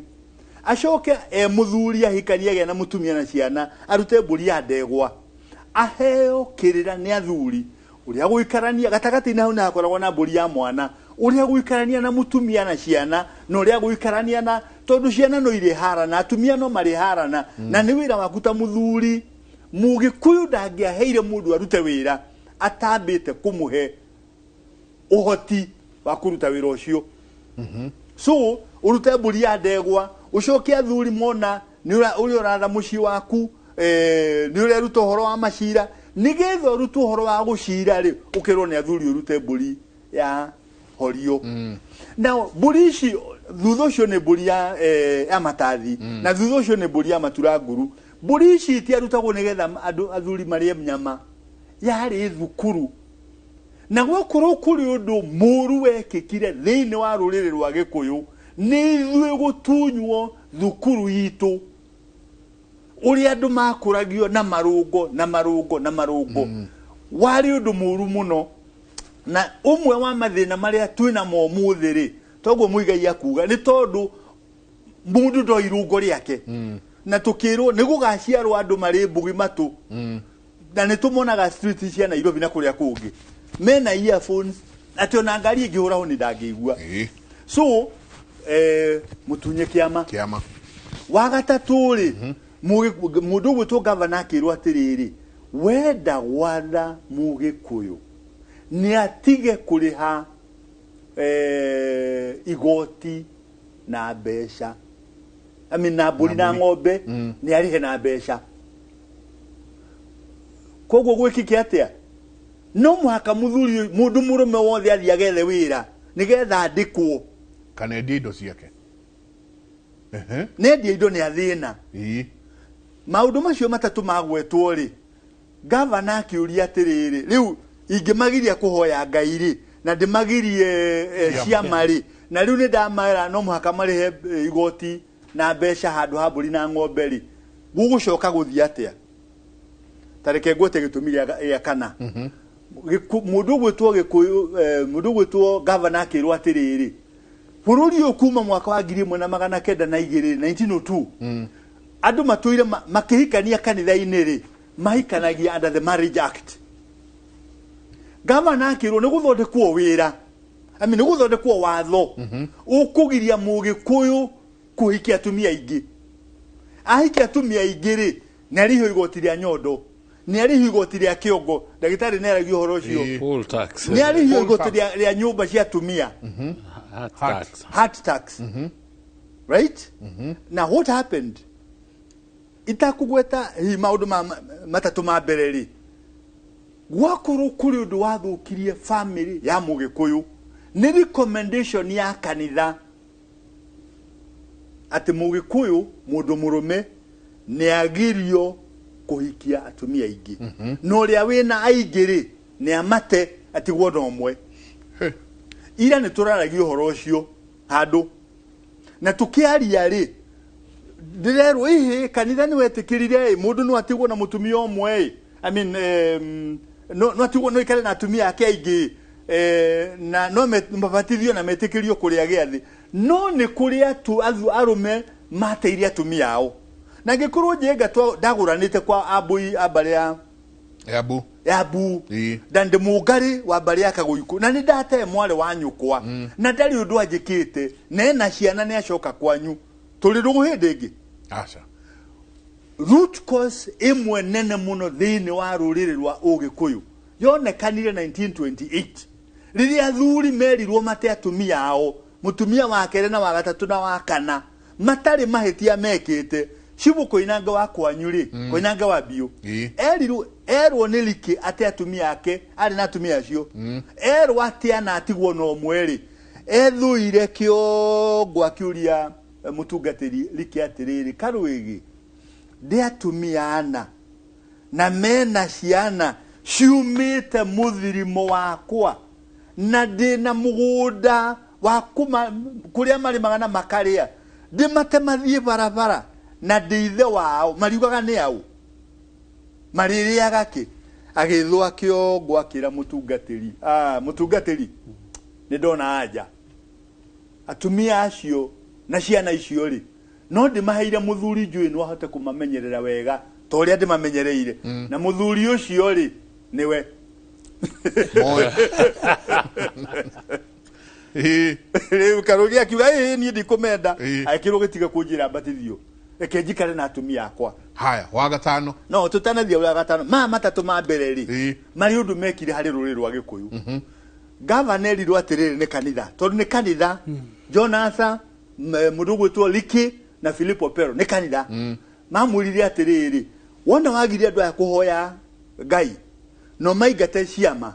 acoke e mũthuri ahikanie agĩe na mũtumia na ciana, arute mbũri ya ndegwa, aheo kĩrĩra nĩ athuri ũrĩa gũikarania gatagatĩ-inĩ. Hau nĩ hakoragwo na mbũri ya mwana, ũrĩa gũikarania na mũtumia na ciana, na ũrĩa gũikarania na, tondũ ciana no irĩ harana, atumia no marĩ harana, na nĩ wĩra waku ta mũthuri. Mũgĩkũyũ ndangĩaheire mũndũ arute wĩra atambĩte kũmũhe ũhoti wa kũruta wĩra ũcio. So ũrute mbũri ya ndegwa, ũcoke athuri mona nĩ ũrĩa ũratha mũciĩ waku, nĩ ũreruta ũhoro wa macira. Nĩgetha ũrute ũhoro wa gũcira rĩ, ũkerwo nĩ athuri ũrute mbũri ya horio. Na mbũri ici thutha ũcio nĩ mbũri ya matathi, na thutha ũcio nĩ mbũri ya maturanguru. Mbũri ici itiarutagwo nĩgetha andũ athuri marĩe nyama, yarĩ thukuru. Na gwakorwo kũrĩ ũndũ mũru wekĩkire thĩinĩ wa rũrĩrĩ rwa Gĩkũyũ, nĩ ithuĩ gũtunywo thukuru itũ, ũrĩa andũ makũragio na marũngo na marũngo na marũngo. Warĩ ũndũ mũru mũno, na ũmwe wa mathĩna marĩa twĩnamo ũmũthĩ rĩ, toguo Mũigai akuga, nĩ tondũ mũndũ ndo irũngo rĩake, na tũkĩrwo nĩ gũgaciarwo andũ marĩ mbugi matũ, na nĩ tũmonaga street cia Nairobi na kũrĩa kũngĩ mena earphones, atĩ ona ngari ĩngĩhũra honi ndangĩigua. So mũtunye kĩama. Kĩama. Wa gatatũ rĩ, mũndũ ũgwĩtwo gavana akĩrwo atĩrĩrĩ, wenda gwatha Mũgĩkũyũ nĩ atige kũrĩha igoti na mbeca, I mean, na mbũri na ng'ombe, nĩ arĩhe na mbeca. Koguo gwĩkĩke atĩa? No mũhaka mũthuri, mũndũ mũrũme wothe athiĩ agethe wĩra nĩgetha andĩkwo kana endie indo ciake. Nendie indo nĩ athĩna. Maũndũ macio matatũ magwetwo rĩ, gavana akĩũria atĩrĩrĩ, rĩu ingĩmagiria kũhoya Ngai rĩ, na ndĩmagirie ciama rĩ, na rĩu nĩ ndamera no mũhaka marĩhe igoti na mbeca handũ ha mbũri na ng'ombe rĩ, gũgũcoka gũthiĩ atĩa? Ta reke ngwete gĩtũmi gĩa kana. Mũndũ ũgwĩtwo Gĩkũyũ, mũndũ ũgwĩtwo gavana akĩrwo atĩrĩrĩ, bũrũri ũyũ kuma mwaka wa 1902, 1902, andũ matũire makĩhikania kanitha-inĩ rĩ, mahikanagia under the Marriage Act. Gavana akĩrwo nĩ gũthondekwo wĩra, I mean, nĩ gũthondekwo watho ũkũgiria Mũgĩkũyũ kũhikia atumia aingĩ. Ahikia atumia aingĩ rĩ, nĩ arĩhio igoti rĩa nyondo, nĩ arĩhio igoti rĩa kĩongo. Ndagĩtarĩ nĩ aragia ũhoro ũcio. Poll tax. Nĩ arĩhio Poll igoti tax. rĩa nyũmba cia atumia. Hat Hat. tax. Hat tax, right? Now what happened, itakugweta hihi maũndũ matatũ ma mbere rĩ, gwakorwo kũrĩ ũndũ wathũkirie family ya Mũgĩkũyũ nĩ recommendation ya kanitha atĩ Mũgĩkũyũ mũndũ mũrũme nĩ agirio kũhikia atumia aingĩ, na ũrĩa wĩna aingĩ rĩ, nĩ amate atigwo na ũmwe. Ira nĩ tũraragia ũhoro ũcio handũ na tũkĩaria rĩ, ndĩrerwo ihĩ kanitha nĩ wetĩkĩrire ĩ mũndũ no atigwo na mũtumia ũmwe ĩ, I mean, no atigwo, no ikare na atumia ake aingĩ, na no mabatithio na metĩkĩrio kũrĩa gĩathĩ. No nĩ kũrĩ arũme mateire atumia ao, na ngĩkorwo Njenga ndagũranĩte kwa ambũi a mbarĩ ya Embu. Embu, na ndĩ Mũngarĩ wa mbarĩ ya Kagũikũ, na nĩ ndatee mwarĩ wa nyũkwa, na ndarĩ ũndũ anjĩkĩte, na ena ciana, nĩ acoka kwanyu tũrĩ ndũgũ hĩndĩ ĩngĩ? Aca. Root cause ĩmwe nene mũno thĩinĩ wa rũrĩrĩ rwa Ũgĩkũyũ yonekanire 1928 rĩrĩa athuri merirwo mate atumia ao. Mũtumia wa kerĩ na wa gatatũ na wa kana matarĩ mahĩtia mekĩte. Cibũ Koinange wa kwanyu rĩ, Koinange wa biũ, erirwo erwo nĩ Likĩ atĩ atumia ake arĩ na atumia acio, erwo atĩ anatigwo na ũmwe rĩ, ethũire kĩongo akĩũria mũtungatĩri Likĩ atĩrĩrĩ, Karũĩgĩ, ndĩ atumia ana na mena ciana ciumĩte mũthirimo wakwa na ndĩna mũgũnda wa kuma kũrĩa marĩmaga na makarĩa, ndĩmate mathiĩ barabara na ndĩ ithe wao, mariugaga nĩ aũ, marĩrĩaga kĩ? Agĩthũa kĩongo akĩra mũtungatĩri, mũtungatĩri, nĩ ndona anja, atumia acio na ciana icio rĩ, no ndĩmaheire mũthuri njũĩ no ahote kũmamenyerera wega ta ũrĩa ndĩmamenyereire, na mũthuri ũcio rĩ, nĩwe. Moe. Rĩu Karũri akiuga, ĩĩ niĩ ndikũmenda. Agĩkĩrwo gĩtige kũnjĩra mbatithio, reke njikare na atumia akwa. Haya, wa gatano. No tũtanathiĩ wa gatano, maya matatũ ma mbere rĩ, marĩ ũndũ mekire harĩ rũrĩrĩ rwa Gĩkũyũ. Gavana erirwo atĩrĩrĩ nĩ kanitha, tondũ nĩ kanitha, Jonathan, mũndũ ũgwĩtwo Liki na Philip Opero nĩ kanitha, mamwĩrire atĩrĩrĩ, wona wagire andũ aya kũhoya Ngai no maingate ciama,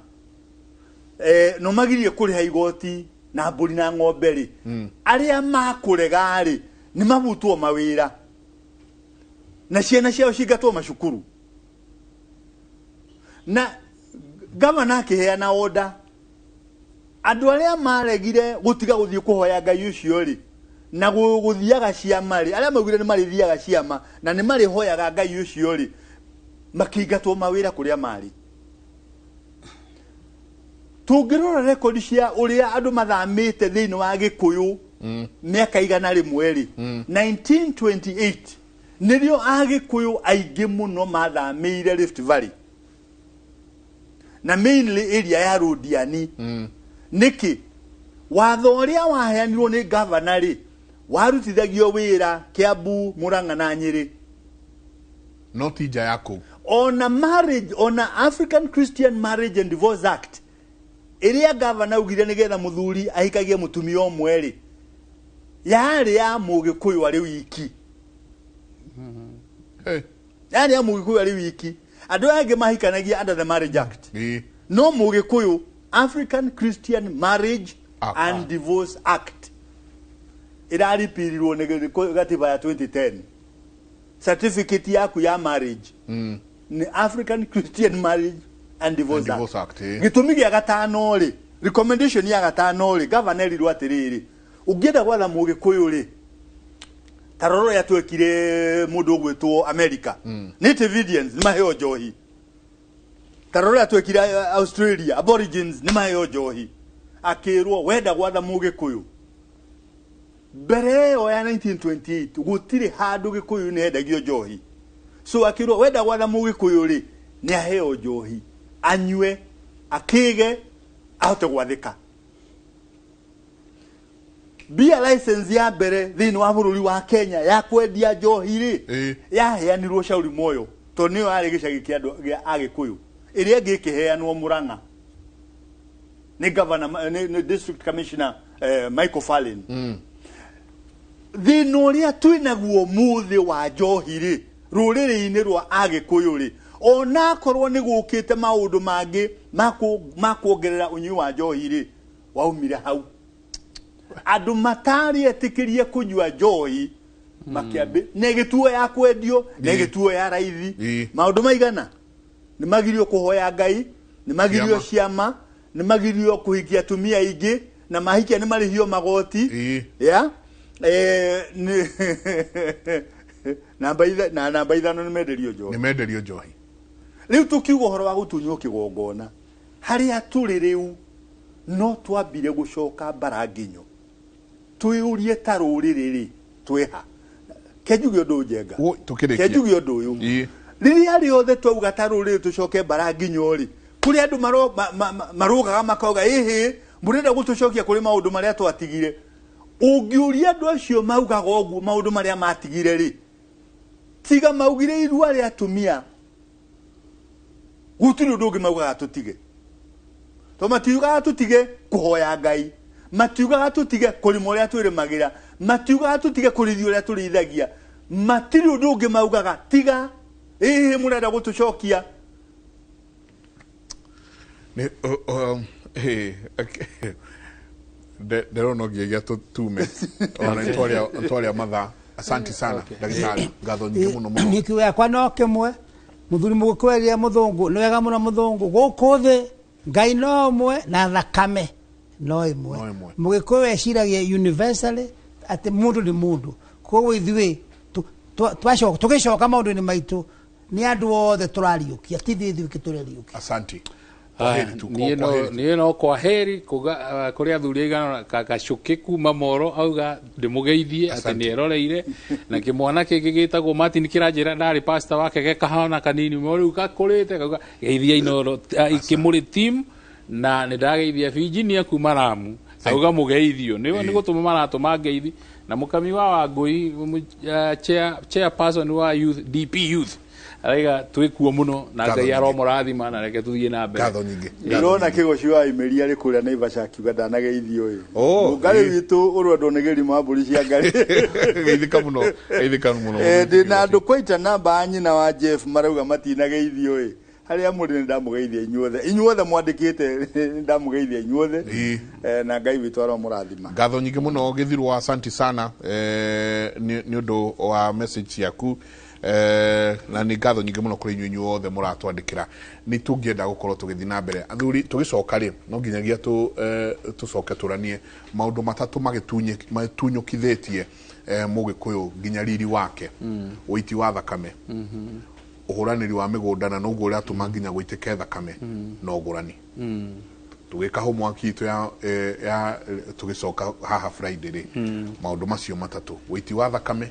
no magirie kũrĩha igoti na mbũri na ng'ombe rĩ, arĩa makũrega rĩ, nĩ mabutwo mawĩra na ciana ciao cingatwo macukuru. Na gavana akĩheana oda, andũ arĩa maregire gũtiga gũthiĩ kũhoya Ngai ũcio rĩ, na gũthiaga ciama rĩ, arĩa maugire nĩ marĩthiaga ciama na nĩ marĩhoyaga Ngai ũcio rĩ, makĩingatwo mawĩra kũrĩa marĩ. Tũngĩrora rekondi cia ũrĩa andũ mathamĩte thĩinĩ wa Gĩkũyũ mĩaka 100 rĩ, 1928 nĩrĩo Agĩkũyũ aingĩ mũno mathamĩire Rift Valley, na mainly area ya Londiani. Nĩkĩ? Watho ũrĩa waheanirwo nĩ gavana rĩ, warutithagio wĩra Kiambu, Murang'a na Nyĩrĩ, no ti nja ya kũu. Ona marriage, ona African Christian Marriage and Divorce Act ĩrĩa gavana augire nĩgetha mũthuri ahikagie mũtumia ũmwe rĩ, yarĩ ya Mũgĩkũyũ arĩ wiki. Hey. Yarĩ ya Mũgĩkũyũ arĩ wiki. Andũ aya angĩ mahikanagia under the Marriage Act, no Mũgĩkũyũ, African Christian Marriage Act. and Divorce Act ĩraripirirwo nĩ gatiba ya 2010. Certificate yaku ya marriage nĩ African Christian Marriage and Divorce And Divorce Act. Act. Gĩtũmi gĩa gatano rĩ, recommendation ya gatano rĩ, gavana erirwo atĩrĩrĩ, ũngĩenda gwatha Mũgĩkũyũ rĩ, ta rora ũrĩa twekire mũndũ ũgwĩtwo America, Native Indians nĩ maheo njohi. Ta rora ũrĩa twekire Australia, Aborigines nĩ maheo njohi. Akĩrwo wenda gwatha Mũgĩkũyũ, mbere ĩyo ya 1928 gũtirĩ handũ Gĩkũyũ nĩ hendagio njohi. So akĩrwo wenda gwatha Mũgĩkũyũ rĩ, nĩ aheo njohi anyue akĩge ahote gwathĩka. Beer license ya mbere thĩinĩ wa bũrũri wa Kenya ya kwendia njohi rĩ, yaheanirwo Shauri Moyo, tondũ nĩyo yarĩ gĩcagi kĩa andũ gĩa Agĩkũyũ. Ĩrĩa ĩngĩ ĩkĩheanwo Murang'a nĩ governor, nĩ district commissioner Michael Fallin. Thĩna ũrĩa twĩnaguo mũthĩ wa njohi rĩ, rũrĩrĩ-inĩ rwa Agĩkũyũ rĩ, onakorwo nĩ gũkĩte maũndũ mangĩ ma kuongerera ũnyui wa njohi rĩ, waumire hau andũ matarĩ etĩkĩrie kũnyua njohi makĩambĩ na ĩgĩtuo ya kwendio na ĩgĩtuo ya raithi. Maũndũ maigana nĩ magirio kũhoya Ngai, nĩ magirio Ciama. ciama, nĩ magirio kũhikia atumia aingĩ, na mahikia nĩ marĩhio magoti. Ya na namba 5 nĩ menderio njohi. Nĩ menderio njohi. Rĩu tũkiuga ũhoro wa gũtunywo kĩgongona, harĩa tũrĩ rĩu no twambire gũcoka mbara nginyo, twĩyũrie ta rũrĩrĩ rĩ, twĩha kenjuge ũndũ njenga. Ũ, tũkĩrĩkia. Kenjuge ũndũ ũyũ. Rĩrĩa rĩothe twauga ta rũrĩrĩ tũcoke mbara nginyo rĩ, kũrĩ andũ marũgaga makauga, ĩhĩ, mũrenda gũtũcokia kũrĩ maũndũ marĩa twatigire. Ũngĩũria andũ acio maugaga ũguo maũndũ marĩa matigire rĩ, tiga maugire irua rĩa atumia, gũtirĩ ũndũ ũngĩ maugaga tũtige. To matiugaga tũtige kũhoya Ngai, Matiugaga tũtige kũrĩma ũrĩa twĩrĩmagĩra, matiugaga tũtige kũrĩithia ũrĩa tũrĩithagia, matirĩ ũndũ ũngĩ maugaga tiga ĩhĩ mũrenda gũtũcokia. Nĩ ndĩrona nginya tũtume ona nĩ mathaa. Asante sana ndagĩtarĩ, ngatho nyingĩ mũno mũno. Niĩ kiugo gĩakwa no kĩmwe, mũthuri mũgĩkũyũ mũthũngũ nĩ wega mũno mũthũngũ gũkũ thĩ Ngai no ũmwe na thakame no ĩmwe. No ĩmwe. Mũgĩkũyũ eciragia universally atĩ mũndũ nĩ mũndũ, koguo ithuĩ tũgĩcoka maũndũ-inĩ maitũ nĩ andũ othe tũrariũkia, ti ithuĩ ithuĩ tũrariũkia. Asante. Aya, Kwaheri tu, niĩ no- kwaheri tu. niĩ no kwaheri kuga kũrĩ athuri aigana gacũkĩ kuma moro auga ndĩmũgeithie atĩ Asante. nĩ eroreire na kĩmwana kĩngĩ gĩtagwo Martin kĩranjĩra ndarĩ pastor wake gekahana kanini no rĩu gakũrĩte kauga geithia Inooro kĩmũrĩ team na nĩ ndageithia Virginia kuma Ramu auga mũgeithio nĩ nĩ gũtũma maratũma ngeithi na mũkami wa Wangũi chairperson wa youth DP youth araiga twĩkuo mũno na Ngatho Ngai nyingĩ. aromũrathima na reke tũthiĩ na mbere. Ngatho nyingĩ. Ndĩrona kĩgoci wa Imeria arĩ kũrĩa Naivasha akiuga ndanageithio ĩ. Oh, Mũngarĩ ĩ. witũ ũrwendwo nĩ gĩrima mbũri cia ngarĩ. Geithĩka mũno, geithĩka mũno. Ndĩna andũ kwaita namba ya nyina wa Jeff marauga matinageithio ĩ. Harĩa mũrĩ nĩ ndamũgeithia inyuothe. Inyuothe mwandĩkĩte nĩ ndamũgeithia inyuothe. Ĩ. Na Ngai witũ aromũrathima. Ngatho nyingĩ mũno gĩthirwa, asanti sana nĩ nĩ ũndũ wa message ciaku, na nĩ ngatho nyingĩ mũno kũrĩ inyuĩ inyuothe mũratwandĩkĩra. Nĩ tũngĩenda gũkorwo tũgĩthiĩ na mbere athuri, tũgĩcoka rĩ no nginyagia tũcoke tũranie maũndũ matatũ magĩtunyũkithĩtie mũgĩkũyũ nginya riri wake: ũiti wa thakame, ũhũranĩri wa mĩgũnda na noguo ũratũma nginya gũitĩke thakame, na ũgũrani. Tũgĩka homework itũ ya tũgĩcoka haha Friday rĩ, maũndũ macio matatũ: ũiti wa thakame,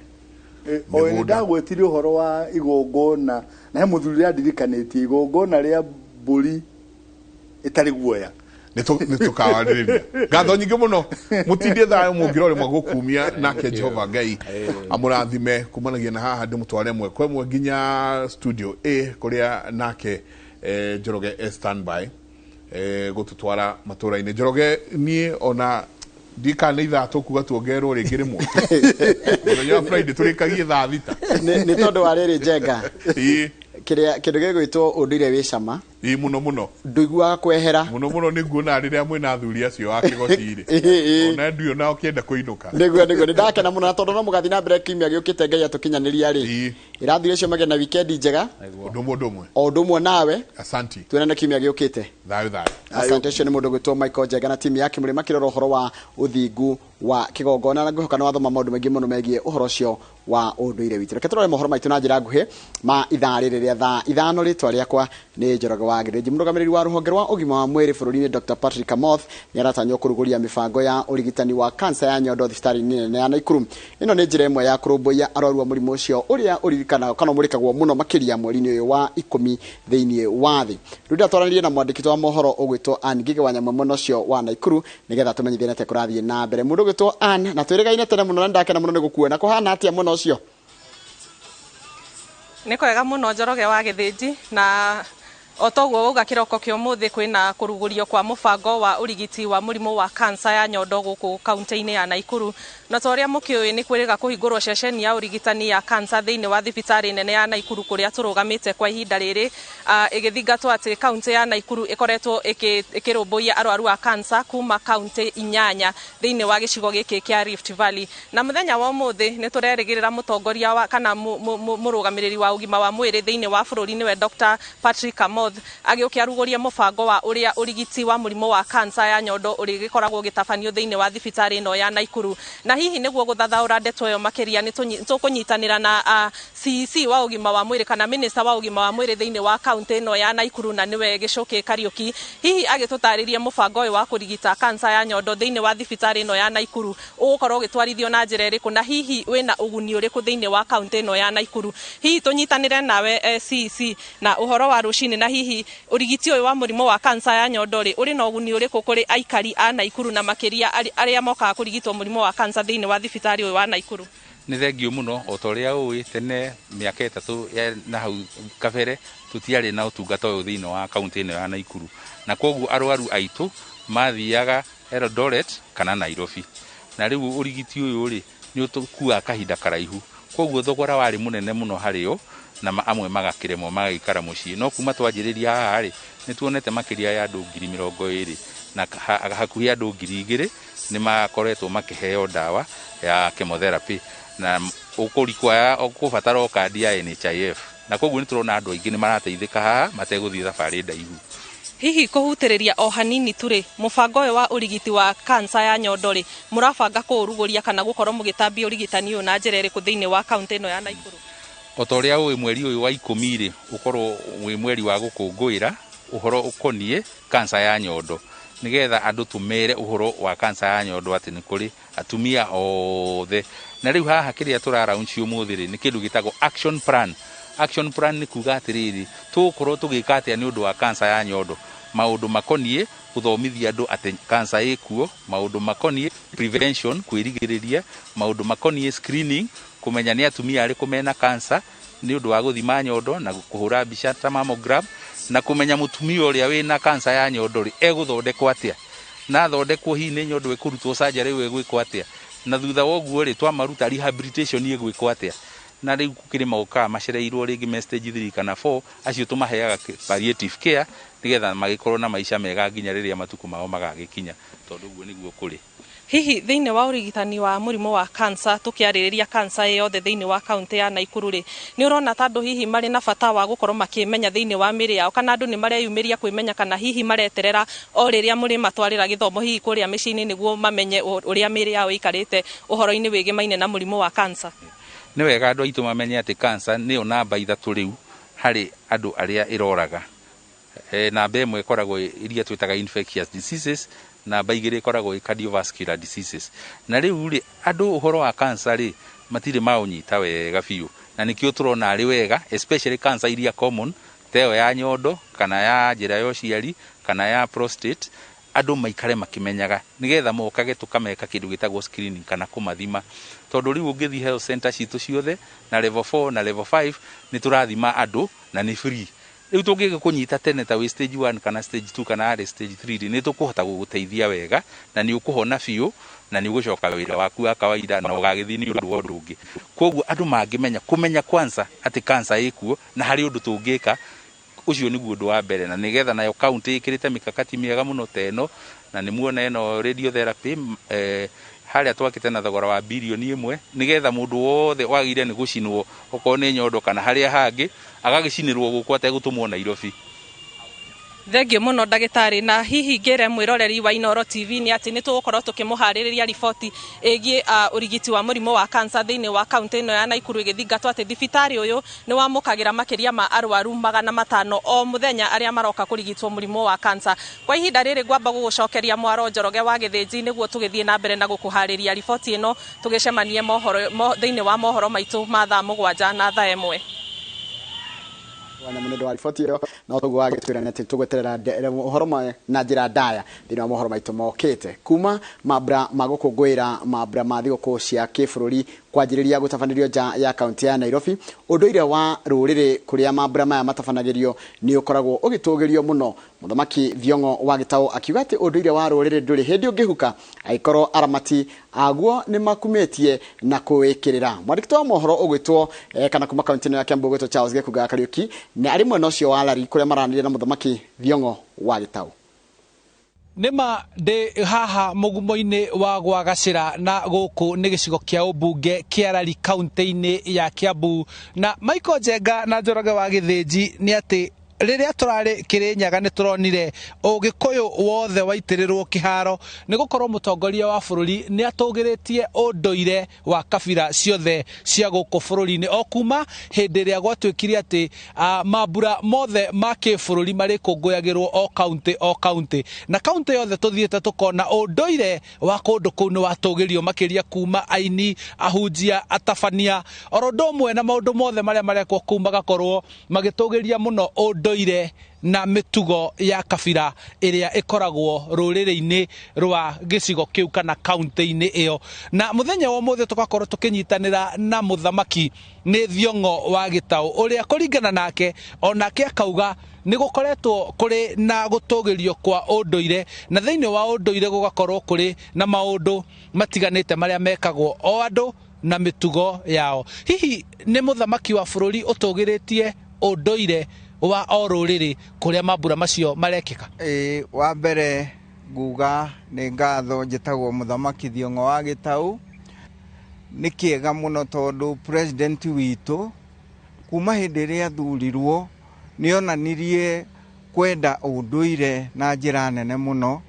O nĩ mĩgũnda. Ndagwetire ũhoro wa igongona na he mũthuri ũrandirikanĩtie igongona rĩa mbũri ĩtarĩ guoya. Nĩ tũkawarĩrĩria. Ngatho nyingĩ mũno, mũtindie thayũ, mũngĩrore mwagũkumia nake Jehova Ngai amũrathime. Kumanagia na haha ndĩmũtware ĩmwe kwa ĩmwe nginya studio A kũrĩa nake Njoroge e standby gũtũtwara matũra-inĩ. Njoroge, niĩ ona ndikana nĩ ithaa tũkuga tuongererwo rĩngĩ rĩmwe mũthenya wa Friday tũrĩkagie thaa 6. Nĩ tondũ wa rĩrĩ, Njenga, Ĩĩ. kĩrĩa kĩndũ gĩgwĩtwo ũndũire wĩ cama. Ĩĩ, mũno mũno. Ndũiguaga kwehera. Mũno mũno nĩ nguona rĩrĩa mwĩna athuri acio a kĩgoci-rĩ, Ĩĩ, ĩĩ. ona nduĩ ona ũkĩenda kũinũka. Nĩguo nĩ ndakena mũno na tondũ no mũgathiĩ na mbere kiumia gĩũkĩte Ngai atũkinyanĩria rĩ, Ĩĩ. ĩrathuri acio magĩe na wikendi njega. Ũndũ ũmwe ũndũ ũmwe. O ũndũ ũmwe nawe. Asanti. Tuonane kiumia gĩũkĩte. Thayũ thayũ. Asante. Ũcio nĩ mũndũ gwĩtwo Michael Njenga na timu yake mũrĩ makĩrora ũhoro wa ũthingu wa kĩgongona, na ngwĩhoka nĩ wathoma maũndũ maingĩ mũno megiĩ ũhoro ũcio wa ũndũire witũ. Reke tũrore mohoro maitũ na njĩra nguhĩ ma ithaa rĩrĩ rĩa thaa 5. Rĩtwa rĩakwa nĩ Njoroge wa Gĩthĩnji. Mũrũgamĩrĩri wa rũhonge rwa ũgima wa mwĩrĩ bũrũri-inĩ Dr Patrick Amoth nĩ aratanywo kũrugũria mĩbango ya ũrigitani wa kansa ya nyondo thibitarĩ-inĩ nene ya Naikuru. Ĩno nĩ njĩra ĩmwe ya kũrũmbũiya arwaru a mũrimũ ũcio ũrĩa ũririkanaga kana ũmũrĩkagwo mũno makĩria mweri-inĩ ũyũ wa 10 thĩinĩ wa thĩ. Rĩu ndatwaranĩrie na mwandĩki wa mohoro ũgwĩtwo Ann Ngigĩ wa Nyamwe mwena ũcio wa Naikuru nĩgetha tũmenyithie nĩ atĩa kũrathiĩ na mbere. Mũndũ ũgwĩtwo Ann, na twĩrĩgaine tene mũno na ndakena mũno nĩ gũkuona. Kũhana atĩa mwena ũcio? Nĩ kwega mũno, Njoroge wa Gĩthĩnji, na o toguo wauga kĩroko kĩa ũmũthĩ kwĩna kũrugũrio kwa mũbango wa ũrigiti wa mũrimũ wa kansa ya nyondo gũkũ kaunti-inĩ ya Naikuru. Na ta ũrĩa mũkĩũĩ nĩ kwĩrĩga kũhingũrwo ceceni ya ũrigitani ya kansa thĩinĩ wa thibitarĩ nene ya Naikuru kũrĩa tũrũgamĩte kwa ihinda rĩrĩ, ĩgĩthingatwo atĩ kaunti ya Naikuru ĩkoretwo ĩkĩrũmbũiya arwaru a kansa kuma kaunti 8 thĩinĩ wa gĩcigo gĩkĩ kĩa Rift Valley. Na mũthenya wa ũmũthĩ nĩ tũrerĩgĩrĩra mũtongoria wa kana mũrũgamĩrĩri wa ũgima wa mwĩrĩ thĩinĩ wa bũrũri nĩwe Dr Patrick Amoth agĩũke arugũrie mũbango wa ũrĩa ũrigiti wa mũrimũ wa kansa ya nyondo ũrĩgĩkoragwo ũgĩtabanio thĩinĩ wa thibitarĩ ĩno ya Naikuru. Na hihi nĩguo gũthathaũra ndeto ĩyo makĩria nĩ tũkũnyitanĩra na CEC wa ũgima wa mwĩrĩ kana minister wa ũgima wa mwĩrĩ thĩinĩ wa kaunti ĩno ya Naikuru na nĩwe Gĩcũkĩ Kariũki, hihi agĩtũtarĩrie mũbango ũyũ wa kũrigita kansa ya nyondo thĩinĩ wa thibitarĩ ĩno ya Naikuru ũgũkorwo ũgĩtwarithio na njĩra ĩrĩkũ na hihi wĩna ũguni ũrĩkũ thĩinĩ wa kaunti ĩno ya Naikuru. Hihi tũnyitanĩre nawe, CEC, na ũhoro wa rũcinĩ, na hihi ũrigiti ũyũ wa mũrimũ wa kansa ya nyondo rĩ ũrĩ na ũguni ũrĩkũ kũrĩ aikari a Naikuru na makĩria arĩa mokaga kũrigitwo mũrimũ wa kansa thĩinĩ wa thibitarĩ ũyũ wa Naikuru? Nĩ thengiũ mũno. O ta ũrĩa ũĩ, tene mĩaka 3 ya na hau kabere tũtiarĩ na ũtungata ũyũ thĩinĩ wa kaunti ĩno ya Naikuru, na koguo arwaru aitũ mathiaga Eldoret. kana Nairobi. Na rĩu ũrigiti ũyũ rĩ nĩ ũkuaga kahinda karaihu, koguo thogora warĩ mũnene mũno harĩo, na amwe magakĩremwo magagĩikara mũciĩ. No kuma twanjĩrĩria haha rĩ, nĩ tuonete makĩria ya andũ 20,000 na hakuhĩ andũ 2,000 nĩ makoretwo makĩheo ndawa ya chemotherapy, na ũkũbatara o kandi ya NHIF, na koguo nĩ tũrona andũ aingĩ nĩ marateithĩka haha mategũthiĩ thabarĩ ndaihu. Hihi kũhutĩrĩria o hanini tu rĩ, mũbango ũyũ wa ũrigiti wa kansa ya nyondo rĩ, mũrabanga kũũrugũria kana gũkorwo mũgĩtambia ũrigitani ũyũ na njĩra ĩrĩkũ thĩinĩ wa kaũntĩ ĩno ya Naikuru? O ta ũrĩa ũĩ, mweri ũyũ wa 10 rĩ, ũkorwo wĩ mweri wa gũkũngũĩra ũhoro ũkoniĩ kansa ya nyondo, nĩgetha andũ tũmere ũhoro wa kansa ya nyondo atĩ nĩ kũrĩ atumia othe. Na rĩu haha kĩrĩa tũraraunci ũmũthĩ rĩ, nĩ kĩndũ gĩtagwo action plan. Action plan nĩ kuga atĩrĩrĩ, tũgũkorwo tũgĩka atĩa nĩ ũndũ wa kansa ya nyondo? Maũndũ makoniĩ gũthomithia andũ atĩ kansa ĩkuo, maũndũ makoniĩ prevention, kwĩrigĩrĩria, maũndũ makoniĩ screening, kũmenya nĩ atumia arĩkũ mena kansa nĩ ũndũ wa gũthima nyondo na kũhũra mbica ta mammogram, na kũmenya mũtumia ũrĩa wĩna kansa ya nyondo rĩ egũthondekwo atĩa, na athondekwo hihi nĩ nyondo ĩkũrutwo surgery ĩyo ĩgwĩkwo atĩa, na thutha wa ũguo rĩ, twamaruta rehabilitation ĩgwĩkwo atĩa. Na rĩu gũkĩrĩ mokaga macereirwo rĩngĩ me stage 3 kana 4, acio tũmaheaga palliative care nĩgetha magĩkorwo na maica mega nginya rĩrĩa matukũ mao magagĩkinya, tondũ ũguo nĩguo kũrĩ. Hihi thĩinĩ wa ũrigitani wa mũrimũ wa kansa, tũkĩarĩrĩria kansa yothe thĩinĩ wa kaũntĩ ya Naikuru rĩ, nĩ ũrona ta andũ hihi marĩ na bata wa gũkorwo makĩmenya thĩinĩ wa mĩĩrĩ yao, kana andũ nĩ mareyumĩria kwĩmenya, kana hihi mareterera o rĩrĩa mũrĩmatwarĩra gĩthomo hihi kũrĩa mĩciĩ-inĩ nĩguo mamenye ũrĩa mĩĩrĩ yao ĩikarĩte ũhoro-inĩ wĩgĩmaine na mũrimũ wa kansa? Nĩ wega andũ aitũ mamenye atĩ kansa nĩyo namba 3 rĩu harĩ andũ arĩa ĩroraga. Namba 1 ĩkoragwo iria twĩtaga infectious diseases, namba 2 ĩkoragwo cardiovascular diseases. Na rĩu rĩ, andũ ũhoro wa kansa rĩ matirĩ maũnyita wega biũ, na nĩkĩo tũrona arĩ wega especially kansa iria common ta ĩyo ya nyondo kana ya njĩra ya ũciari kana ya prostate, andũ maikare makĩmenyaga nĩgetha mokage tũkameka kĩndũ gĩtagwo screening kana kũmathima. Tondũ rĩu ũngĩthiĩ health center citũ ciothe na level 4 na level 5 nĩ tũrathima andũ na nĩ free. Rĩu tũngĩgĩkũnyita tene ta wĩ stage 1 kana stage 2 kana arĩ stage 3 rĩ, nĩ tũkũhota gũgũteithia wega na nĩ ũkũhona biũ na nĩ ũgũcoka wĩra waku wa kawaida na ũgagĩthiĩ nĩ ũndũ wa ũndũ ũngĩ. Koguo andũ mangĩmenya kũmenya kwanza atĩ kansa ĩkuo na harĩ ũndũ tũngĩka, ũcio nĩguo ũndũ wa mbere, na nĩgetha nayo kaunti ĩkĩrĩte mikakati mĩega mũno ta ĩno, na nĩ muona ĩno radiotherapy harĩa twakĩte na thogora wa birioni 1, nĩgetha mũndũ wothe wagĩrĩire nĩ gũcinwo okorwo nĩ nyondo kana harĩa hangĩ agagĩcinĩrwo gũkũ ategũtũmwo Nairobi. Thengiũ mũno ndagĩtarĩ, na hihi ngĩre mwĩroreri wa Inooro TV nĩ atĩ nĩ tũgũkorwo tũkĩmũharĩrĩria riboti ĩgiĩ ũrigiti wa mũrimũ wa kansa thĩinĩ wa kaũntĩ ĩno ya Naikuru, ĩgĩthingatwo atĩ thibitarĩ ũyũ nĩ wamũkagĩra makĩria ma arwaru 500 o mũthenya arĩa maroka kũrigitwo mũrimũ wa kansa. Kwa ihinda rĩrĩ ngwamba gũgũcokeria mwaro Njoroge wa Gĩthĩnji nĩguo tũgĩthiĩ na mbere na gũkũharĩria riboti ĩno, tũgĩcemanie mohoro thĩinĩ wa mohoro maitũ ma thaa 7 na thaa 1. Wana mũno wa riboti ĩyo, no toguo wagĩtwĩra nĩ atĩ tũgweterera ũhoro na njĩra ndaya thĩinĩ wa mohoro maitũ mokĩte. Kuma mambura ma gũkũngũĩra mambura ma thigũkũ cia kĩbũrũri kwanjĩrĩria gũtabanĩrio nja ya kaunti ya Nairobi, ũndũire wa rũrĩrĩ kũrĩa mambura maya matabanagĩrio nĩ ũkoragwo ũgĩtũgĩrio mũno. Mũthamaki Thiong'o wa Gĩtaũ akiuga atĩ ũndũire wa rũrĩrĩ ndũrĩ hĩndĩ ũngĩhuka angĩkorwo aramati aguo nĩ makumĩtie na kũwĩkĩrĩra. Mwandĩki wa mohoro ũgwĩtwo kana kuma kaunti ĩno ya Kiambu ũgwĩtwo Charles Gĩkunga Kariũki nĩ arĩ mwena ũcio wa Lari kũrĩa maranĩria na Mũthamaki Thiong'o wa Gĩtaũ. Nĩma ndĩ haha mũgumo-inĩ wa Gwagacĩra na gũkũ nĩ gĩcigo kĩa ũmbunge kĩa Lari kaunti-inĩ ya Kiambu, na Michael Njenga na Njoroge wa Gĩthĩnji nĩ atĩ rĩrĩa tũrarĩ Kĩrĩnyaga nĩ tũronire ũgĩkũyũ wothe waitĩrĩrwo kĩharo nĩ gũkorwo mũtongoria wa bũrũri nĩ atũgĩrĩtie ũndũire wa kabira ciothe cia gũkũ bũrũri-inĩ o kuma hĩndĩ ĩrĩa gwatuĩkire atĩ mambura mothe ma kĩbũrũri marĩkũngũyagĩrwo o kaunti o kaunti, na kaunti yothe tũthiĩte tũkona ũndũire wa kũndũ kũu nĩ watũgĩrio makĩria kuma aini, ahunjia, atabania oro ũndũ ũmwe na maũndũ mothe marĩa marekwo kũu magakorwo magĩtũgĩria mũno ũndũire. Ũndũire na mĩtugo ya kabira ĩrĩa ĩkoragwo rũrĩrĩ-inĩ rwa gĩcigo kĩu kana kaunti-inĩ ĩyo. Na mũthenya wa ũmũthĩ tũgakorwo tũkĩnyitanĩra na mũthamaki nĩ Thiong'o wa Gĩtaũ, ũrĩa kũringana nake onake akauga nĩ gũkoretwo kũrĩ na gũtũgĩrio kwa ũndũire, na thĩinĩ wa ũndũire gũgakorwo kũrĩ na maũndũ matiganĩte marĩa mekagwo o andũ na mĩtugo yao. Hihi nĩ mũthamaki wa bũrũri ũtũgĩrĩtie ũndũire wa o rũrĩrĩ kũrĩa mambura macio marekĩka? Ĩĩ, wa mbere nguga nĩ ngatho, njĩtagwo Mũthamaki Thiong'o wa Gĩtaũ. Nĩ kĩega mũno tondũ president witũ kuma hĩndĩ ĩrĩa athurirwo nĩ onanirie kwenda ũndũire na njĩra nene mũno,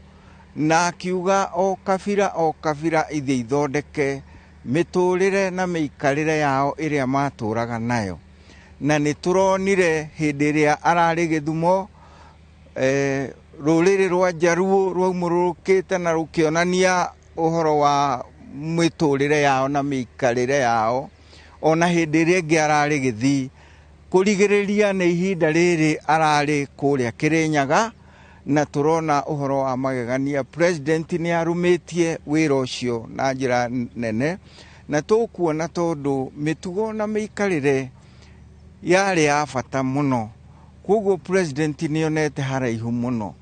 na akiuga o kabira o kabira ithiĩ ithondeke mĩtũrĩre na mĩikarĩre yao ĩrĩa matũraga nayo. Na nĩ tũronire hĩndĩ ĩrĩa ararĩ Gĩthumo, rũrĩrĩ rwa Njaruo rwaumũrũkĩte na rũkĩonania ũhoro wa mĩtũrĩre yao na mĩikarĩre yao. Ona hĩndĩ ĩrĩa ĩngĩ ararĩ Gĩthii, kũrigĩrĩria nĩ ihinda rĩrĩ ararĩ kũrĩa Kĩrĩnyaga, na tũrona ũhoro wa magegania. President nĩ arũmĩtie wĩra ũcio na njĩra nene, na tũkuona tondũ mĩtugo na mĩikarĩre yarĩ ya bata mũno. Koguo president nĩ onete haraihu mũno,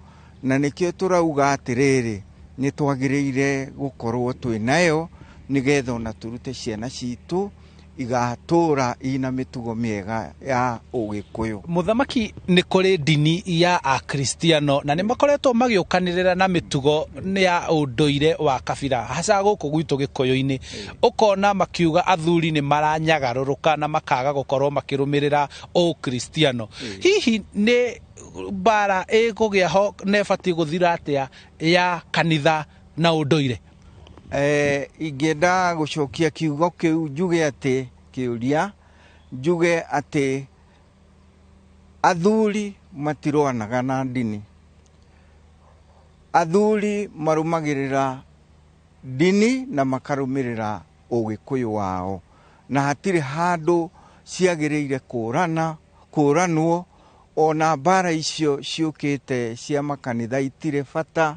na nĩkĩo tũrauga atĩrĩrĩ, nĩ twagĩrĩire gũkorwo twĩ nayo nĩgetha ona tũrute ciana citũ igatũra ina mĩtugo mĩega ya Ũgĩkũyũ. Mũthamaki, nĩ kũrĩ ndini ya Akristiano na nĩ makoretwo magĩũkanĩrĩra na mĩtugo ya ũndũire wa kabira, haca gũkũ gwitũ Gĩkũyũ-inĩ. Ũkona makiuga athuri nĩ maranyagarũrũka na makaga gũkorwo makĩrũmĩrĩra Ũkristiano. Hihi nĩ mbara ĩkũgĩa ho na ĩbatiĩ gũthira atĩa ya kanitha na ũndũire? Ingĩenda gũcokia kiugo kĩu njuge atĩ kĩũria njuge atĩ athuri matirwanaga na ndini. Athuri marũmagĩrĩra ndini na makarũmĩrĩra Ũgĩkũyũ wao, na hatirĩ handũ ciagĩrĩire kũranwo. Ona mbara icio ciũkĩte cia makanitha itirĩ bata.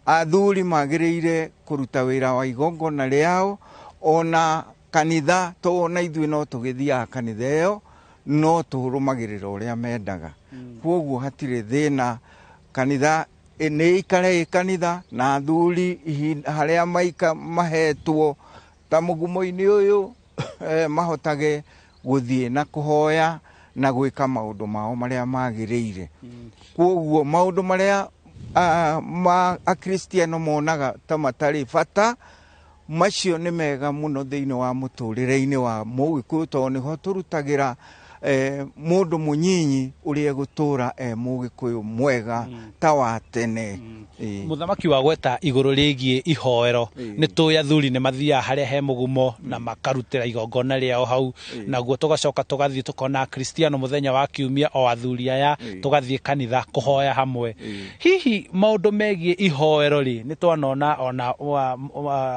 Athuri magĩrĩire kũruta wĩra wa igongona rĩao, ona kanitha to ona ithuĩ no tũgĩthiaga kanitha ĩyo, no tũrũmagĩrĩra ũrĩa mendaga. Koguo hatirĩ thĩna, kanitha nĩ ikare ĩ kanitha, na athuri harĩa maika mahetwo ta mũgumo-inĩ ũyũ, mahotage gũthiĩ na kũhoya na gwĩka maũndũ mao marĩa magĩrĩire. Koguo maũndũ marĩa ma Akristiano monaga ta matarĩ bata, macio nĩ mega mũno thĩinĩ wa mũtũrĩre-inĩ wa Mũgĩkũyũ, tondũ nĩho tũrutagĩra mũndũ mũnyinyi ũrĩa egũtũra e Mũgĩkũyũ mwega ta wa tene. Mũthamaki wa gweta igũrũ rĩgiĩ ihoero, nĩ tũĩ athuri nĩ mathiaga harĩa he mũgumo na makarutĩra igongona rĩao hau, naguo tũgacoka tũgathiĩ tũkona Akristiano mũthenya wa kiumia o athuri aya tũgathiĩ kanitha kũhoya hamwe. Hihi maũndũ megiĩ ihoero rĩ, nĩ twanona ona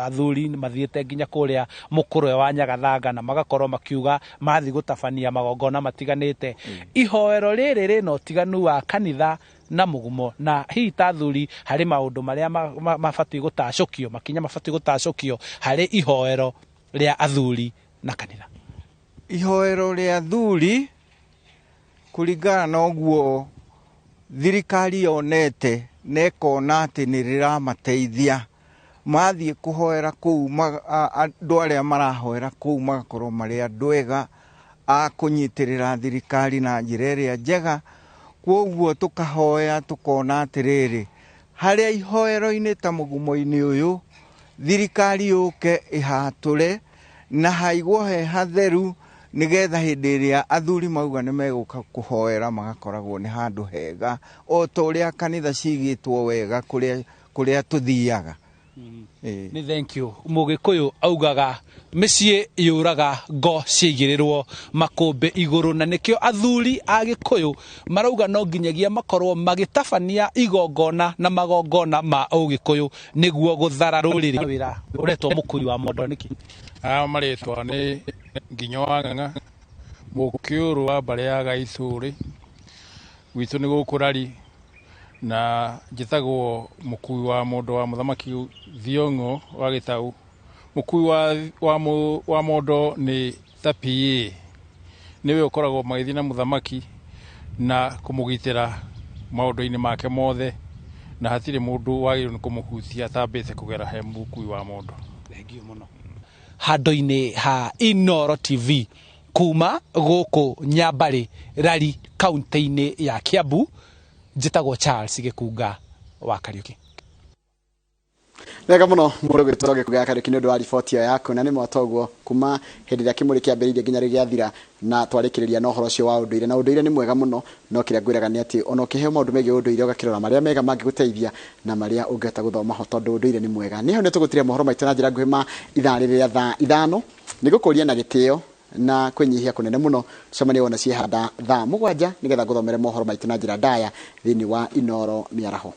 athuri mathiĩte nginya kũrĩa mũkũrwe wa Nyagathanga na magakorwo makiuga mathiĩ gũtabania magongona matiganĩte. Ihoero rĩrĩ rĩna ũtiganu wa kanitha na mũgumo, na hihi ta athuri harĩ maũndũ marĩa mabatiĩ gũtacũkio, makinya mabatiĩ gũtacũkio harĩ ihoero rĩa athuri na kanitha? Ihoero rĩa athuri kũringana na ũguo thirikari yonete na ĩkona atĩ nĩ rĩramateithia, mathiĩ kũhoera kũu, andũ arĩa marahoera kũu magakorwo marĩ andũ ega a kũnyitĩrĩra thirikari na njĩra ĩrĩa njega. Koguo tũkahoya tũkona atĩrĩrĩ, harĩa ihoero-inĩ ta mũgumo-inĩ ũyũ, thirikari yũke ĩhatũre na haigwo he hatheru, nĩgetha hĩndĩ ĩrĩa athuri mauga nĩ megũka kũhoera magakoragwo nĩ handũ hega, o ta ũrĩa kanitha cigĩtwo wega kũrĩa tũthiaga. Nĩ thank you. Mũgĩkũyũ augaga mĩciĩ yũraga ngo ciaigĩrĩrwo makũmbĩ igũrũ, na nĩkĩo athuri a Gĩkũyũ marauga no nginyagia makorwo magĩtabania igongona na magongona ma Ũgĩkũyũ nĩguo gũthara rũrĩrĩ. Wĩra ũretwo mũkui wa mondo nĩkĩ? Aya marĩtwa nĩ Nginyo wa Ng'ang'a, Mũkĩũrũ wa mbarĩ ya Gaicũrĩ. Gwitũ nĩ gũkũ Rari na njĩtagwo mũkui wa mondo wa mũthamaki Thiong'o wa Gĩtaũ. Mũkui wa, wa, wa mondo nĩ ta PA, nĩwe ũkoragwo magĩthiĩ na mũthamaki na kũmũgitĩra maũndũ-inĩ make mothe, na hatirĩ mũndũ wagĩrĩirwo nĩ kũmũhutia atambĩte kũgera he mũkui wa mondo. Thengiũ mũno. Handũ-inĩ ha Inooro TV kuma gũkũ Nyambarĩ Rari kaunti-inĩ ya Kiambu, njĩtagwo Charles Gĩkunga wa Kariũki. Wega mũno mũndũ gwĩtwo Gĩkunga Kariũki nĩ ũndũ wa riboti ĩyo yaku, na nĩ mwata ũguo kuma hĩndĩ ĩrĩa kĩmũrĩ kĩambĩrĩirie nginya rĩrĩa gĩathira, na twarĩkĩrĩria na ũhoro ũcio wa ũndũire, na ũndũire nĩ mwega mũno, no kĩrĩa ngwĩraga nĩ atĩ ona ũkĩheo maũndũ megiĩ ũndũire ũgakĩrora marĩa mega mangĩgũteithia na marĩa ũngĩhota gũthoma ho, tondũ ũndũire nĩ mwega. Nĩ hau nĩ tũgũtiria mohoro maitũ na njĩra nguhĩ ma ithaa rĩrĩ rĩa thaa ithano. Nĩ ngũkũria na gĩtĩo na kwĩnyihia kũnene mũno tũcemanie wona ciehanda thaa 7 nĩgetha ngũthomere mohoro maitũ na njĩra ndaya thĩinĩ wa Inooro Mĩaraho.